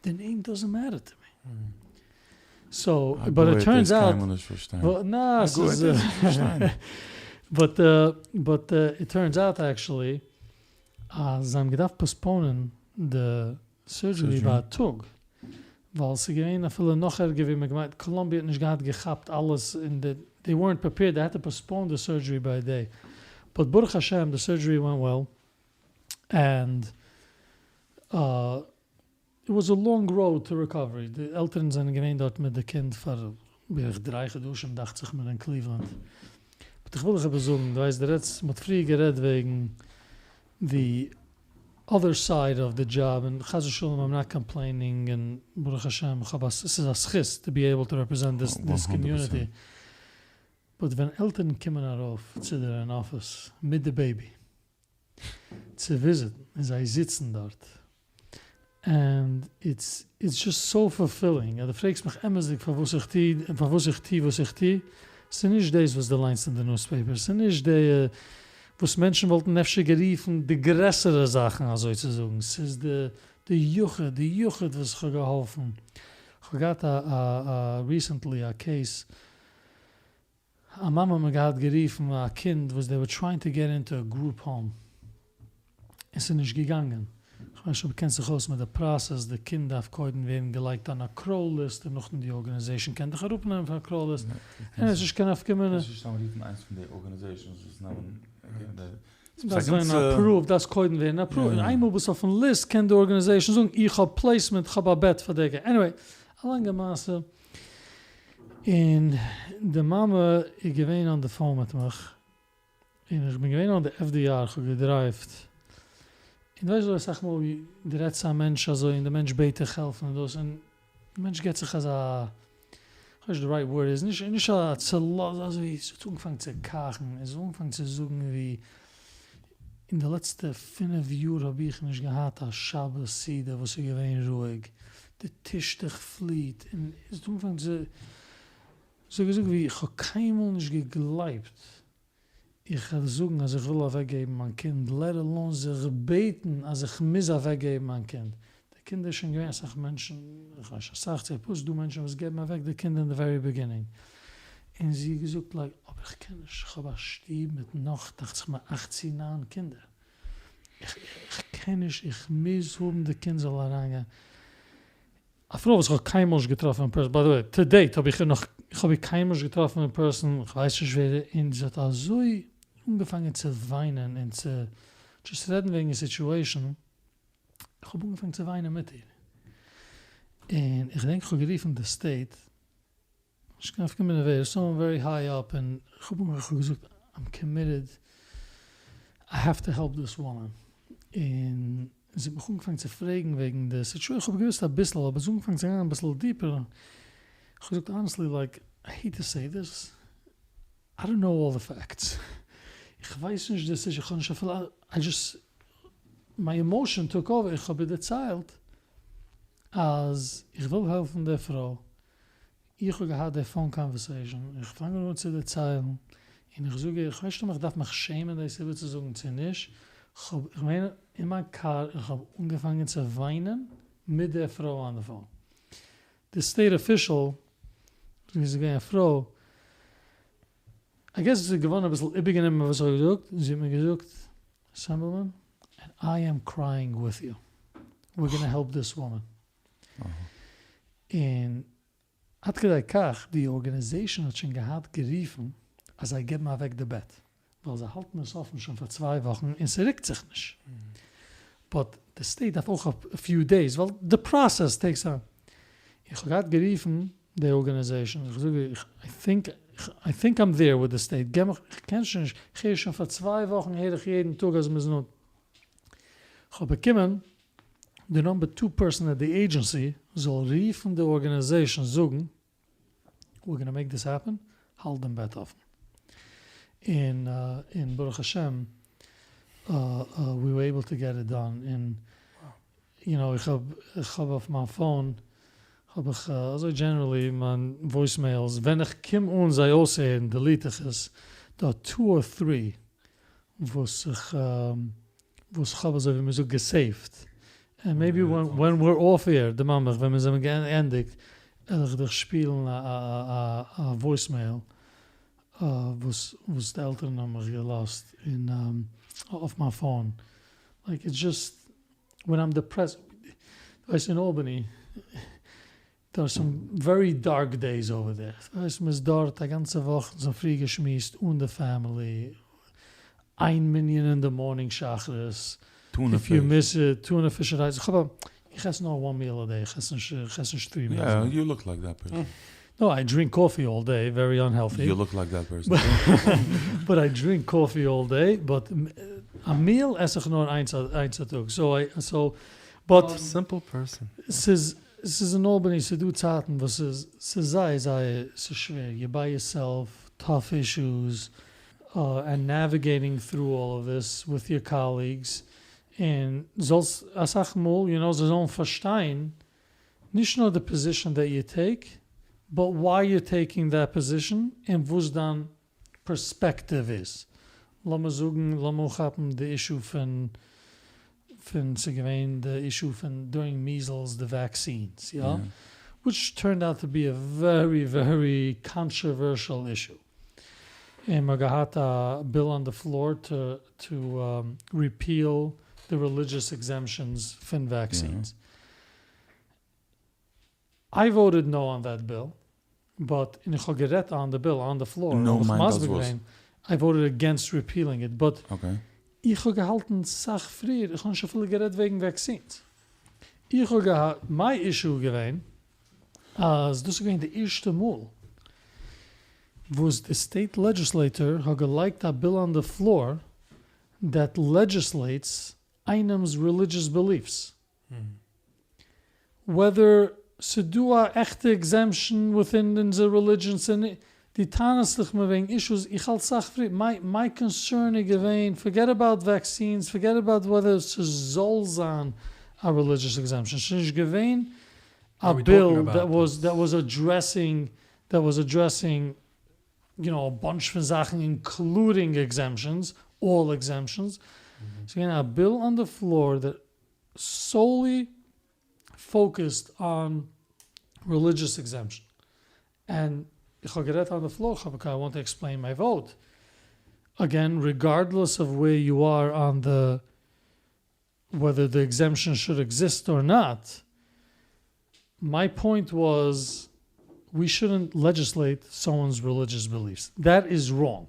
די נעים דאזענט מעטער טו מי. סאו, באט איט טורנס אוט, נא, ס'איז, באט באט איט טורנס אוט עקטשעלי אז זיי האבן געדארפט פאסטפאונען די סורדזשערי ביי א טאג, ווייל ס'איז געווען אפילו נאך ערגער ווי מ'האט געמיינט, קאלאמביע האט נישט געהאט געכאפט אלעס און דעי ווערנט פרעפעירד, דעי העד טו פאסטפאון די סורדזשערי ביי א דעי, באט ברוך השם די סורדזשערי ווענט וועל ענד איט וואס א לאנג ראוד טו ריקאווערי, די עלטערן זענען געווען דארט מיט די קינד פאר בערך דריי חדשים דאכט זיך מיר אין קליוולאנד, באט איך וויל דיך עפעס זאגן, דו ווייסט דו רעדסט, מ'האט פריער גערעדט וועגן די אדער סייד אוו די דזשאב, און חס ושלום איים נאט קאמפלעינינג, און ברוך השם איך האב א, ס'איז א זכות טו בי עיבל טו רעפרעזענט דיס דיס קאמיוניטי, באט ווען עלטערן קומען ארויף צו דיר אין אפיס מיט די בעיבי צו וויזיטן און זיי זיצן דארט ענד איטס איטס דזשאסט סאו פולפילינג אז דו פרעגסט מיך אמת'דיג פארוואס איך טו און פארוואס איך טו וואס איך טו, ס'איז נישט דאס וואס דו ליינסט אין די נוספעיפער, ס'איז נישט די וואס מענטשן וואלטן אפשר גערופן די גרעסערע זאכן אזוי צו זאגן, ס'איז די די יחיד, די יחיד וואס איך האב געהאלפן. כ'האב געהאט א א ריסענטלי א קעיס, א מאמע האט מיר געהאט גערופן א קינד וואס דעי ווער טרייענג טו געט אינטו א גרופ האום און ס'איז נישט געגאנגען, כ'ווייס נישט אויב קענסט זיך אויס מיט די פראסעס, די קינד דארף קודם ווערן געלייגט אן א קראו ליסט און נאכדעם די ארגענעזעישן קען דיך אראפנעמען פון א קראו ליסט, און עס איז נישט קיין נפקא מינה. קענסט נישט סתם רופן איינס פון די ארגענעזעישאנס וואס נעמען די. דארפסט ווערן אפראווד, דארפסט קודם ווערן אפראווד, און איינמאל ביסט אויפן ליסט קען די ארגענעזעישן זאגן איך האב פלעיסמענט, איך האב א בעט פאר די קינד, עניוועי, א לאנגע מעשה. און די מאמע איז געווען אן די פאון מיט מיך, און איך בין געווען אן די FDR, איך האב געדרייווט, און דו ווייסט וויאזוי אסאך מאל דו רעדסט צו א מענטש אזוי און די מענטש בעט דיך העלפן און דאס, און די מענטש געבט זיך אזא, כ'ווייס נישט די רייט ווארד איז, נישט נישט א צולאז, אזוי, זי האט אנגעפאנגען צו קאכן, און זי האט אנגעפאנגען צו זאגן ווי. אין די לעצטע פינף יאר האב איך נישט געהאט א שבת סעודה וואס איז געווען רואיג, די טישטוך פליעט, און זי האט אנגעפאנגען צו, זי האט געזאגט ווי איך האב קיינמאל נישט געגלייבט איך וועל זאגן אז איך וויל אוועקגעבן מיין קינד, לעט עלאון זיך בעטן אז איך מוז אוועקגעבן מיין קינד. די קינדער איז שוין געווען אסאך מענטשן, איך ווייס נישט אסאך צו עפעס, דא מענטשן וואס געבן אוועק די קינדער אין די ווערי ביגינינג. און זי האט געזאגט לייק, אבער איך קען נישט, איך האב א שטוב מיט נאך דאכט זיך מיר אכט צו ניין קינדער, איך קען נישט, איך מוז האבן די קינד זאל אריינגיין. א פרוי וואס איך האב קיינמאל נישט געטראפן אין פערסאן, ביי די וועי, טו דעיט האב איך איר נאך, איך האב איר קיינמאל נישט געטראפן אין פערסאן, איך ווייס נישט ווער, און זי האט אזוי אנגעפאנגען צו וויינען און צו דזשאסט רעדן וועגן איר סיטועשאן, איך האב אנגעפאנגען צו וויינען מיט איר, און איך געדענק איך האב גערופן די סטעיט, נישט קיין נפקא מינה ווער, סאמאן ווערי היי אפ, און איך האב איך האב געזאגט איים קאמיטעד, איי העוו טו העלפ דיס וואמען, און זי האט מיך אנגעפאנגען צו פרעגן וועגן די סיטואשען, איך האב געוואוסט אביסל, אבער זי האט אנגעפאנגען צו גיין אביסל דיפער, איך האב געזאגט האנעסטלי לייק איי העיט טו סעי דיס, איי דאנט נאו אלל די פעקטס, איך ווייס נישט די סיטואשען, איך האב נישט אפילו, איי דזשאסט, מיי עמאושען טוק אווער, איך האב איר דערציילט אז איך וויל העלפן די פרוי, איך האב געהאט די פאון קאנווערסעישאן, איך פאנג אן צו דערציילן, און איך זאג איר, איך ווייס נישט אויב איך דארף מיך שעמען דאס איבערצוזאגן צו נישט, כ'האב, איך בין אין מיין קאר און כ'האב אנגעפאנגען צו וויינען מיט די פרוי אן די פאון. די סטעיט אפישעל, זי איז געווען א פרוי, איי געס זי איז געווארן אביסל איבערגענומען וואס איך האב געזאגט, און זי האט מיר געזאגט, אסעמבלימען, ענד איי עם קרייאינג וויט יו, וויר גאנא העלפ דיס וואמען. און עד כדי כך די ארגענעזעישאן האט שוין געהאט גערופן אז זיי געבן אוועק די בעט ווייל זיי האלטן עס אפן שוין פאר צוויי וואכן און ס'רוקט זיך נישט באט די סטעיט דארף אויך א פיו דעיס ווייל די פראסעס טעיקס טיים. איך האב געהאט גערופן די ארגענעזעישאן איך זאג איי טינק איי טינק איים דעיר וויט די סטעיט געב מיך איך קען שוין נישט איך הער שוין פאר צוויי וואכן הער איך יעדן טאג אז מ'איז נאנט כ'האב באקומען די נאמבער טו פערסאן עט די עידזשענסי זאל רופן די ארגענעזעישאן זאגן וויר גאנא מעיק דיס העפען, האלט דעם בעט אפן. און און ברוך השם ווי ווער עיבל טו געט איט דאן און יו נאו איך האב איך האב אויף מיין פאון האב איך אזוי דזשענערלי מיין וואויס מעילס ווען איך קום אן זיי אויסהערן דעליט איך עס דא טו אר טרי וואס איך וואס איך האב אזוי ווי מען זאגט געסעיווט, ענד מעיבי ווען וויר אףף עיר, דערמאן מיך ווען מיר זענען געענדיגט וועל איך דיך שפילן א וואויס מעיל וואס וואס די עלטערן האבן מיך געלאזט און אויף מיין פאון, לייק איטס דזשאסט ווען איים דעפרעסד, ווייסט אין אלבאני דער אר סאם ווערי דארק דעיס אווער דער, ווייסט מ'איז דארט א גאנצע וואך, אונז האבן פריער געשמועסט אן די פעמילי, איין מנין אין די מארנינג שחרית, איף יו מיס איט, טונא פיש רייס, איך האב א, איך עס נאר וואן מיעל א דעי, איך עס נישט, איך עס נישט טרי מילס. יא, יו לוק לייק דעט פערסאן. נאו, איי דרינק קאפי אלל דעי, ווערי אנהעלטי. יו לוק לייק דעט פערסאן. באט איי דרינק קאפי אלל דעי, באט א מיעל עס איך נאר איינס א טאג, סאו איי, סאו, באט. סימפל פערסאן. ס'איז ס'איז אין אלבאני ס'איז דא צייטן וואס ס'איז ס'איז זייער זייער ס'איז שווער יור ביי יורסעלף טאף אישוס ענד נעוויגעיטינג טרו אלל אוו דיס וויט יור קאליגס און זאלסט אסאך מאל יו נאו זיי זאלן פארשטיין נישט נאר די פאזישאן דעט יו טעיק באט וויי יור טעיקינג דעט פאזישאן און וואס דיין פערספעקטיוו איז, לאמיר זאגן, לאמיר אנכאפן די אישו פון, פון, ס'איז געווען די אישו פון דורינג מיזעלס די וואקסינס, יא? וויטש טורנד אוט טו בי א ווערי ווערי קאנטראווערשעל אישו, און מ'האט געהאט א ביל אן די פלאר טו טו ריפיעל די רעלידזשעס עקזעמפשאנס פון וואקסינס. איי וואוטעד נאו אן דעט ביל, באט, און איך האב גערעדט אן די ביל אן די פלאר, האב איך מסביר געווען, איי וואוטעד אגעינסט ריפיעלינג איט, באט איך האב געהאלטן סאך פריער, איך האב נישט אפילו גערעדט וועגן וואקסינס, איך האב געהאט, מיי אישו איז געווען אז דאס איז געווען די ערשטע מאל וואס די סטעיט לעדזשיסלעיטאר האט געלייגט א ביל אן די פלאר דעט לעדזשיסלעיטס איינעמס רעלידזשעס בעליפס. וועדער ס'דא א עכטע עקזעמפשאן וויטין אונזער רעלידזשען צו נישט. דו טענה'סט זיך מיר וועגן אישוס, איך האלט סאך פריער, מיי מיי קאנסערן איז געווען, פארגעט אבאוט וואקסינס, פארגעט אבאוט וועדער ס'זאל זיין א רעלידזשעס עקזעמפשאן, ס'איז נישט געווען א ביל דעט וואס דעט וואס אדרעסינג דעט וואס אדרעסינג יו נאו א באנטש פון זאכן אינקלודינג עקזעמפשאנס, אלל עקזעמפשאנס, ס'איז געווען א ביל אן די פלאר דעט סאולי פאוקעסד אן רעלידזשעס עקזעמפשאן, און איך האב גערעדט אן די פלאר, כ'האב איי וואנט טו עקספלעין מיי וואוט, אגעין ריגארדלעס אוו וועיר יו אר אן די וועדער די עקזעמפשאן שוד עקזיסט אר נאט, מיי פוינט וואס ווי שודנט לעדזשיסלעיט סאמאנס רעלידזשעס בעליפס, דעט איז ראנג,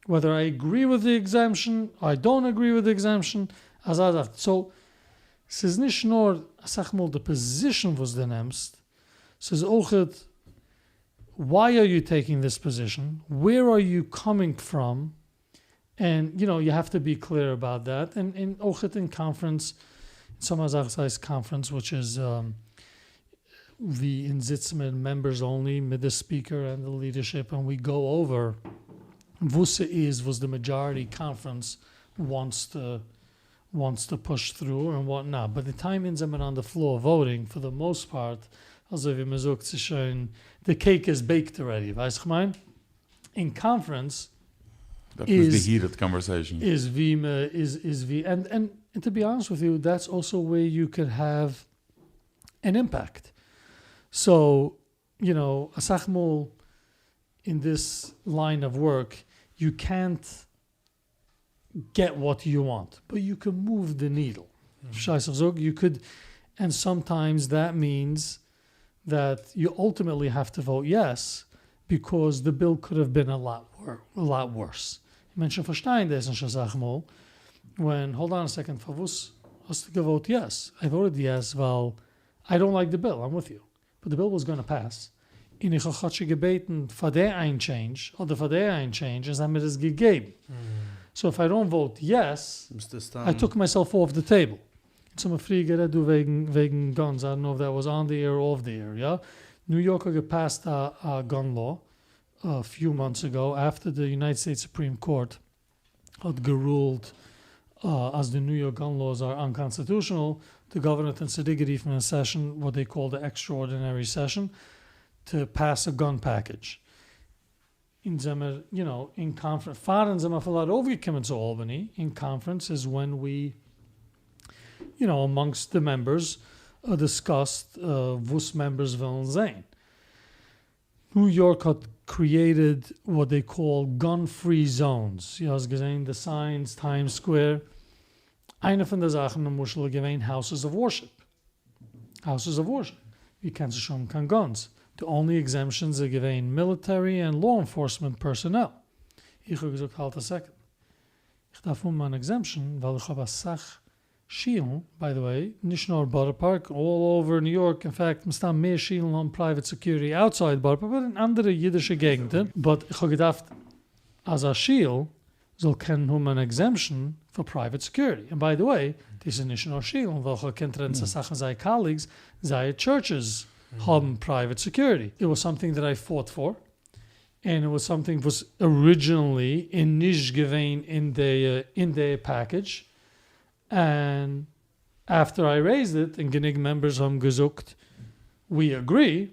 וועדער איי אגרי וויט די עקזעמפשאן אר איי דאנט אגרי וויט די עקזעמפשאן, אזא זאך, סאו ס'איז נישט נאר אסאך מאל די פאזישאן וואס דו נעמסט, ס'איז אויכעט וואי אר יו טעיקינג דיס פאזישאן, וועיר אר יו קאמינג פראם, ענד יו נאו יו העוו טו בי קלעיר אבאוט דעט, און און אויכעט אין קאנפרענס, אונז האבן א זאך וואס הייסט קאנפרענס וויטש איז ווי אונז זיצן מיר מעמבערס אנלי מיט די ספיקער ענד די לידערשיפ און ווי גאו אווער וואס ס'איז וואס די מעדזשאריטי קאנפרענס וואנטס טו וואנטס טו פוש טרו און וואט נאט, ביי די טיים אונז זעמיר אן די פלאר וואוטינג פאר די מאוסט פארט אזוי ווי מ'זאגט ס'איז שוין די קעיק איז בעיקט ארעדי ווייסט כ'מיין אין קאנפרענס דארט איז די היעטעד קאנווערסעישאן. איז ווי מ' איז איז ווי ענד ענד טו בי אנעסט וויט יו דעטס אלסא וועיר יו קען העוו ען אימפעקט סאו יו נאו אסאך מאל אין דיס ליין אוו ווארק יו קענט געט וואט יו וואנט באט יו קען מאוו די נידל פארשטייסט וואס איך זאג יו קוד ענד סאמטיימס דעט מיענס דעט יו אלטימעטלי העוו טו וואוט יעס ביקאוז די ביל קוד העוו בין א לאט ווארס מענטשן פארשטייען דאס נישט אסאך מאל ווען האלד אן א סעקאנד פארוואס האסטו געוואוט יעס איי וואוטעד יעס ווייל איי דאנט לייק די ביל איים וויט יו באט די ביל וואס גאנא פעס, און איך האב כאטשיג געבעטן פאר די איין טשעינדזש אדער פאר די איין טשעינדזש און זיי האבן מיר עס געגעבן, סאו איף איי דאנט וואוט יעס, איי טוק מייסעלף אףף די טעיבל. אונז האבן פריער גערעדט דא וועגן וועגן גאנס, איי דאנט נאו איף דעט וואס אן די עיר אר אףף די עיר, יא? ניו יארק האט געפעסט א א גאן לאו א פיו מאנטס אגאו אפטער די יונייטעד סטעיטס סופרים קאורט האט גערולט אז די ניו יארק גאן לאוס אר אנקאנסטיטושענעל, די גאווערנער האט אונז צוריקגערופן אין סעשאן, וואט דעי קאל די עקסטראארדינערי סעשאן, טו פעס א גאן פעקעדזש. אונז זעמער, יו נאו, אין קאנפרענס, פאר אונז זעמער אפילו ארויפגעקומען צו אלבאני, אין קאנפרענס איז ווען ווי, יו נאו, אמאנגסט די מעמבערס דיסקאסד וואס מעמבערס ווילן זעהן. ניו יארק האט קריעטעד וואט דעי קאל גאן פרי זאונס, יא האסט געזעהן די סיינס טיימס סקווער? איינע פון די זאכן למשל איז געווען האוסעס אוו ווארשיפ, האוסעס אוו ווארשיפ ווי קענסט נישט האבן קיין גאנס, די אנלי עקזעמפשאנס איז געווען מיליטערי ענד לאו ענפארסמענט פערסאנעל, איך האב געזאגט האלט א סעקאנד, איך דארף האבן אן עקזעמפשאן ווייל איך האב אסאך שילן, ביי די וועי, נישט נאר בארא פארק, אלל אווער ניו יארק, אין פעקט מסתם מער שילן האבן פרייוועט סעקיוריטי אוטסייד בארא פארק, באט אין אנדערע אידישע געגנטער, באט איך האב געדארפט אז א שיל זאל קענען האבן אן עקזעמפשאן פאר פרייוועט סעקיוריטי, און ביי די וועי, דאס איז נישט נאר שילן, ווייל כ'האב געקענט רעדן צו אסאך פון זייער קאליגס, זייער טשורטשעס האבן פרייוועט סעקיוריטי, איט וואס סאמטינג דעט איי פאוט פאר, און איט וואס סאמטינג וואס ארידזשינעלי איז נישט געווען אין די אין די פעקעדזש, און אפטער איי רעיזד איט און גענוג מעמבערס האבן געזאגט ווי אגרי,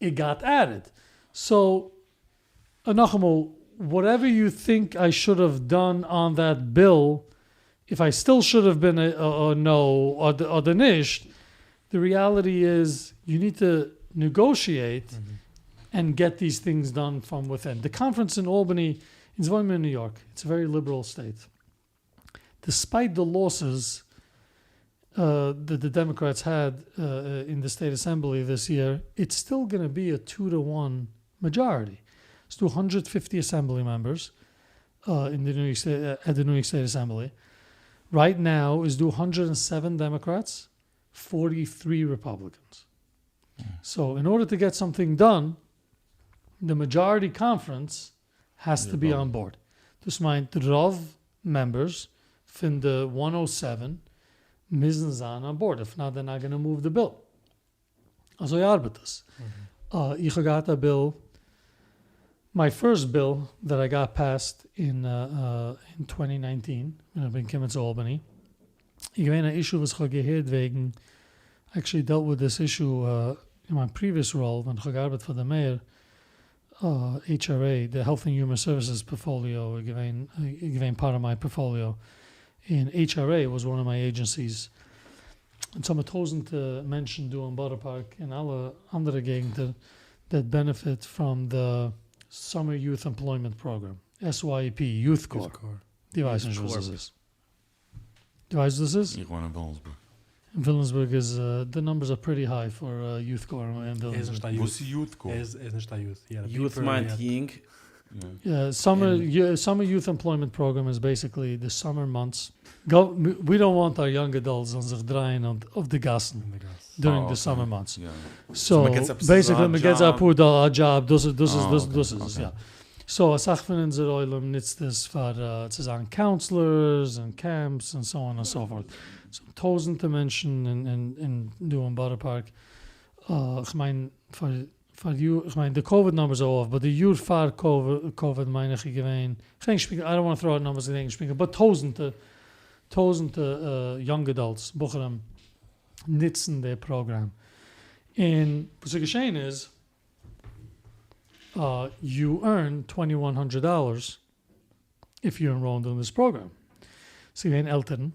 איט גאט עדעד. סאו נאכאמאל, וואטעווער יו טינק איי שוד האוו דאן אן דעט ביל, איף איי סטיל שוד האוו בין א נאו אדער נישט, די ריאליטי איז יו ניד טו נעגאושיעט ענד געט דיס טינגס דאן פראם וויטין. די קאנפרענס אין אלבאני, אונז וואוינען מיר אין ניו יארק, איטס א ווערי ליבעראל סטעיט, דיספייט די לאסעס דעט די דעמאקרעטס העד אין די סטעיט אסעמבלי דיס יער, איטס סטיל גאנא בי א טו טו וואן מעדזשאריטי. ס'דא הונדרעט פיפטי אסעמבלי מעמבערס אין די ניו יארק סטעיט עט די ניו יארק סטעיט אסעמבלי. רייט נאו איז דא הונדרעט ענד סעווען דעמאקרעטס, פארטי טרי רעפאבליקענס. סאו אין ארדער טו געט סאמטינג דאן, די מעדזשאריטי קאנפרענס העז טו בי אן באורד. דאס מיינט רוב מעמבערס פון די וואן או סעווען מוזן זיין אן באורד, איף נאט דער נאט גאנא מאוו די ביל. אזוי ארבעט עס. איך האב געהאט א ביל. My first bill that I got passed in אין twenty nineteen ווען איך בין געקומען צו אלבאני איז געווען א issue וואס איך האב געהערט וועגן, I actually dealt with this issue in my previous role ווען איך האב געארבעט פאר די mayor, HRA, די Health and Human Services portfolio איז געווען איז געווען part of my portfolio, און HRA was one of my agencies, אונז האמיר טויזענטע מענטשן דא אין בארא פארק און אלע אנדערע געגנטער that benefit from the Summer Youth Employment Program, SYEP, Youth Corps, דו ווייסט נישט וואס דאס איז? דו ווייסט וואס דאס איז? איך וואוין אין וויליאמסבורג. אין וויליאמסבורג איז די numbers are pretty high for Youth Corps אין וויליאמסבורג. וואס איז Youth Corps? ער איז נישט א youth. Youth מיינט יונג. Summer Youth Employment Program איז basically די summer months. We don't want our young adults זאלן זיך דרייען אויף די גאסן during די summer months. So basically מ'געט זיי אפאר דאלער א דזשאב דאס איז דאס איז דאס איז עס יא. So אסאך פון אונזער עולם נוצט עס פאר צו זיין counselors און camps און so on and so forth. So טויזענטע מענטשן אין דא אין בארא פארק, כ'מיין פאר פאר יאר, כ'מיין די COVID numbers are off, but די יאר פאר COVID מיין איך איז געווען, כ'דענק נישט פונקטליך, I don't want throw out numbers כ'דענק נישט פונקטליך, but טויזענטע טויזענטע young adults, בחורים, נוצן די פראגראם. און וואס איז געשען איז, you earn twenty one hundred dollars if you enrolled in this program. ס'איז געווען עלטערן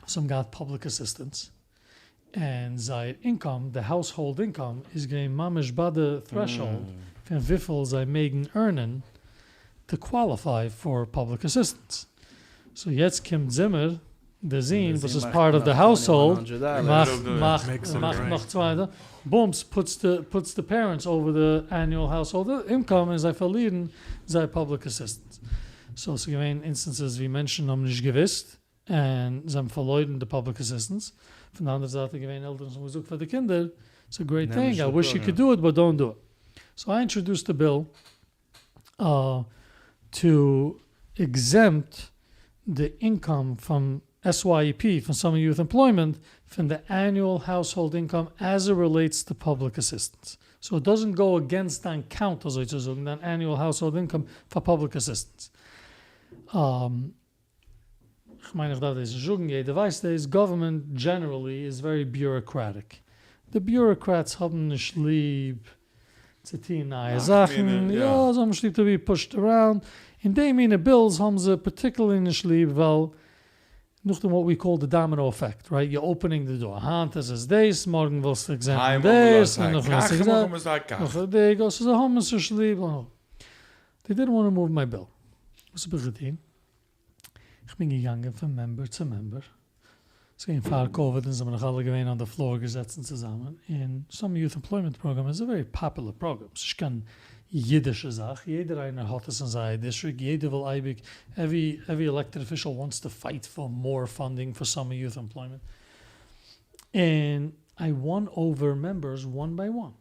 וואס האבן געהאט public assistance, און זייער income, די household income, איז געווען ממש ביי די threshold פון וויפיל זיי מעגן earn ען to qualify for public assistance. So יעצט קומט זומער, די זון וואס איז part of the household מאכט מאכט נאך צוויי בומס puts the puts the parents over the annual household income און זיי פארלירן זייער public assistance. So ס'איז געווען instances ווי מענטשן האבן נישט געוואוסט און זיי האבן פארלוירן די public assistance. פון די אנדערע זייט איז געווען עלטערן וואס האבן געזאגט פאר די קינדער it's a great thing I wish you could do it but don't do it. So I introduced a bill to exempt the income פון SYEP פון Summer Youth Employment פון די annual household income as it relates to public assistance. So it doesn't go against דיין count אזוי צו זאגן דיין annual household income פאר public assistance. כ'מיין איך דארף דאס נישט זאגן יעדער ווייסט דאס, government generally איז very bureaucratic, די bureaucrats האבן נישט ליב צו טוהן נייע זאכן, יא זיי האבן נישט ליב to be pushed around, און די מינע bills האבן זיי particularly נישט ליב ווייל נאכדעם what we call the domino effect, right, you opening the door, היינט איז עס דאס, מארגן ווילסטו exempt ן דאס, און נאכדעם ווילסטו exempt ן, so זיי האבן עס נישט ליב, they didn't want to move my bill, וואס האב איך געטוהן? איך בין געגאנגען פון member צו member, ס'איז געווען פאר COVID און זעמיר נאך אלע געווען on the floor געזעצן צוזאמען, און Summer Youth Employment Program איז א very popular program, ס'נישט קיין אידישע זאך, יעדער איינער האט עס אין זייער דיסטריקט, יעדער וויל אייביג, every every elected official wants to fight for more funding for summer youth employment, און I won over members one by one.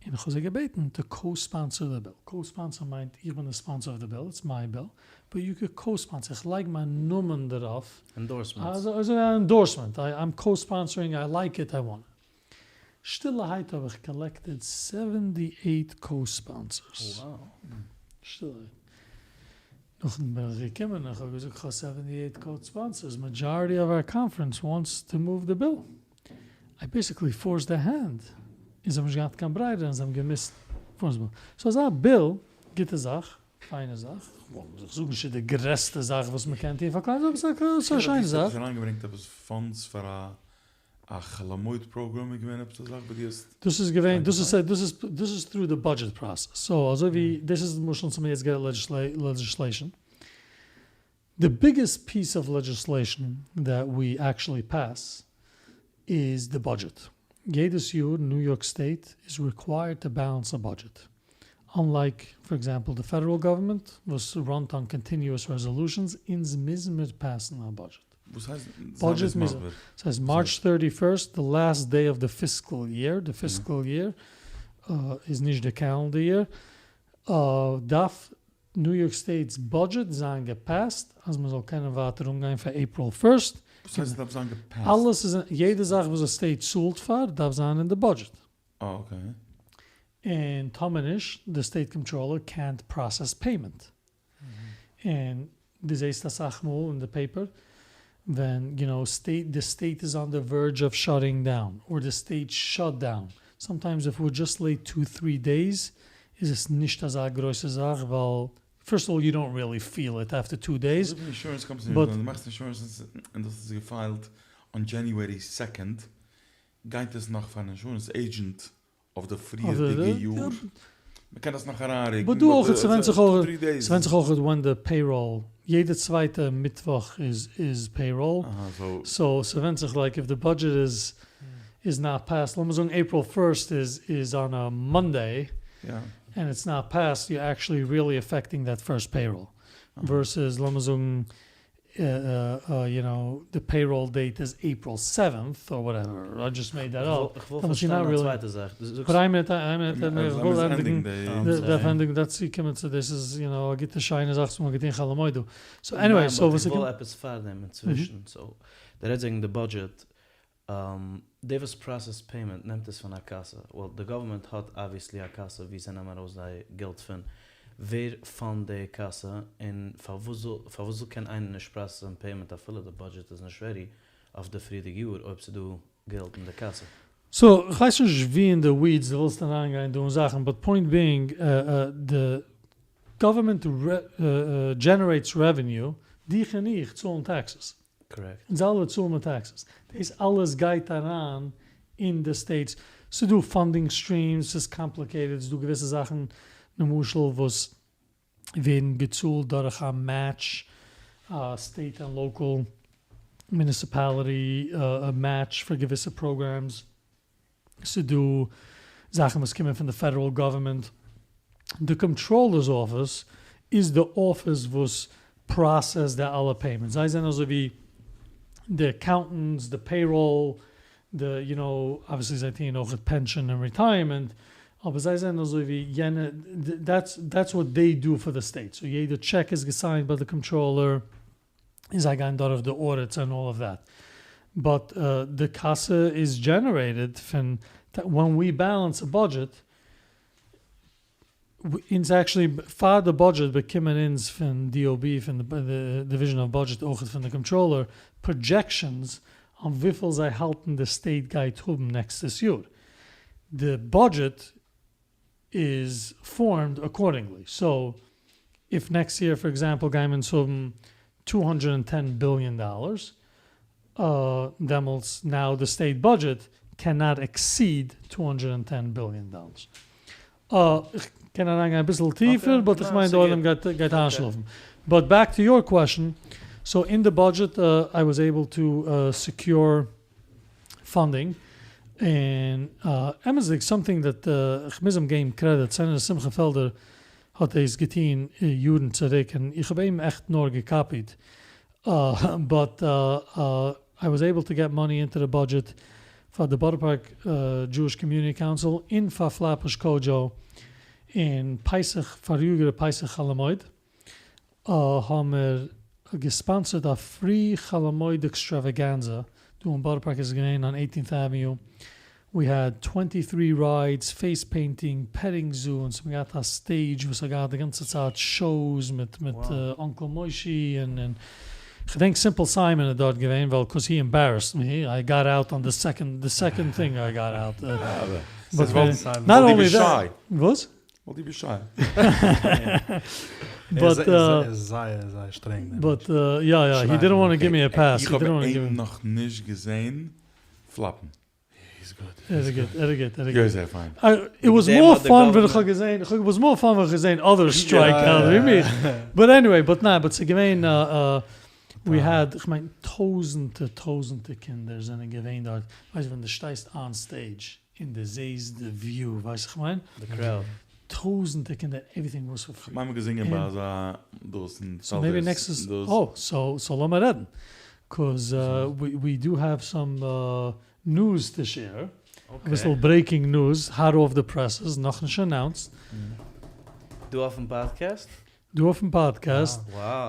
און איך האב זיי געבעטן to co-sponsor די bill, co-sponsor מיינט איך בין די sponsor אויף די bill, it's my bill, but you could co-sponsor, איך לייג מיין נאמען דערויף, endorsement. אזוי א endorsement, I'm co-sponsoring, I like it, I want it. שטילערהייט האב איך collected seventy eight co-sponsors. שטילערהייט. נאכדעם בין איך געקומען און איך האב געזאגט איך האב seventy eight co-sponsors, majority of our conference wants to move the bill. I basically forced the hand, און זיי האבן נישט געהאט קיין ברירה און זיי האבן געמוזט force ן. So אזא bill, גוטע זאך, פיינע זאך, איך זאג נישט ס'איז די גרעסטע זאך וואס מ'קען טון פאר כלל ישראל, אבער ס'איז א שיינע זאך. האסט אריינגעברענגט עפעס funds פאר א א חול המועד program איז געווען עפעס א זאך וואס דו האסט. דאס איז געווען, דאס איז דאס איז דאס איז through די budget process, so אזוי ווי דאס איז למשל אונז האבן יעצט גערעדט legislation, the biggest piece of legislation that we actually pass איז די budget. יעדעס יאר ניו יארק state איז required to balance א budget. Unlike for example די פעדעראל גאווערמענט וואס run ט on continuous resolutions, אונז מוזן מיר pass ן א budget. וואס הייסט זיי מסביר? ס'הייסט March thirty first the last day of the fiscal year, די fiscal year איז נישט די calendar year, דארף ניו יארק state's budget זיין גע pass ט אז מען זאל קענען ווייטער אנגיין פאר April first. וואס הייסט עס דארף זיין גע pass ט? אלעס איז, יעדע זאך וואס די state צאלט פאר דארף זיין אין די budget. אה okay. און טאמער נישט, די סטעיט קאנטראלער קענט פראסעס פעימענט. און דו זעסט אסאך מאל אין די פעיפער ווען יו נאו סטעיט די סטעיט איז אן די ווערדזש אוו שאטינג דאון אר די סטעיט שאט דאון, סאמטיימס איף וויר דזשאסט לעיט טו טרי דעיס איז עס נישט אזא גרויסע זאך ווייל פירסט אוו אלל יו דאנט ריעלי פיל איט אפטער טו דעיס אזוי ווי אינשורענס קאמפאני באט ווען דו מאכסט אינשורענס און דאס איז געפיילט אן דזשעניוערי סעקאנד גייט עס נאך פארן אינשורענס עידזשענט אויף די פריערדיגע יאר, מ'קען עס נאך אריינרוקן, באט דא אויך, ס'ווענדט זיך אויך, ס'ווענדט זיך אויך ווען די פעיראל, יעדע צווייטע מיטוואך איז איז פעיראל, סאו ס'ווענדט זיך לייק איף די בודזשעט איז איז נאט פעסד, לאמיר זאגן עיפריל פירסט איז איז אן א מאנדעי, ענד איטס נאט פעסד, יו עקשעלי ריעלי עפעקטינג דעט פירסט פעיראל, ווערסעס לאמיר זאגן יו נאו די פעיראל דעיט איז עיפריל סעווענט אר וואטעווער, איי דזשאסט מעיד דעט אפ, איך וויל פארשטיין א צווייטע זאך, דו זאגסט. באט איין מינוט איין מינוט איך וויל ענדיגן, דארף ענדיגן דארף צוקומען צו דאס איז יו נאו א גוטע שיינע זאך וואס מ'האט געטון חול המועד דא, סאו עניוועי סאו וואס איך וויל עפעס פארדעם אינצווישן, סאו דו רעדסט וועגן די בודזשעט, די וואס פראסעסט פעימענט נעמט עס פון א קאסע, וועל די גאווערמענט האט אבוויעסלי א קאסע ווי זיי נעמען ארויס זייער געלט פון, ווער פאנדט די קאסע און פארוואס זאל פארוואס זאל קען איינער נישט פראסעסען פעימענט אפילו די בודזשעט איז נישט רעדי אויף די פריערדיגע יאר אויב ס'איז דא געלט אין די קאסע? סאו כ'ווייס נישט ווי אין די ווידס דו ווילסט אריינגיין דא אין זאכן באט פוינט ביאינג די גאווערמענט דזשענערעיטס רעוועניו, דיך און איך צאלן טעקסעס. קארעקט. אונז אלע צאלן מיר טעקסעס. דאס אלעס גייט אריין אין די סטעיטס. ס'איז דא פאנדינג סטרימס, ס'איז קאמפליקעיטעד, ס'איז דא געוויסע זאכן למשל וואס ווערן געצאלט דורך א מעטש, א סטעיט ענד לאקעל מוניסיפעליטי מעטש פאר געוויסע פראגרעמס. ס'איז דא זאכן וואס קומען פון די פעדעראל גאווערמענט. די קאמטראלער'ס אפיס איז די אפיס וואס פראסעסט די אלע פעימענטס. זיי זענען אזוי ווי די אקאונטענטס, די פעיראל, די יו נאו, אבוויעסלי זיי טוען אויך פענשאן און ריטייערמענט, אבער זיי זענען אזוי ווי יענע, דעטס דעטס וואט דעי דו פאר די סטעיט. סאו יעדע טשעק איז געסיינט ביי די קאמטראלער. און זיי גייען דורך די אודיטס ענד אלל אוו דעט, באט די קאסע איז דזשענערעיטעד פון ווען ווי בעלענס א בודזשעט, אונז עקשעלי פאר די בודזשעט באקומען אונז פון DOB פון די דיוויזשען אוו בודזשעט אויכעט פון די קאנטראלער פראדזשעקשאנס אויף וויפיל זיי האלטן די סטעיט גייט האבן נעקסטעס יאר, די בודזשעט איז פארמד אקארדינגלי, סאו איף נעקסט יער פאר עקזעמפל גייען אונז האבן טו האנדרעט ענד טען ביליאן דאלערס, דעמאלטס נאו די סטעיט בודזשעט קען נאט עקסיד טו האנדרעט ענד טען ביליאן דאלערס. איך קען אריינגיין אביסל טיפער באט איך מיין די עולם גייט גייט איינשלאפן. באט בעק טו יור קוועשן, סאו אין די בודזשעט איי וואס עיבל טו סעקיור פאנדינג, און אמת'דיג סאמטינג דעט כ'מוז אים געבן קרעדיט, סענעטער שמחה פעלדער האט דאס געטון יארן צוריק און איך האב אים עכט נאר געקאפיט, באט איי וואס עיבל טו געט מאני אינטו די בודזשעט פאר די בארא פארק דזשואיש קאמיוניטי קאונסיל און פאר פלעטבוש קאודזשאו און פסח פאריאריגע פסח חול המועד. האמער געספאנסערט א פרי חול המועד עקסטראוועגאנזע דא אין בארא פארק איז עס געווען אן עיטינט עוועניו ווי העד טווענטי טרי ריידס פעיס פעינטינג פעטינג זו אונז האבן געהאט א סטעידזש וואס האט געהאט די גאנצע צייט שאוס מיט מיט אנקל מושי און און כ'דענק סימפל סיימאן איז דארט געווען ווייל קאוז הי עמבערעסד מי איי גאט אוט אן די סעקאנד די סעקאנד טינג איי גאט אוט נאט אנלי דעט וואס? ווייל דו ביסט שיי. ער איז זייער זייער שטרענג דער מענטש. באט יא יא הי דידנט וואנט טו גיוו מי א פעס. איך האב אים נאך נישט געזעהן פלאפן. היז גוד. ער איז גוט ער איז גוט ער איז גוט. יא זייער פיין. איט וואס מאר פאן ווען איך האב געזעהן איט וואס מאר פאן ווען איך האב געזעהן אדערס סטרייק אוט ווי מיך. באט עניוועי באט ניין באט ס'איז געווען ווי העד כ'מיין טויזענטע טויזענטע קינדער זענען געווען דארט ווייסט ווען דו שטייסט אן סטעידזש און דו זעהסט די וויו, ווייסט איך מיין? די קראוד. טויזענטע קינדער, עווריטינג וואס פאר פרי. כ'מיין מ'האט געזינגען ביי אזא דאס אין סאו מעיבי נעקסט איז, אה, סאו סאו לאמיר רעדן, קאז ווי דו העוו סאם ניוז טו שעיר, אביסל ברעיקינג ניוז, האט אףף די פרעסעס, נאכנישט אנאונסד. דא אויפן פאדקעסט? דא אויפן פאדקעסט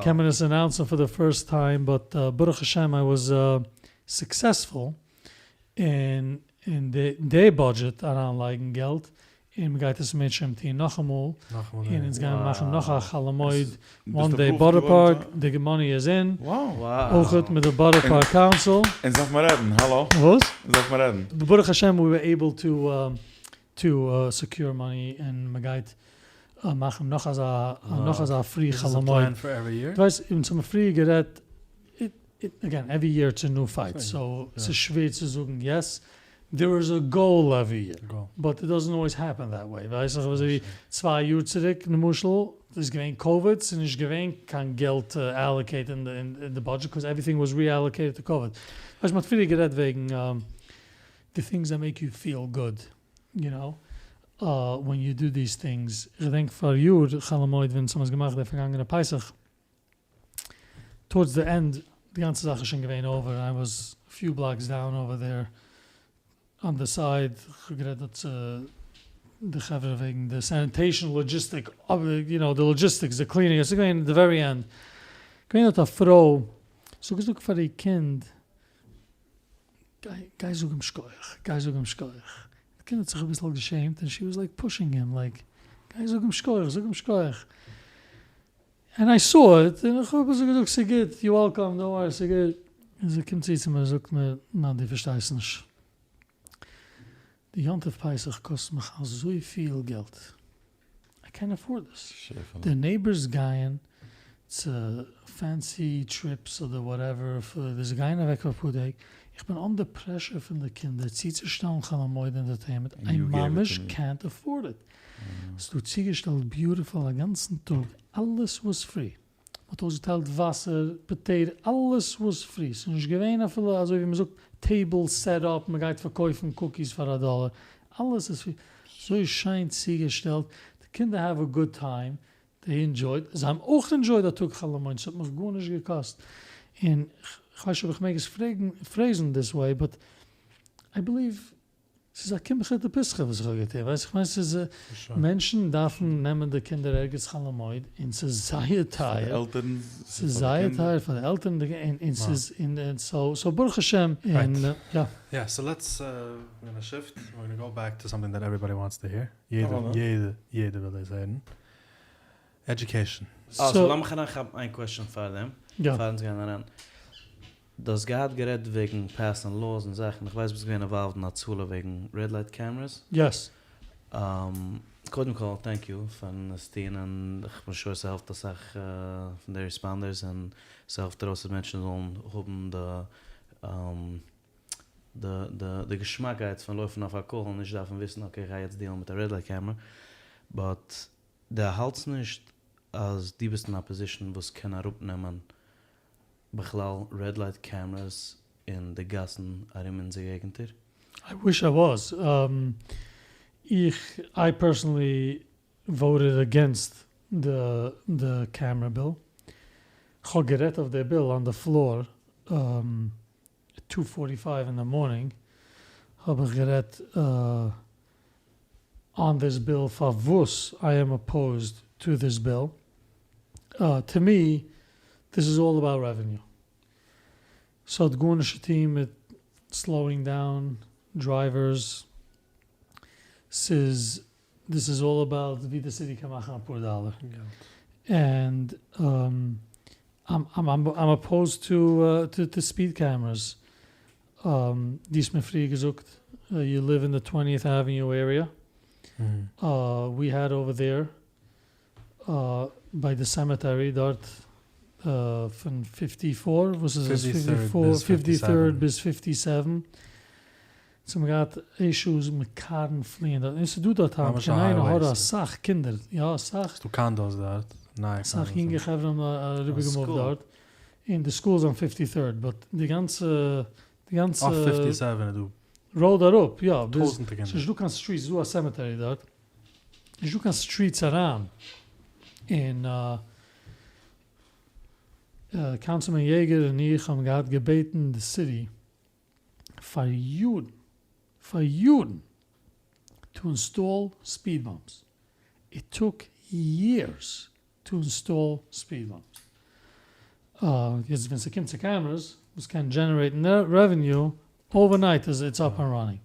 קען מען עס אנאונסן פאר די פירסט טיים, באט ברוך השם איי וואס סוקסעספול אין אין די בודזשעט אריינלייגן געלט. און מ'גייט עס אם ירצה השם טוהן נאכאמאל, און אונז גיימיר מאכן נאך א חול המועד וואן דעי בארא פארק, די מאני איז אין, אויכעט מיט די בארא פארק קאונסיל. אונז דארף מען רעדן, האלא? וואס? אונז דארף מען רעדן. ברוך השם ווי ווער עיבל טו טו סעקיור מאני און מ'גייט מאכן נאך אזא נאך אזא פרי חול המועד. דו ווייסט אונז האבן פריער גערעדט, אגעין עווערי יער איטס א ניו פייט סאו ס'איז שווער צו זאגן יעס, דער איז א גאול עווערי יער, באט איט דאזענט אלוועיס העפען דעט וועי, ווייס איך אזוי ווי צוויי יאר צוריק למשל איז געווען קאוויד ס'איז נישט געווען קיין געלט טו אלאקעיט אין די בודזשעט קאוז עווריטינג וואס ריאלאקעיטעד טו קאוויד, ווייסט מ'האט פריער גערעדט וועגן די טינגס דעט מעיק יו פיעל גוד יו נאו ווען יו דו דיס טינגס, איך געדענק פאריאר חול המועד ווען ס'האמיר עס געמאכט די פארגאנגענע פסח טארדס די ענד די גאנצע זאך איז שוין געווען אווער איי וואס פיו בלאקס דאון אווער דער אן די סייד כ'האב גערעדט דארט צו די חברה וועגן די סעניטעישן לאגיסטיק יו נאו די לאגיסטיקס די קלינינג עס איז געווען די ווערי ענד געווען דארט א פרוי זי האט געזאגט פאר איר קינד גיי גיי זאג אים שכוח גיי זאג אים שכוח די קינד האט זיך אביסל געשעמט און שי וואס לייק פושינג הים לייק גיי זאג אים שכוח זאג אים שכוח. ענד איי סאו איט, און איך האב אזוי געזאגט ס'איז גוט, יו וועלקאם, דאנט ווארי ס'איז גוט, און זי קומט צו צו מיר און זאגט מיר, ניין דו פארשטייסט נישט, די יום טוב פסח קאסט מיך אזויפיל געלט, איי קענט עפארד דיס, די נעיבערס גייען צו פענסי טריפס אדער וואטעווער, זיי גייען אוועק פאר אפאר טעג, איך בין אנדער פרעשור פון די קינדער צוצושטעלן חול המועד ענטערטעינמענט, איי ממש קענט עפארד איט. ס'איז דא צוגעשטעלט ביוטיפול א גאנצן טאג, אלעס וואס פרי, מ'האט אויסגעטיילט וואסער, פאטעיטא, אלעס וואס פרי, ס'איז נישט געווען אפילו אזוי ווי מ'זאגט טעיבל סעט אפ, מ'גייט פארקויפן קוקיס פאר א דאלער, אלעס איז פרי, אזוי שיין צוגעשטעלט, די קינדער העוו א גוד טיים, דעי ענדזשויד, זיי האבן אויך ענדזשויד א טאג חול המועד, ס'האט מיך גארנישט געקאסט, און כ'ווייס נישט אויב איך מעג עס פרעגן, פרעיזן דיס וועי, באט איי ביליוו ס'איז א קמחא דפסחא וואס איך האב געטון, ווייסט איך מיין ס'איז מענטשן דארפן נעמען די קינדער ערגעץ חול המועד און ס'איז זייער טייער, ס'איז זייער טייער פאר די עלטערן און ס'איז און סאו סאו ברוך השם און יא. יא סאו לעטס ווער גאנא שיפט ווער גאנא גאו בעק טו סאמטינג דעט עוועריבאדי וואנטס טו העיר, יעדער יעדער יעדער וויל דאס הערן, עדיוקעישן. אה סאו לאמיך אריינכאפן איין קוועסטשען פאר דעם, פאר אונז גייען אריין. דו האסט געהאט גערעדט וועגן פעסן לאוס און זאכן, איך ווייס ביסט געווען אינוואלווד אין הצלה וועגן רעד לייט קעמערעס. יעס. קודם כל טענק יו פארן עס טון און איך בין שור ס'העלפט אסאך פון די ריספאנדערס און ס'העלפט ארויס אז מענטשן זאלן האבן די די די געשמאקייט פון לויפן אויף א קאל און נישט דארפן וויסן אקעי איך גיי יעצט דיעלן מיט א רעד לייט קעמערע באט דו האלטסט נישט אז דו ביסט אין א פאזישן וואס קען אראפנעמען בכלל רעד לייט קעמערעס אין די גאסן ארום אונזער געגנטער? איי וויש איי וואס. איך איי פערסענלי וואוטעד אגעינסט די די קעמערע ביל. כ'האב גערעדט אויף די ביל אן די פלאר טו פארטי פייוו אין די מארנינג האב איך גערעדט אן דיס ביל פארוואס איי עם אפאוזד טו דיס ביל, טו מי דיס איז אלל אבאוט רעוועניו, ס'האט גארנישט צו טוהן מיט סלאואינג דאון דרייווערס, ס'איז דיס איז אלל אבאוט ווי די סיטי קען מאכן אפאר דאלער, ענד איים אפאוזד טו ספיד קעמערעס, דו האסט מיר פריער געזאגט יו ליוו אין די טווענטיעט עוועניו עריע, ווי העד אווער דעיר ביי די סעמעטערי דארט פון פיפטי פאר, וואס איז עס פיפטי טוירד ביז פיפטי סעווען, אונז האבן געהאט אישוס מיט קארן פליען דארט, און ס'איז דא דארט היינט קיין עין הרע אסאך קינדער, יא אסאך, ס'דא קאנדאס דארט, נייע קאנדאס, אסאך יונגע חברה האבן אריבער געמופט דארט, און די סקול איז אן פיפטי טוירד, באט די גאנצע, די גאנצע, אויף פיפטי סעווען איז דא ראוד אראפ, יא, ביז, ס'איז נישט דא קיין סטריטס, ס'איז דא א סעמעטערי דארט, נישט דא קיין סטריטס אריין, און קאונסילמען יעגער און איך האבן געהאט געבעטן די סיטי פאר יארן, פאר יארן, טו אינסטאל ספיד באמפס, איט טוק יערס טו אינסטאל ספיד באמפס, יעצט ווען ס'קומט צו קעמערעס וואס קען דזשענערעיטן רעוועניו, אווערנייט איז איטס אפ ענד ראנינג,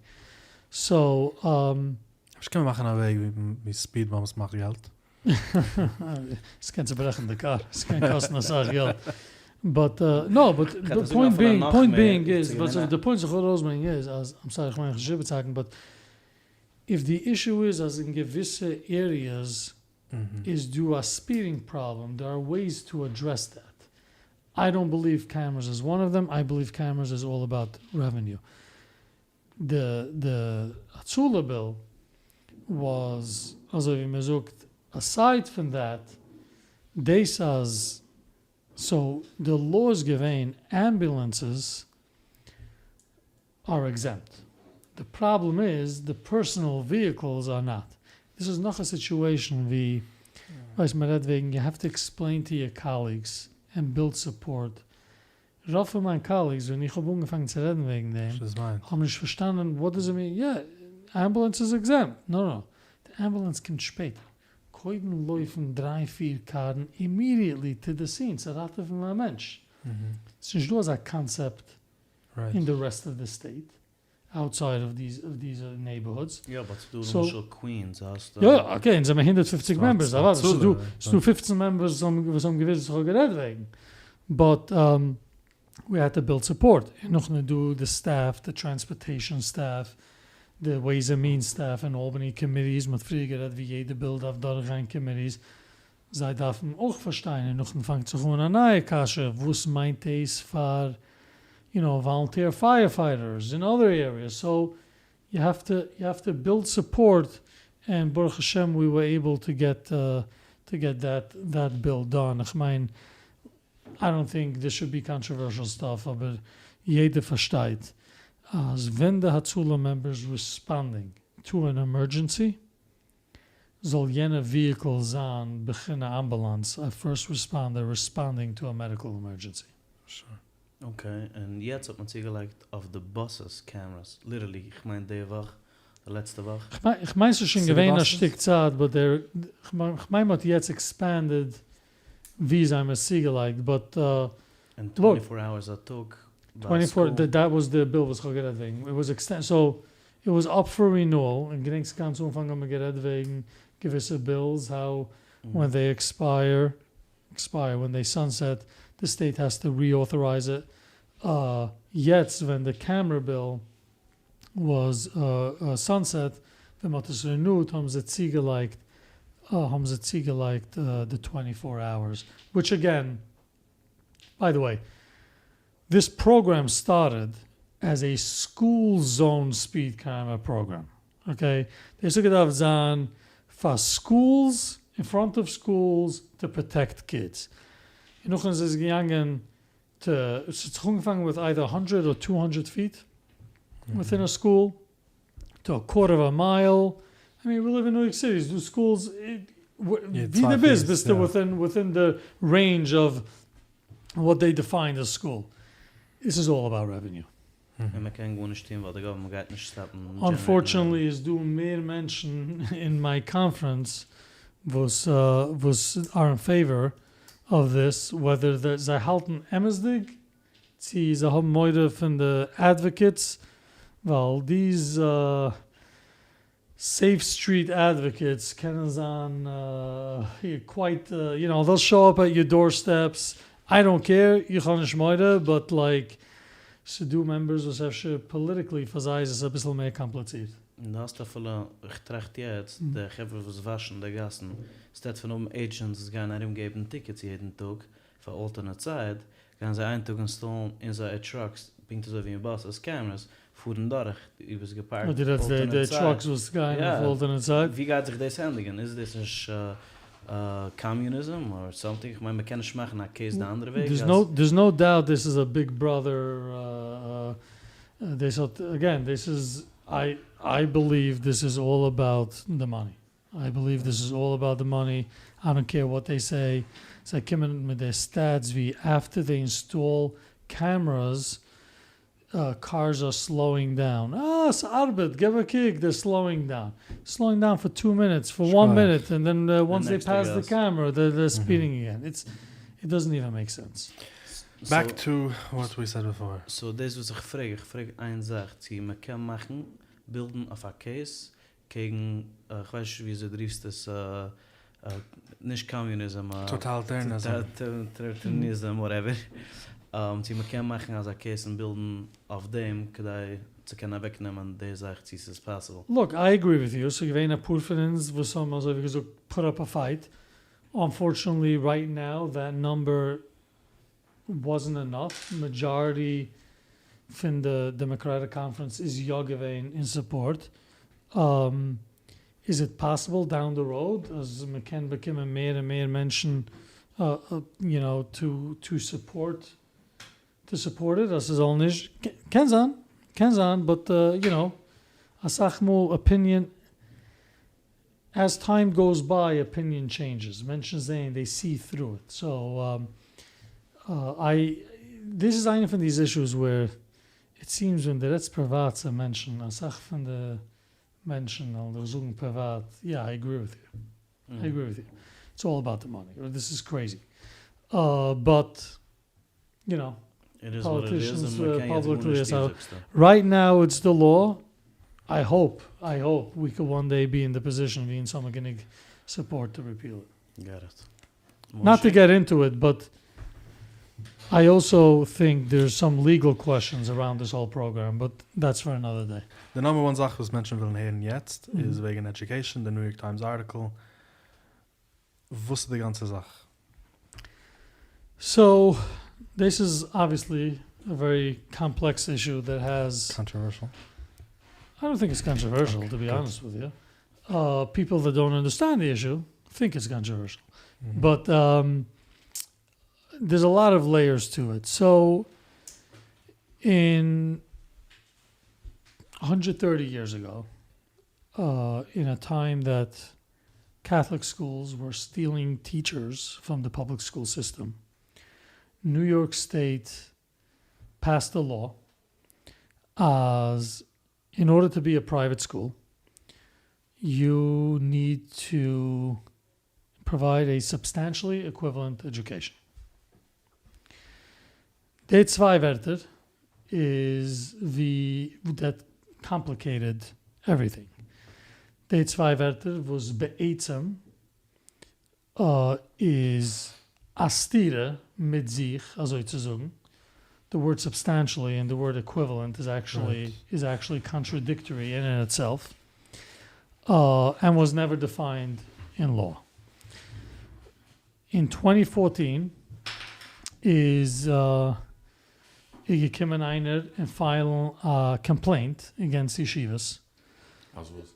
סאו. אפשר קען מען מאכן א וועג ווי speed bumps מאכט געלט? ס'קען צוברעכן די קאר, ס'קען קאסטן אסאך געלט, but no, but די point being, point being איז, וואס די point איך וויל ארויסברענגען איז אז, I'm sorry איך מיין נישט איבערצוהאקן, but if די issue איז אז אין געוויסע areas איז דא א speeding problem, there are ways to address that, I don't believe cameras is one of them, I believe cameras is all about revenue. די די הצלה bill was אזוי ווי מען זאגט aside פון that דאס אז so די law איז געווען ambulances are exempt די פראבלעם איז די personal vehicles are not דאס איז נאך א situation ווי ווייסט מען רעדט וועגן you have to explain to your colleagues and build support רוב פון מיין colleagues ווען איך האב אנגעפאנגען צו רעדן וועגן דעם האבן נישט פארשטאנען what does it mean, יא ambulance איז exempt, no no די ambulance קומט שפעטער, קודם לויפן דריי פיר קארן immediately to the scene צו ראטעווען א מענטש, ס'איז נישט דא אזא קאנצעפט אין די rest of the state. Outside of these neighborhoods. יא but ס'דא למשל קווינס האסטו. יא okay אונז זעמער 150 members אוודאי ס'דא ס'דא 15 members וואס האבן געוויסט וואס איך האב גערעדט וועגן but we had to build support און נאכדעם איז דא די staff די transportation staff די ways and means staff אין אלבאני committees מ'האט פריער גערעדט ווי יעדע bill דארף דורכגיין committees זיי דארפן אויך פארשטיין און נאכדעם פאנגט זיך אן א נייע קשיא וואס מיינט דאס פאר you know volunteer firefighters אין other areas so you have to you have to build support און ברוך השם we were able to get to get that that bill done איך מיין I don't think this should be controversial stuff אבער יעדער פארשטייט אז ווען די הצלה members responding to an emergency זאל יענע vehicle זיין בחינה אמבולאנס, א first responder responding to a medical emergency. Okay, און יעצט האט מען צוגעלייגט אויף די buses cameras, literally, איך מיין די וואך, די לעצטע וואך. כ'מיין ס'איז שוין געווען א שטיק צייט but דער, כ'מיין מ'האט יעצט expanded ווי זיי האבן עס צוגעלייגט but און twenty four hours א טאג ביי סקול. That was די bill וואס כ'האב גערעדט וועגן, it was extended, so it was up for renewal, און געדענקסט גאנץ אנפאנג האבן מיר גערעדט וועגן געוויסע bills how when they expire, expire when they sunset, די state has to reauthorize it, יעצט ווען די camera bill was sunset, ווען מ'האט עס renewed האבן זיי צוגעלייגט האבן זיי צוגעלייגט די twenty four hours, which again, by the way, this program started as a school zone speed camera program, okay? דאס האט געדארפט זיין פאר schools, in front of schools, to protect kids. און נאכדעם איז עס געגאנגען to, עס האט זיך אנגעפאנגען with either hundred or two hundred feet within a school, to a quarter of a mile, I mean we live in New York City, ס'איז דא schools, ווי דו ביסט ביסטו within within the range of what they define as school, עס איז all about revenue. און מען קען גארנישט טון ווייל די government גייט נישט סטאפן. Unfortunately איז דא מער מענטשן אין מיין קאנפרענס וואס וואס are in favor of this, whether זיי האלטן אמת'דיג צו זיי האבן מורא פון די advocates, ווייל these safe street advocates קענען זיין quite you know they'll show up at your doorsteps, I don't care, איך האב נישט מורא, but like ס'דא members וואס אפשר politically פאר זיי איז עס אביסל מער קאמפליצירט. און דו האסט אפילו, איך טראכט יעצט, די חברה וואס וואשן די גאסן, instead פון האבן agents וואס גייען ארום געבן tickets יעדן טאג פאר alternate side, גייען זיי איין טאג אינסטאלן אין זייער trucks, פונקט אזוי ווי אין buses, cameras, פארן דורך, דו ביסט געפארקט alternate side. Trucks וואס גייען אויף alternate side. ווי גייט זיך דאס ענדיגן? איז דאס נישט communism or something? איך מיין מ'קען נישט מאכן א case די אנדערע וועג. There's no doubt this is a big brother, דאס האט, again, דאס איז, I believe this is all about the money. I believe this is all about the money, I don't care what they say, זיי קומען מיט די stats ווי after they install cameras cars are slowing down, אה ס'ארבעט, געב א קוק they're slowing down, slowing down for two minutes, for one minute, and then once they pass the camera they're speeding again, it's it doesn't even make sense. Back to what we said before. So דאס וואס איך פרעג, איך פרעג איין זאך, צו מ'קען מאכן, בילדן אויף א case. קעגן, כ'ווייס נישט וויאזוי דו רופסט עס, נישט קאמיוניזם, טאטאליטעריאניזם. טאטאליטעריאניזם, וואטעווער, צו מ'קען מאכן אזא קעיס און בילדן אויף דעם כדי צו קענען אוועקנעמען די זאך צו ס'איז פאסיבל. Look, I agree with you, ס'איז געווען אפאר פון אונז וואס האבן אזוי ווי געזאגט put up a fight, unfortunately right now that number wasn't enough, majority פון די Democratic conference איז יא געווען אין support, איז it possible down the road אז מען קען באקומען מער און מער מענטשן you know to to support to support it אז ס'זאל נישט, קען זיין, קען זיין, but you know אסאך מאל opinion as time goes by opinion changes, מענטשן זעהן they see through it, so I דאס איז איינע פון these issues where it seems ווען דו רעדסט פריוואט צו מענטשן, אסאך פון די מענטשן וועלן דיך זאגן פריוואט yeah I agree with you, I agree with you, it's all about the money, or this is crazy, but you know, politicians publicly so right now it's the law, I hope I hope we could one day be in the position ווי אונז האבן גענוג support to repeal it. Got it. Not to get into it but I also think there's some legal questions around this whole program but that's for another day. די number one זאך וואס מענטשן ווילן הערן יעצט איז וועגן education, די New York Times article, וואס איז די גאנצע זאך? So דאס איז obviously a very complex issue that has. Controversial? I don't think it's controversial to be honest with you. People that don't understand the issue think it's controversial. But there's a lot of layers to it. So in hundred thirty years ago, in a time that Catholic schools were stealing teachers from the public school system, New York State passed a law אז in order to be a private school you need to provide a substantially equivalent education. די צוויי ווערטער איז ווי that complicated everything. די צוויי ווערטער וואס בעצם איז א סתירה מיט זיך אזוי צו זאגן. The word substantially and the word equivalent is actually is actually contradictory in and itself and was never defined in law. In twenty fourteen איז געקומען איינער און פיילן א complaint against ישיבות אז וואס?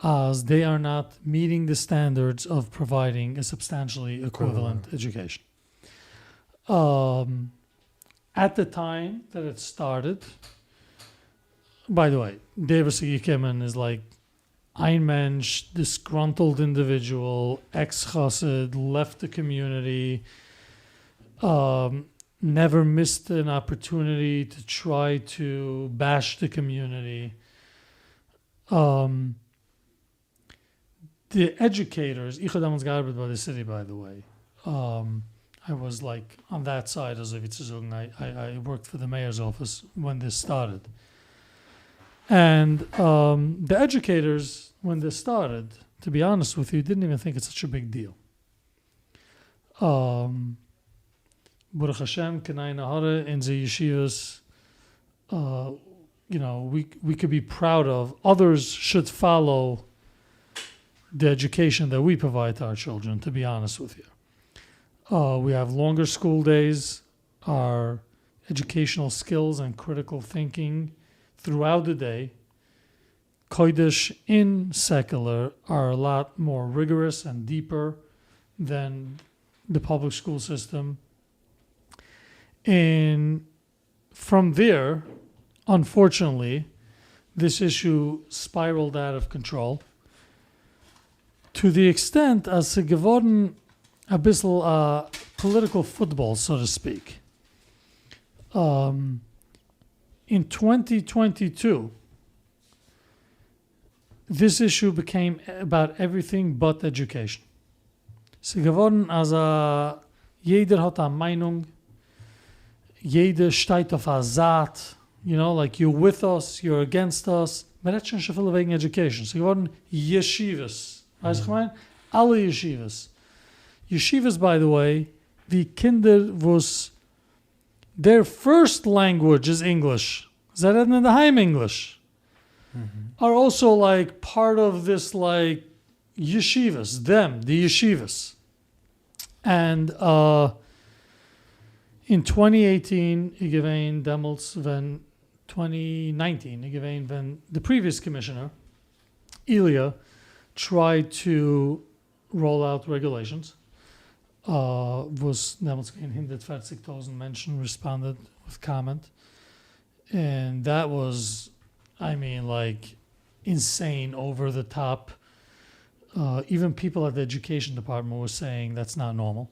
אז they are not meeting the standards of providing a substantially equivalent education. At the time that it started, by the way, דער וואס איז געקומען איז like איין מענטש, disgruntled individual, ex חסיד, left the community, never missed an opportunity to try to bash the community. די educators, איך האב דעמאלטס געארבעט ביי די city by the way, I was like on that side אזוי ווי צו זאגן, I worked for the mayor's office when this started, and די educators when this started, to be honest with you, didn't even think it's such a big deal. ברוך השם קיין עין הרע אונזער ישיבות, you know, we could be proud of, others should follow the education that we provide to our children, to be honest with you. We have longer school days, our educational skills and critical thinking throughout the day, קודש in secular are a lot more rigorous and deeper than the public school system. And from there, unfortunately, this issue spiraled out of control to the extent אז ס'איז געווארן אביסל א political football so to speak. In twenty twenty two this issue became about everything but education. ס'איז געווארן אז א יעדער האט א מיינונג, יעדער שטייט אויף א זייט, you know like you're with us, you're against us. מען רעדט שוין נישט אפילו וועגן עדיוקעישאן, ס'איז געווארן ישיבות, ווייסט איך מיין? אלע ישיבות, ישיבות ביי די וועי, ווי קינדער וואס דעיר פירסט לענגווידזש איז ענגליש, זיי רעדן אינדערהיים ענגליש, אר אלסא לייק פארט אוו דיס לייק ישיבות, דעם, די ישיבות. ענד אין טווענטי עיטין איז געווען דעמאלטס ווען טווענטי ניינטין איז געווען ווען די פריוויעס קאמישאנער איליא טרייד טו ראול אוט רעגולעישאנס וואס דעמאלטס איז געווען הונדערט פערציג טויזענט מענטשן ריספאנדעד וויט קאמענט און דעט וואס איי מין לייק אינסעין אווער די טאפ איווען פיפל עט די עדיוקעישאן דעפארטמענט ווער סעיאינג דעטס נאט נארמאל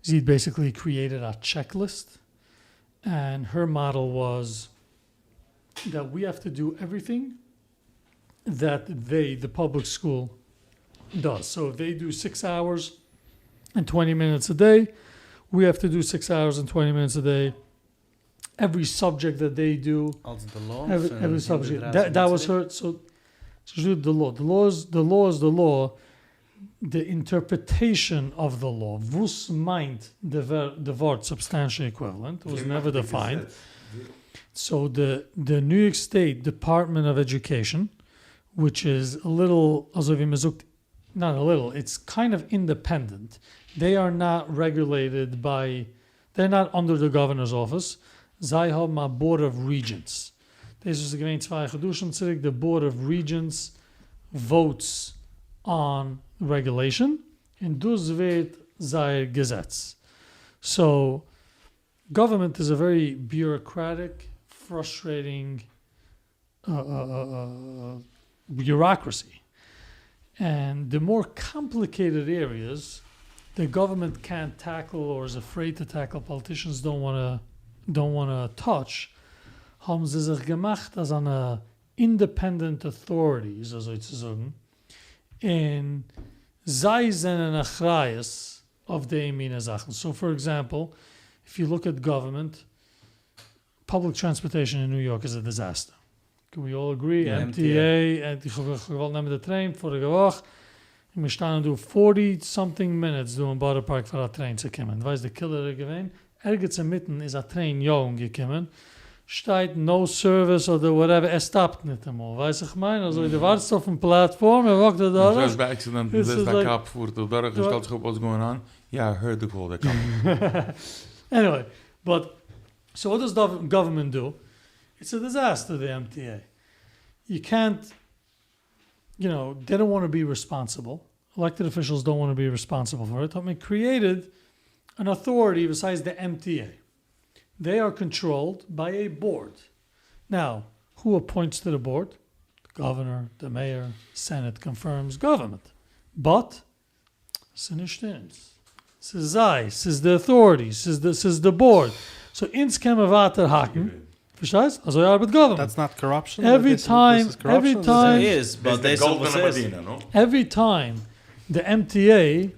זי האט בעסיקלי קריעטעד א טשעק ליסט ענד הער מאדעל וואס דעט ווי העוו טו דו עווריטינג דעט דעי די פאבליק סקול דאז סאו איף דעי דו סיקס אווערס ענד טווענטי מינוטס א דעי ווי העוו טו דו סיקס אווערס ענד טווענטי מינוטס א דעי עוורי סאבדזשעקט דעט דעי דו, אלס די לאו פון עוורי סאבדזשעקט, דעט וואס הער, סאו ס'איז נישטא די לאו, די לאו איז, די לאו איז די לאו, די אינטערפרעטעישאן אוו די לאו, וואס מיינט די ווארט סובסטענשעלי עקוויוועלענט, וואס נעווער דעפיינד, סאו די די ניו יארק סטעיט דעפארטמענט אוו עדיוקעישאן, וויטש איז א ליטל אזוי ווי מ'זאגט נאט א ליטל, איטס קיינד אוו אינדעפענדענט, דעי אר נאט רעגולעיטעד ביי, דעי אר נאט אנדער די גאווערנערס אפיס, זיי האבן א באורד אוו רידזשענטס, דאס וואס איז געווען צוויי חדשים צוריק, די באורד אוו רידזשענטס וואוטס אן רעגולעישאן, און דאס ווערט זייער געזעץ, סאו גאווערמענט איז א ווערי ביוראקרעטיק פראסטרעטינג ביוראקרעסי, ענד די מאר קאמפליקעיטעד עריעס די גאווערמענט קענט טעקל אר איז עפרעיד טו טעקל פאליטישאנס דאנט וואנא דאנט וואנא טאטש האבן זיי זיך געמאכט אזאנע אינדעפענדענט אוטאריטיס אזוי צו זאגן און זיי זענען אחריות אויף די מינע זאכן סאו פאר עקזעמפל איף יו לוק עט גאווערמענט פובליק טרענספארטעישאן אין ניו יארק איז א דיזעסטער. קען ווי אלל אגרי, MTA, איך האב געוואלט נעמען די טרעין פאריגע וואך, איך בין געשטאנען דא פארטי סאמטינג מינוטס דא אין בארא פארק פאר א טרעין צו קומען, דו ווייסט די קילער איז געווען, ערגעץ אינמיטן איז א טרעין יא אנגעקומען, שטייט נאו סערוויס אדער וואטעווער, ער סטאפט ניטאמאל, ווייסט איך מיין, אזוי דו ווארטסט אויפן פלאטפארם, ער וואקט אדורך, און ביי עקסידענט זעסט א קאפ פארט אדורך און שטעלט זיך אפ וואטס גאוינג אן, יא איי הערד די קאל דעי קאמינג. עניוועי, באט סאו וואט דאס גאווערמענט דו? איטס א דיזעסטער די עם טי עי. יו קענט יו נאו דעי דאנט וואנט טו בי ריספאנסיבל, עלעקטעד אפישעלס דאנט וואנט טו בי ריספאנסיבל פאר איט, האט מען קריעטעד אן אטאריטי וואס הייסט די עם טי עי. דעי אר קאנטראלד ביי עי באורד. נאו הו אפוינטס טו די באורד? די גאווערנער, די מעיאר, סענעט קאנפירמס גאווערמענט. באט ס'איז נישט אונז, ס'איז זיי, ס'איז די אוטאריטי, ס'איז די באורד, סאו אונז קען מען ווייטער האקן, פארשטייסט? אזוי ארבעט גאווערמענט. דעטס נאט קאראפשען? עווערי טיים, עווערי טיים, איז, באט דאס איז וואס ס'איז. עווערי טיים די עם טי עי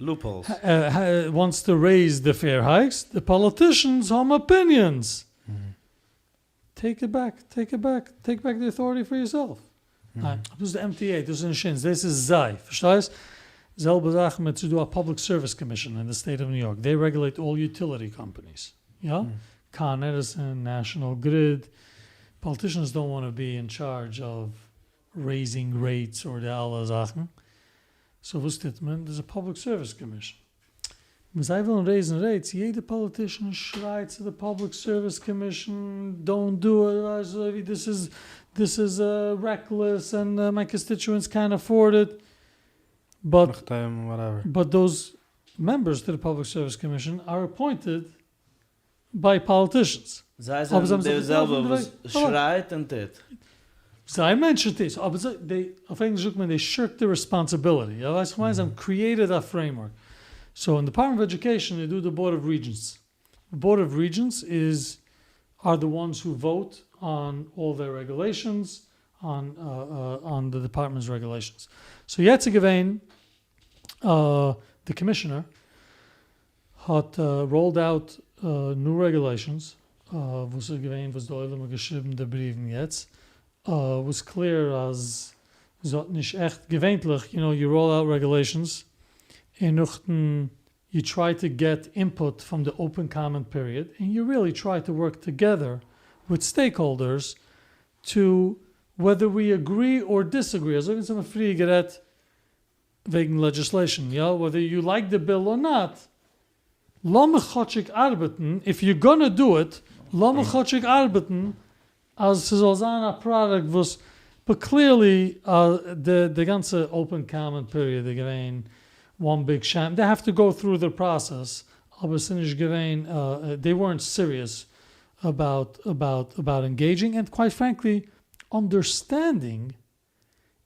וואנטס טו רעיז די פעיר הייקס, די פאליטישאנס האבן אפיניאנס. טעיק איט בעק, טעיק איט בעק, טעיק בעק די אוטאריטי פאר יורסעלף. ניין, דאס איז די MTA, דאס איז נישט אונז, דאס איז זיי, פארשטייסט? זעלבע זאך מיט, ס'איז דא א פובליק סערוויס קאמישאן אין די סטעיט אוו ניו יארק, דעי רעגולעיט אלל יוטיליטי קאמפאניס, יא? קאן עדיסאן, נעשאנעל גריד, פאליטישאנס דאנט וואנט טו בי אין טשארדזש אוו רעיזינג רעיטס אר די אלע זאכן, סאו וואס טוט מען? דער'ס א פובליק סערוויס קאמישאן. ווען זיי ווילן רעיזן רעיטס, יעדע פאליטישאן שרייט צו די פובליק סערוויס קאמישאן, דאונט דו איט, אזוי ווי דיס איז דיס איז רעקלעס ענד מיי קאנסטיטשוענטס קענט עפארד איט, באט באט דאוז מעמבערס טו די פובליק סערוויס קאמישאן אר אפוינטעד ביי פאליטישאנס. זיי זענען די זעלבע וואס שרייט און טוט. זיי מענטשן טוט, אבער זיי, די, אויף ענגליש זאגט מען דעי שירק די רעספאנסיביליטי, יא ווייסט איך מיין, זיי האבן קריעטעד א פרעימווארק. סאו אין דעפארטמענט אוו עדיוקעישאן איז דא די באורד אוו רידזשענטס. די באורד אוו רידזשענטס איז אר די וואנס הו וואוט אן אלל דעיר רעגולעישאנס, אן אן די דעפארטמענטס רעגולעישאנס. סאו יעצט איז געווען די קאמישאנער האט ראולד אוט ניו רעגולעישאנס וואס איז געווען וואס די עולם האט געשריבן די בריוון יעצט. was clear אז זי האט נישט עכט געווענטליך, you know, you roll out regulations און נאכדעם you try to get input from the open comment period and you really try to work together with stakeholders to whether we agree or disagree, אזוי ווי אונז האבן פריער גערעדט וועגן legislation, יא, whether you like the bill or not, לאמיר כאטשיג ארבעטן, if you gonna do it, לאמיר כאטשיג ארבעטן אז ס'זאל זיין א product וואס, but clearly די די גאנצע open comment period איז געווען one big sham, they have to go through the process, אבער ס'איז נישט געווען, they weren't serious about about about engaging and quite frankly understanding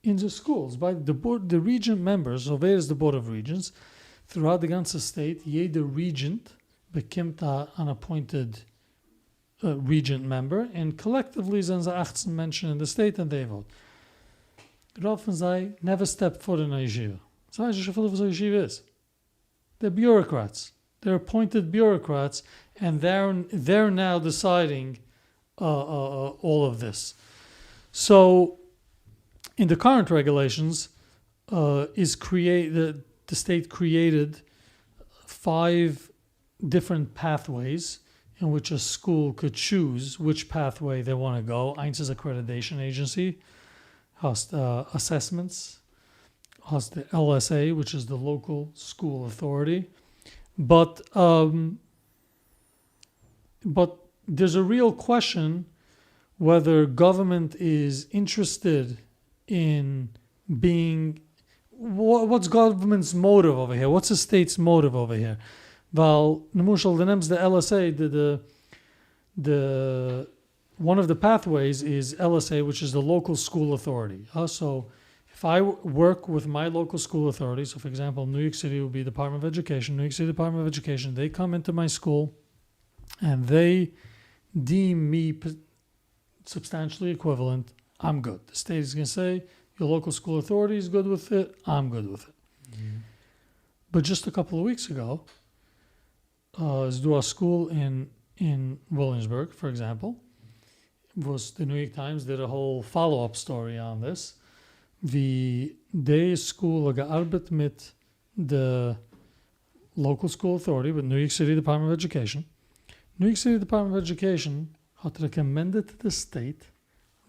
אונזער schools ביי די board די regent members so ווער איז די board of regents? Throughout די גאנצע state יעדע regent באקומט א אן appointed regent member און collectively זענען זיי אכצן מענטשן אין די state און they vote. רוב פון זיי never step foot אין א ישיבה. זיי ווייסן נישט אפילו וואס א ישיבה איז. They're bureaucrats. They're appointed bureaucrats and they're they're now deciding all of this. So in the current regulations is create the state created five different pathways in which a school could choose which pathway they want to go. איינס איז accreditation agency, האסט assessments, האסט די LSA which is the local school authority, but but there's a real question whether government is interested in being what's government's motive over here, what's the state's motive over here, ווייל למשל דו נעמסט די LSA די די די one of the pathways is LSA which is the local school authority, so if I work with my local school authority, so for example New York City would be Department of Education, New York City Department of Education, they come into my school and they deem me substantially equivalent, I'm good. The state is gonna say, your local school authority is good with it, I'm good with it. But just a couple of weeks ago, איז דא א school אין אין Williamsburg for example, וואס די New York Times did a whole follow up story on this, ווי די school האט געארבעט מיט די local school authority מיט New York City Department of Education, New York City Department of Education האט recommended to the state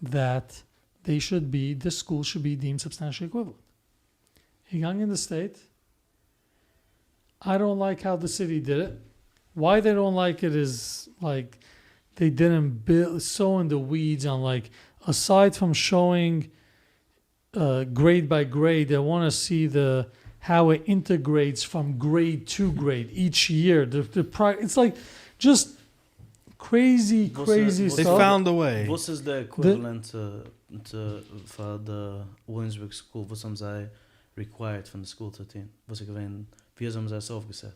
that they should be, this school should be deemed substantially equivalent. געגאנגען די state, I don't like how the city did it, why they don't like it is like they didn't build so in the weeds on like aside from showing grade by grade, they want to see the how it integrates from grade to grade each year. The, the pri- it's like just crazy, crazy They stuff. found a way. וואס איז די equivalent to פאר די Williamsburg school? וואס האבן זיי required פון די school צו טון? וואס איז געווען, ווי אזוי האבן זיי עס אויפגעסעט?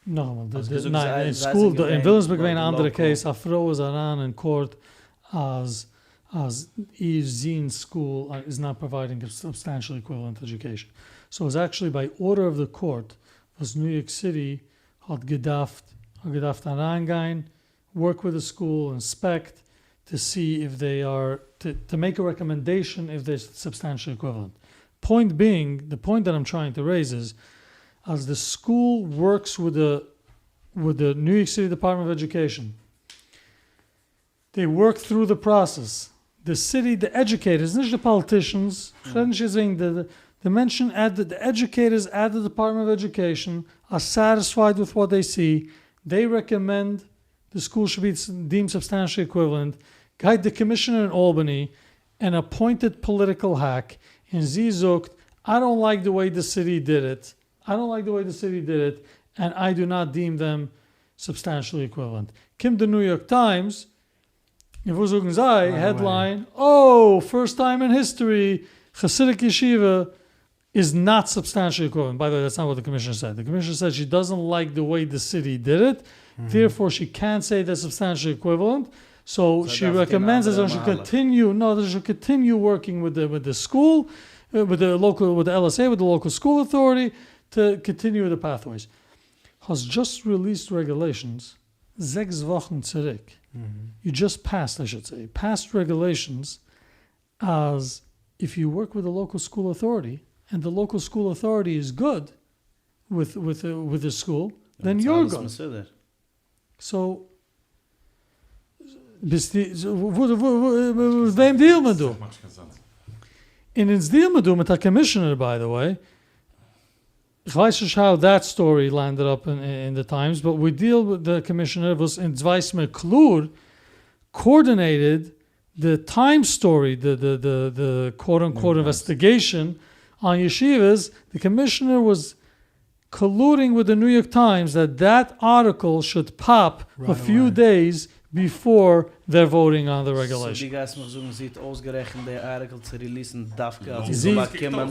נאכאמאל, די, האסט די, געזאגט ניין, זיי- אין זיי school, זענען דא אין געווען Williamsburg געווען א אנדערע local. case, א פרוי איז אריין אין court אז אז איר זון school is not providing a substantially equivalent education. So it's actually by order of the court וואס New York City האט געדארפט האט געדארפט אריינגיין, work with the school, inspect to see if they are, to, to make a recommendation if they're substantially equivalent. Point being, the point that I'm trying to raise is, as the school works with the, with the New York City Department of Education, they work through the process. The city, the educators, נישט די politicians, כ'רעד נישט יעצט וועגן די, די מענטשן at the, the educators at the Department of Education are satisfied with what they see, they recommend the school should be deemed substantially equivalent, גייט די commissioner אין Albany, an appointed political hack, און זי זאגט, I don't like the way the city did it, I don't like the way the city did it, and I do not deem them substantially equivalent. קומט די New York Times, און וואס זאגן זיי? Headline, oh, first time in history, Hasidic yeshiva is not substantially equivalent. By the way, that's not what the commissioner said. The commissioner said she doesn't like the way the city did it, therefore she can't say they're substantially equivalent. So So she דארף recommends גיין that they should אנדערע מהלך. continue, no, they should continue working with the, with the school, with the local, with the LSA, with the local school authority, to continue the pathways. Has just released regulations, זעקס וואכן צוריק. You just passed, I should say, passed regulations. אז if you work with the local school authority and the local school authority is good with with with the school then you're good. So ביסטו וואס וועם deal מען דא? און אונז deal מען דא מיט א commissioner by the way, כ'ווייס נישט how that story landed up אין די טיימס but we deal with די commissioner וואס אונז ווייס מיר קלאר coordinated די טיימס story די די די די quote unquote investigation on ישיבות די commissioner was colluding with די ניו יארק טיימס that that article should pop a few days before they're voting on די regulation. סאו דו גייסט מיך זאגן זי האט אויסגערעכנט די article צו release ן דווקא אז זי זאל באקומען.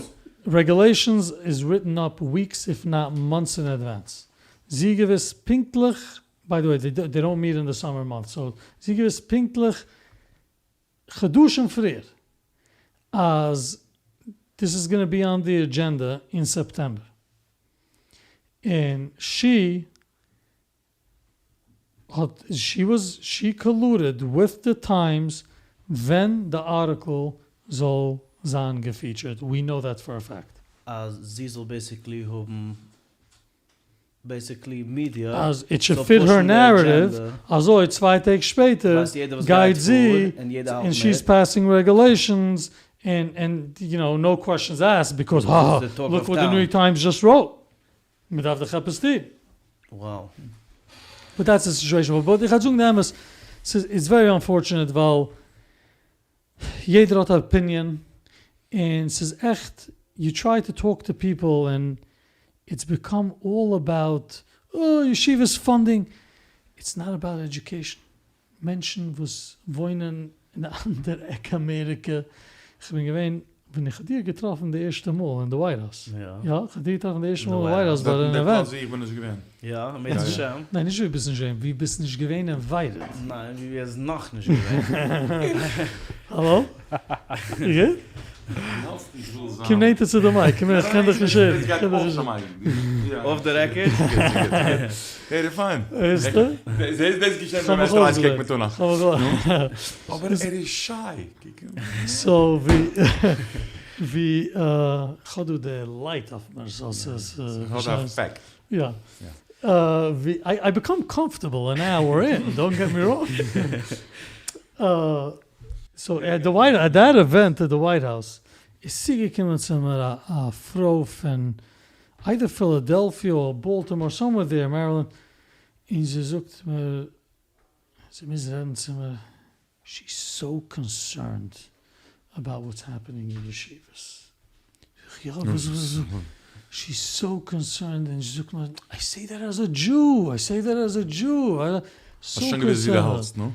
Regulations is written up weeks if not months in advance. זי געוויסט פונקטליך, by the way they don't meet in the summer months, so זי געוויסט פונקטליך חדשים פריער אז this is gonna be on the agenda אין סעפטעמבער. און she האט she was she colluded with די טיימס ווען די article זאל זיין גע featured, we know that for a fact. אז זי זאל basically האבן basically media אז it should fit her narrative, אזוי צוויי טעג שפעטער גייט זי און she is passing regulations און און you know no questions asked because haha look what די ניו יארק טיימס just wrote. מען דארף דאך עפעס טון. Wow. But that's the situation. But איך וועל זאגן די אמת, ס'איז it's very unfortunate ווייל יעדער האט א opinion און ס'איז עכט you try to talk to people און it's become all about אה ישיבות funding, it's not about education. מענטשן וואס וואוינען אין די אנדערע עק אמעריקע, איך בין געווען ווען איך האב דיר געטראפן די ערשטע מאל אין די ווייט האוז, יא, איך האב דיר געטראפן די ערשטע מאל אין די ווייט האוז ביי אן event. ווי איך בין נישט געווען. יא, אם ירצה השם. ניין נישט ווי ביסט נישט געווען, ווי ביסט נישט געווען invited. ניין, ווי ביסט נאכנישט געווען. האלא? גוט? קום נענטער צו די mic, קום איך קען דיך נישט הערן. Off the record? הער איך פיין. הערסטו? זעהסט דאס געשעט ווען מען עסט rice cake מיט tuna. אבער ער איז shy. So ווי ווי כ'האב דא די light אויף מיר so ס'איז. ס'האט א effect. יא. ווי I become comfortable אן hour in, don't get me wrong. So at the White at that event at the White House איז צוגעקומען צו מיר א פרוי פון either פילאדעלפיע אר באלטימאר somewhere there מערילענד און זי זאגט מיר זי מוז רעדן צו מיר she is so concerned about what's happening אין ישיבות זאג איך יא וואס וואס she is so concerned און זי זאגט מיר I say that as a Jew I say that as a Jew האסט שוין געוואוסט ווי דו האלטסט נו?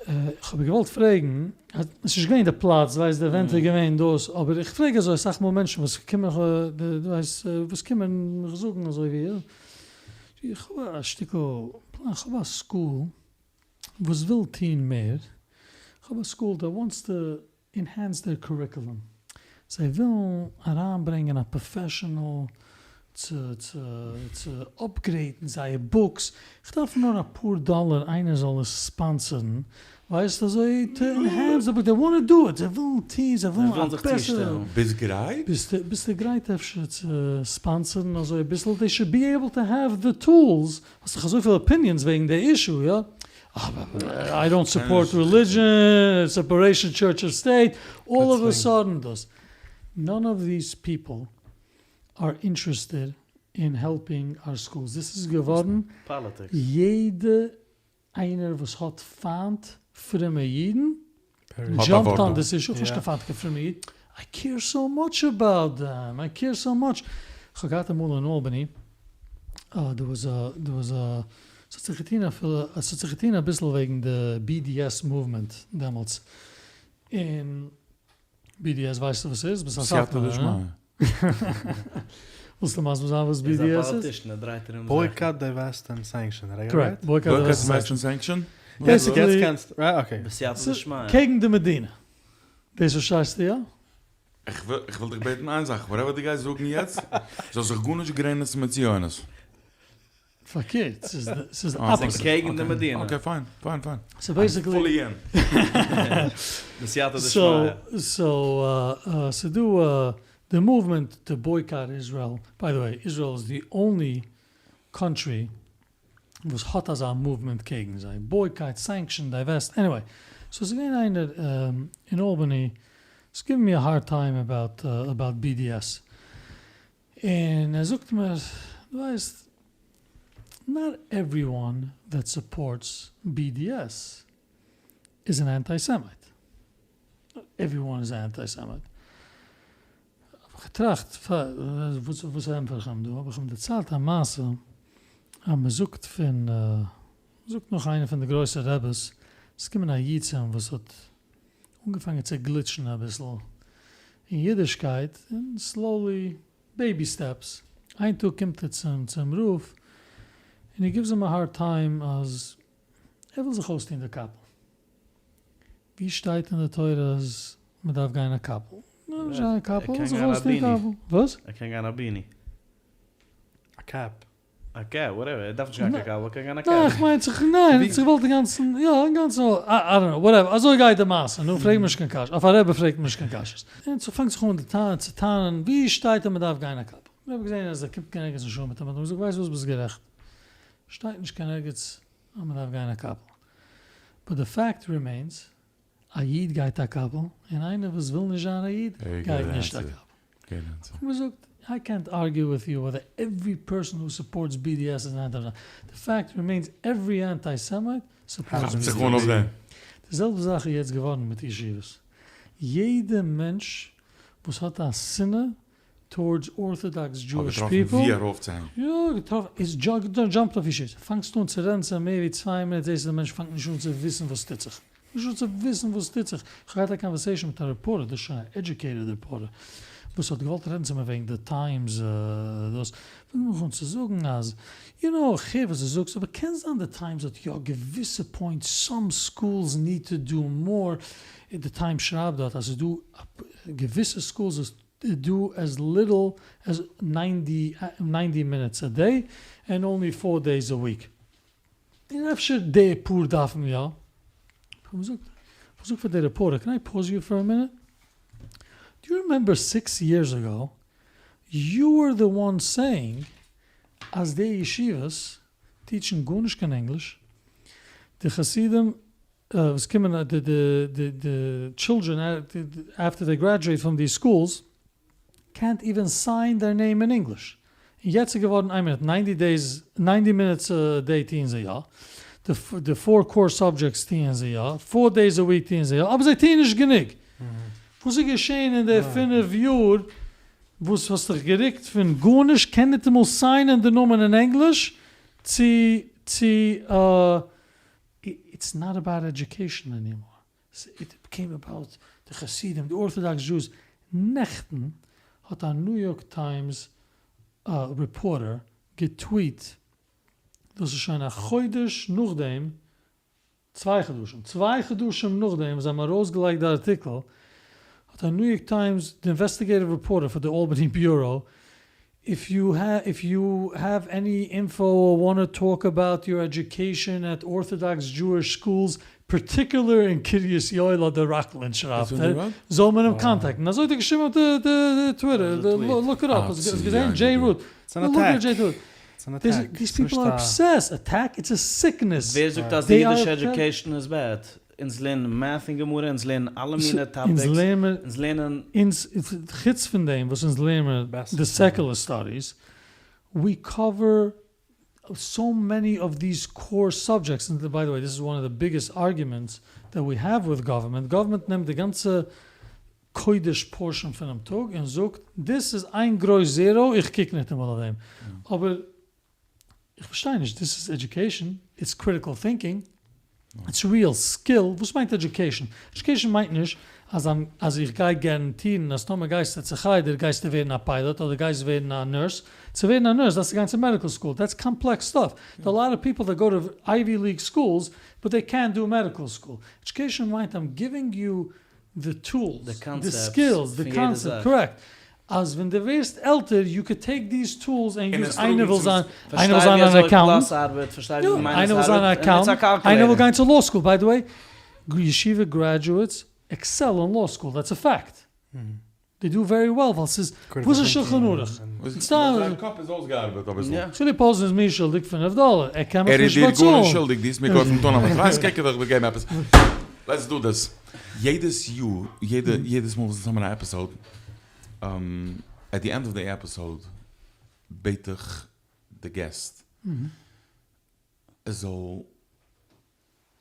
איך האב געוואלט פרעגן, עס איז נישט געווען די פלאץ, ווייסט די event איז געווען דאס, אבער איך פרעג אזוי אסאך מאל מענטשן וואס קומען דו ווייסט וואס קומען מיך זאגן אזוי ווי איך האב א שטיקל פלאן, איך האב א school וואס וויל טון מער, איך האב א school that wants to enhance their curriculum, זיי ווילן אריינברענגען א professional צו צו צו upgrade ן זייער books, איך דארף נאר אפאר דאלער איינער זאל עס sponsor ן, ווייסט אזוי to enhance די book, they wanna do it, זיי ווילן טון, זיי ווילן א בעסערע. ביסט גרייט? ביסטו גרייט אפשר צו sponsor ן אזוי אביסל, they should be able to have the tools, האסט דאך אזויפיל opinions וועגן די issue, יא? I don't support religion, separation church and state, all of a sudden דאס. None of these people are interested in helping our schools. דאס איז געווארן יעדע איינער וואס האט פיינט פרומע אידן jumped on this issue, איך האב נישט קיין פיינט קיין פרומע איד, I care so much about them, I care so much. איך האב געהאט אמאל אין אלבאני, there was a, there was a, ס'האט זיך געטון אפילו, ס'האט זיך געטון אביסל וועגן די BDS movement דעמאלטס, און BDS ווייסטו וואס ס'איז? ביסט א סאטמארער, הא? ווילסטו מסביר זיין וואס BDS איז? Boycott Divest and Sanction, Correct, Boycott Divest and Sanction? Basically, קעגן די מדינה. דאס פארשטייסטו יא? איך וויל דיך בעטן איין זאך, whatever דו גייסט זאגן יעצט, זאל זיך גארנישט גרעניצן מיט ציונות. פארקערט, ס'איז די opposite. קעגן די מדינה. okay fine, fine fine. so basically. Fully in. בסייעתא דשמיא. So ס'דא די movement to boycott Israel, by the way Israel איז די only country וואס האט אזא movement קעגן זיי, boycott, sanction, divest, anyway, so ס'איז געווען איינער אין אלבאני, איז giving me a hard time about about BDS, און ער זאגט מיר, דו ווייסט, not everyone that supports BDS is an anti-Semite, not everyone is an anti-Semite. האב איך געטראכט, וואס ענטפער איך אים דא, האב איך אים דערציילט א מעשה, אז מען זאגט פון, מען זאגט נאך איינע פון די גרויסע רעבעס, עס איז געקומען א איד צו אים וואס האט אנגעפאנגען צו גליטשן אביסל אין אידישקייט, און slowly, baby steps, איין טאג קומט ער צום צום רב, און he gives him a hard time אז ער וויל זיך אויסטון די קאפל. ווי שטייט אין די תורה אז מען דארף גיין א קאפל? נישט גיין א קאפל, זיך אויסטון די קאפל. וואס? ער קען גיין א beanie. א cap. א cap, whatever, ער דארף נישט גיין קיין קאפל, ער קען גיין א cap. ניין, איך מיין זיך, ניין, ער האט זיך געוואלט אינגאנצן, יא, אינגאנצן, I don't know, whatever, אזוי גייט די מעשה, נו, פרעג מיר נישט קיין קשיות, אויף א רבי פרעגט מען נישט קיין קשיות. און ס'פאנגט זיך אן די צו טענה'ן, ווי שטייט אז מען דארף גיין א קאפל? איך האב געזען אז ער קומט קיין ערגעץ נישט אן מיט אים, האט ער געזאגט, ווייסט וואס, ביסט גערעכט, שטייט נישט קיין ערגעץ אז מען דארף גיין א קאפל, but the fact remains, א איד גייט א קאפל, און איינער וואס וויל נישט זיין א איד, גייט נישט א קאפל. האט מען געזאגט, איי קענט ארגיו וויט יו וועדער עווערי פערסאן הו סופארטס BDS איז אן anti the fact remains every anti-Semite supports BDS. די זעלבע זאך איז יעצט געווארן מיט ישיבות, יעדע מענטש וואס האט א שנאה towards Orthodox Jewish people. ווי ארויפצוהענגן. יא, געטראפן, איז jumped אויף ישיבות. פאנגסט אן צו רעדן צו אים מער ווי צוויי מינוט זעסטו די מענטש פאנגט נישט אן צו וויסן וואס טוט זיך. נישט אן צו וויסן וואס טוט זיך. איך האב געהאט א conversation מיט א reporter, דאס איז שוין א educated reporter, וואס האט געוואלט רעדן צו מיר וועגן די טיימס דאס. פאנגט מיך אן צו זאגן אז, you know, איך הער וואס דו זאגסט, אבער קען זיין די טיימס האט יא געוויסע points, some schools need to do more. די טיימס שרייבט דארט אז ס'איז דא געוויסע schools וואס do as little as ninety minutes a day and only four days a week. און אפשר די פאר דארפן יא. כ'האב געזאגט, כ'האב געזאגט פאר די reporter, can I pause you for a minute? Do you remember six years ago you were the one saying אז די ישיבות טיטשן גארנישט קיין ענגליש, די חסידים וואס קומען די די די children after they graduate from the schools קענט איווען סיין דעיר נעים אין ענגליש, און יעצט איז געווארן איין מינוט ninety days ninety minutes a day טוען זיי יא, די four core subjects טוען זיי יא, four days a week טוען זיי יא, אבער זיי טוען נישט גענוג. וואס איז געשען אין די פינף יאר וואס האסט דיך גערוקט פון גארנישט קען ניטאמאל סיינען די נאמען אין ענגליש צו צו it's not about education anymore, it became about די חסידים, די Orthodox Jews, נעכטן האט א ניו יארק טיימס reporter געטוויט, דאס איז שוין א חודש נאכדעם, צוויי חדשים, צוויי חדשים נאכדעם וואס זיי האבן ארויסגעלייגט די ארטיקל, האט א ניו יארק טיימס די investigative reporter פאר די אלבאני bureau if you if you have any info or wanna talk about your education at Orthodox Jewish schools particular אין קרית יואל אדער ראקלענד שרייבט ער זאל מען אים קאנטעקטן אזוי האט ער געשריבן אויף די טוויטער look it up האסט געזען דזשעי רוט לוק עט דזשעי רוט these people are obsessed attack it's a sickness ווער זאגט אז די אידישע education איז bad? אונז לערנען math און גמרא, אונז לערנען אלע מיני topics, אונז לערנען. אונז, חוץ פון דעם וואס אונז לערנען די secular studies, we cover so many of these core subjects, און by the way this is one of the biggest arguments that we have with government, government נעמט די גאנצע קודש portion פונעם טאג און זאגט דאס איז איין גרויס zero איך קוק ניטאמאל אויף דעם, אבער איך פארשטיי נישט, דאס איז education, it's critical thinking, it's real skill, וואס מיינט education? Education מיינט נישט אז אז איך גיי גאראנטירן אז טאמער גייסטו צו חדר גייסטו ווערן א pilot אדער גייסט ווערן א nurse, צו ווערן א nurse דארפסטו גיין צו medical school, that's complex stuff, there are a lot of people that go to Ivy League schools but they can't do medical school, education מיינט I'm giving you the tools, the skills, the concept, correct. אז ווען דו ווערסט עלטער יו קוד טעיק דיס טולס ענד און יוז עס איינער טראגן וויל צום זיין איינער וויל פארשטיי זיין ווי אן אזוי אקאונטענט פלאס ארבעט, פארשטיי יא ווי מיינוס איינער וויל זיין א ארבעט, און איטס א אקאונטענט איינער וויל קאלקולעיטער. גיין צו לאו סקול ביי די וועי ישיבה גרעדזשועטס עקסעל אין לאו סקול דעטס א פעקט דעי דו ווערי וועל ווייל ס'איז וואס איז שלחן ערוך? סתם זיין קאפ איז אויסגעארבעט אביסל. חילי פאזען איז מיר שולדיג פינף דאלער ער קען מיך ער איז נישט דיר באצאלן. גארנישט שולדיג דו האסט מיר געהאלפן טון א מצוה ווייסט קען איך דיך געבן עפעס לעטס דו דיס. יעדעס יאר יעדע יעדעס מאל וואס אונז האבן א עפיסאוד עט די ענד אוו די עפיסאוד בעט איך די געסט ער זאל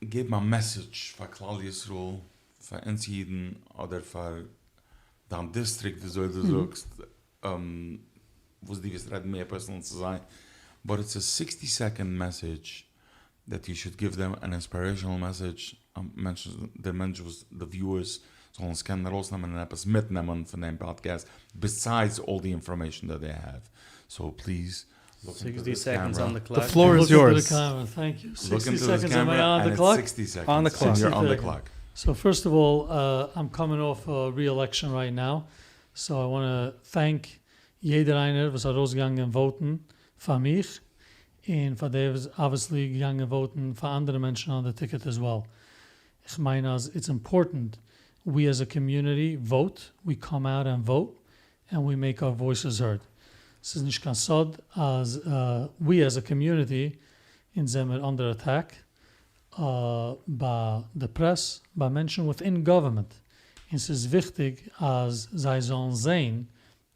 געבן א מעסעדזש פאר כלל ישראל, פאר אונז אידן, אדער פאר דיין דיסטריקט וויאזוי דו זאגסט, וואס דו ווילסט רעדן מער פערסענעל צו זיי, באט איטס א סיקסטי סעקאנד מעסעדזש דעט יו שוד גיוו דעם, אן אינספירעישאנעל מעסעדזש, מענטשן, די מענטשן וואס, די וויוערס, זאלן עס קענען ארויסנעמען און עפעס מיטנעמען פון דעם פאדקעסט, ביסיידס אלל די אינפארמעישאן דעט דעי העוו, סאו פליז לוק אינטו סיקסטי דיס סעקאנדס קעמרא. אן די קלאק. די פלאר איז יורס. טענק יו. לוק סיקסטי אינטו דיס סעקאנדס עם איי קעמרא אן ענד די איטס קלאק? סיקסטי אן די סעקאנדס קלאק. ענד יור אן די קלאק. סאו פירסט אוו אלל איים קאמינג אףף א ריעלעקשאן רייט נאו, סאו איי וואנט טו טענק יעדער איינער וואס איז ארויסגעגאנגען וואוטן פאר מיך, און פאר די וואס אבוויעסלי געגאנגען וואוטן פאר אנדערע מענטשן אן די טיקעט עז וועל. איך מיין אז איטס אימפארטענט ווי עז א קאמיוניטי וואוט, ווי קאם אוט ענד וואוט, ענד ווי מעיק אר וואויסעס הערד. ס'איז נישט קיין סוד אז ווי עז א קאמיוניטי אונז זעמיר אנדער אטעק ביי די פרעס, ביי מענטשן וויטין גאווערמענט, און ס'איז וויכטיג אז זיי זאלן זעהן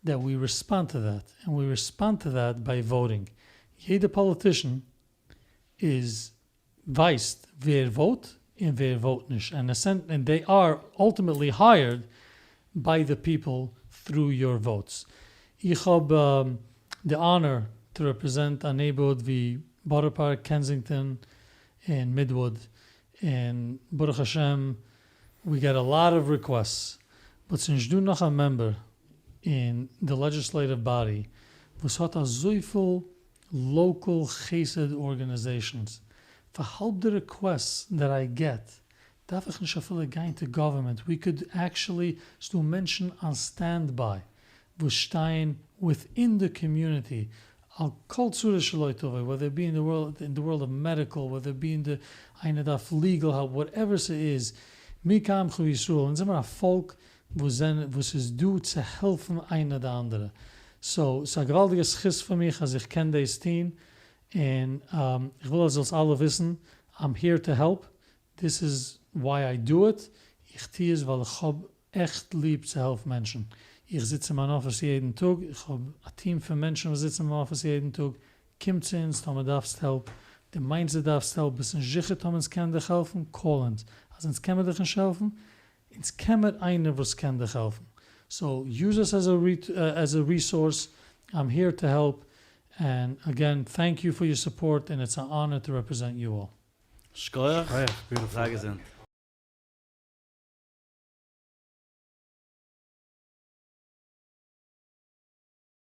דעט ווי ריספאנד טו דעט, ענד ווי ריספאנד טו דעט ביי וואוטינג. יעדע פאליטישן איז ווייסט ווער וואוט און ווער וואוט נישט ענד ענד דעי אר אלטימעטלי הייערד ביי די פיפל טרו יור וואוטס. איך האב די אנער טו רעפרעזענט א נעיבערהוד ווי בארא פארק, קענזינגטאן און מידוואוד און ברוך השם ווי געט א לאט אוו ריקוועסטס באט ס'נישט דא נאך א מעמבער אין די לעדזשיסלעטיוו באדי וואס האט אזויפיל לאקעל חסד ארגענעזעישאנס, פאר האלב די ריקוועסטס דעט איי געט דארף איך נישט אפילו גיין טו גאווערמענט, ווי קוד עקשעלי, ס'דא מענטשן אן סטענד ביי וואס שטייען וויטין די קאמיוניטי על כל צרה שלא תבוא, וועדער איט בי אין די ווארלד אין די ווארלד אוו מעדיקעל, וועדער איט בי אין די איינער דארף ליגעל העלפ, וואטעווער ס'איז, מי כעמך ישראל, אונז זעמער א פאלק וואס זענען וואס איז דא צו העלפן איינער די אנדערע, סאו ס'איז א געוואלדיגע זכות פאר מיך אז איך קען דאס טון, און איך וויל אז זאלסט אלע וויסן, איים העיר טו העלפ, דיס איז וויי איי דו איט, איך טו עס ווייל איך האב עכט ליב צו העלפן מענטשן, איך זיץ אין מיין אפיס יעדן טאג, איך האב א טיעם פון מענטשן וואס זיצן אין מיין אפיס יעדן טאג, קום צו אונז טאמער דארפסט העלפ, דו מיינסט דו דארפסט העלפ, ביסט נישט זיכער טאמער אונז קענען דיך העלפן, קאל אונז, אז אונז קען מיר דיך נישט העלפן, אונז קען מיר איינער וואס קען דיך העלפן, סאו יוז אס עז א ריסארס, איים העיר טו העלפ, ענד אגעין טענק יו פאר יור סופארט ענד איטס א אנער טו רעפרעזענט יו אלל. שכוח, זיי געזונט.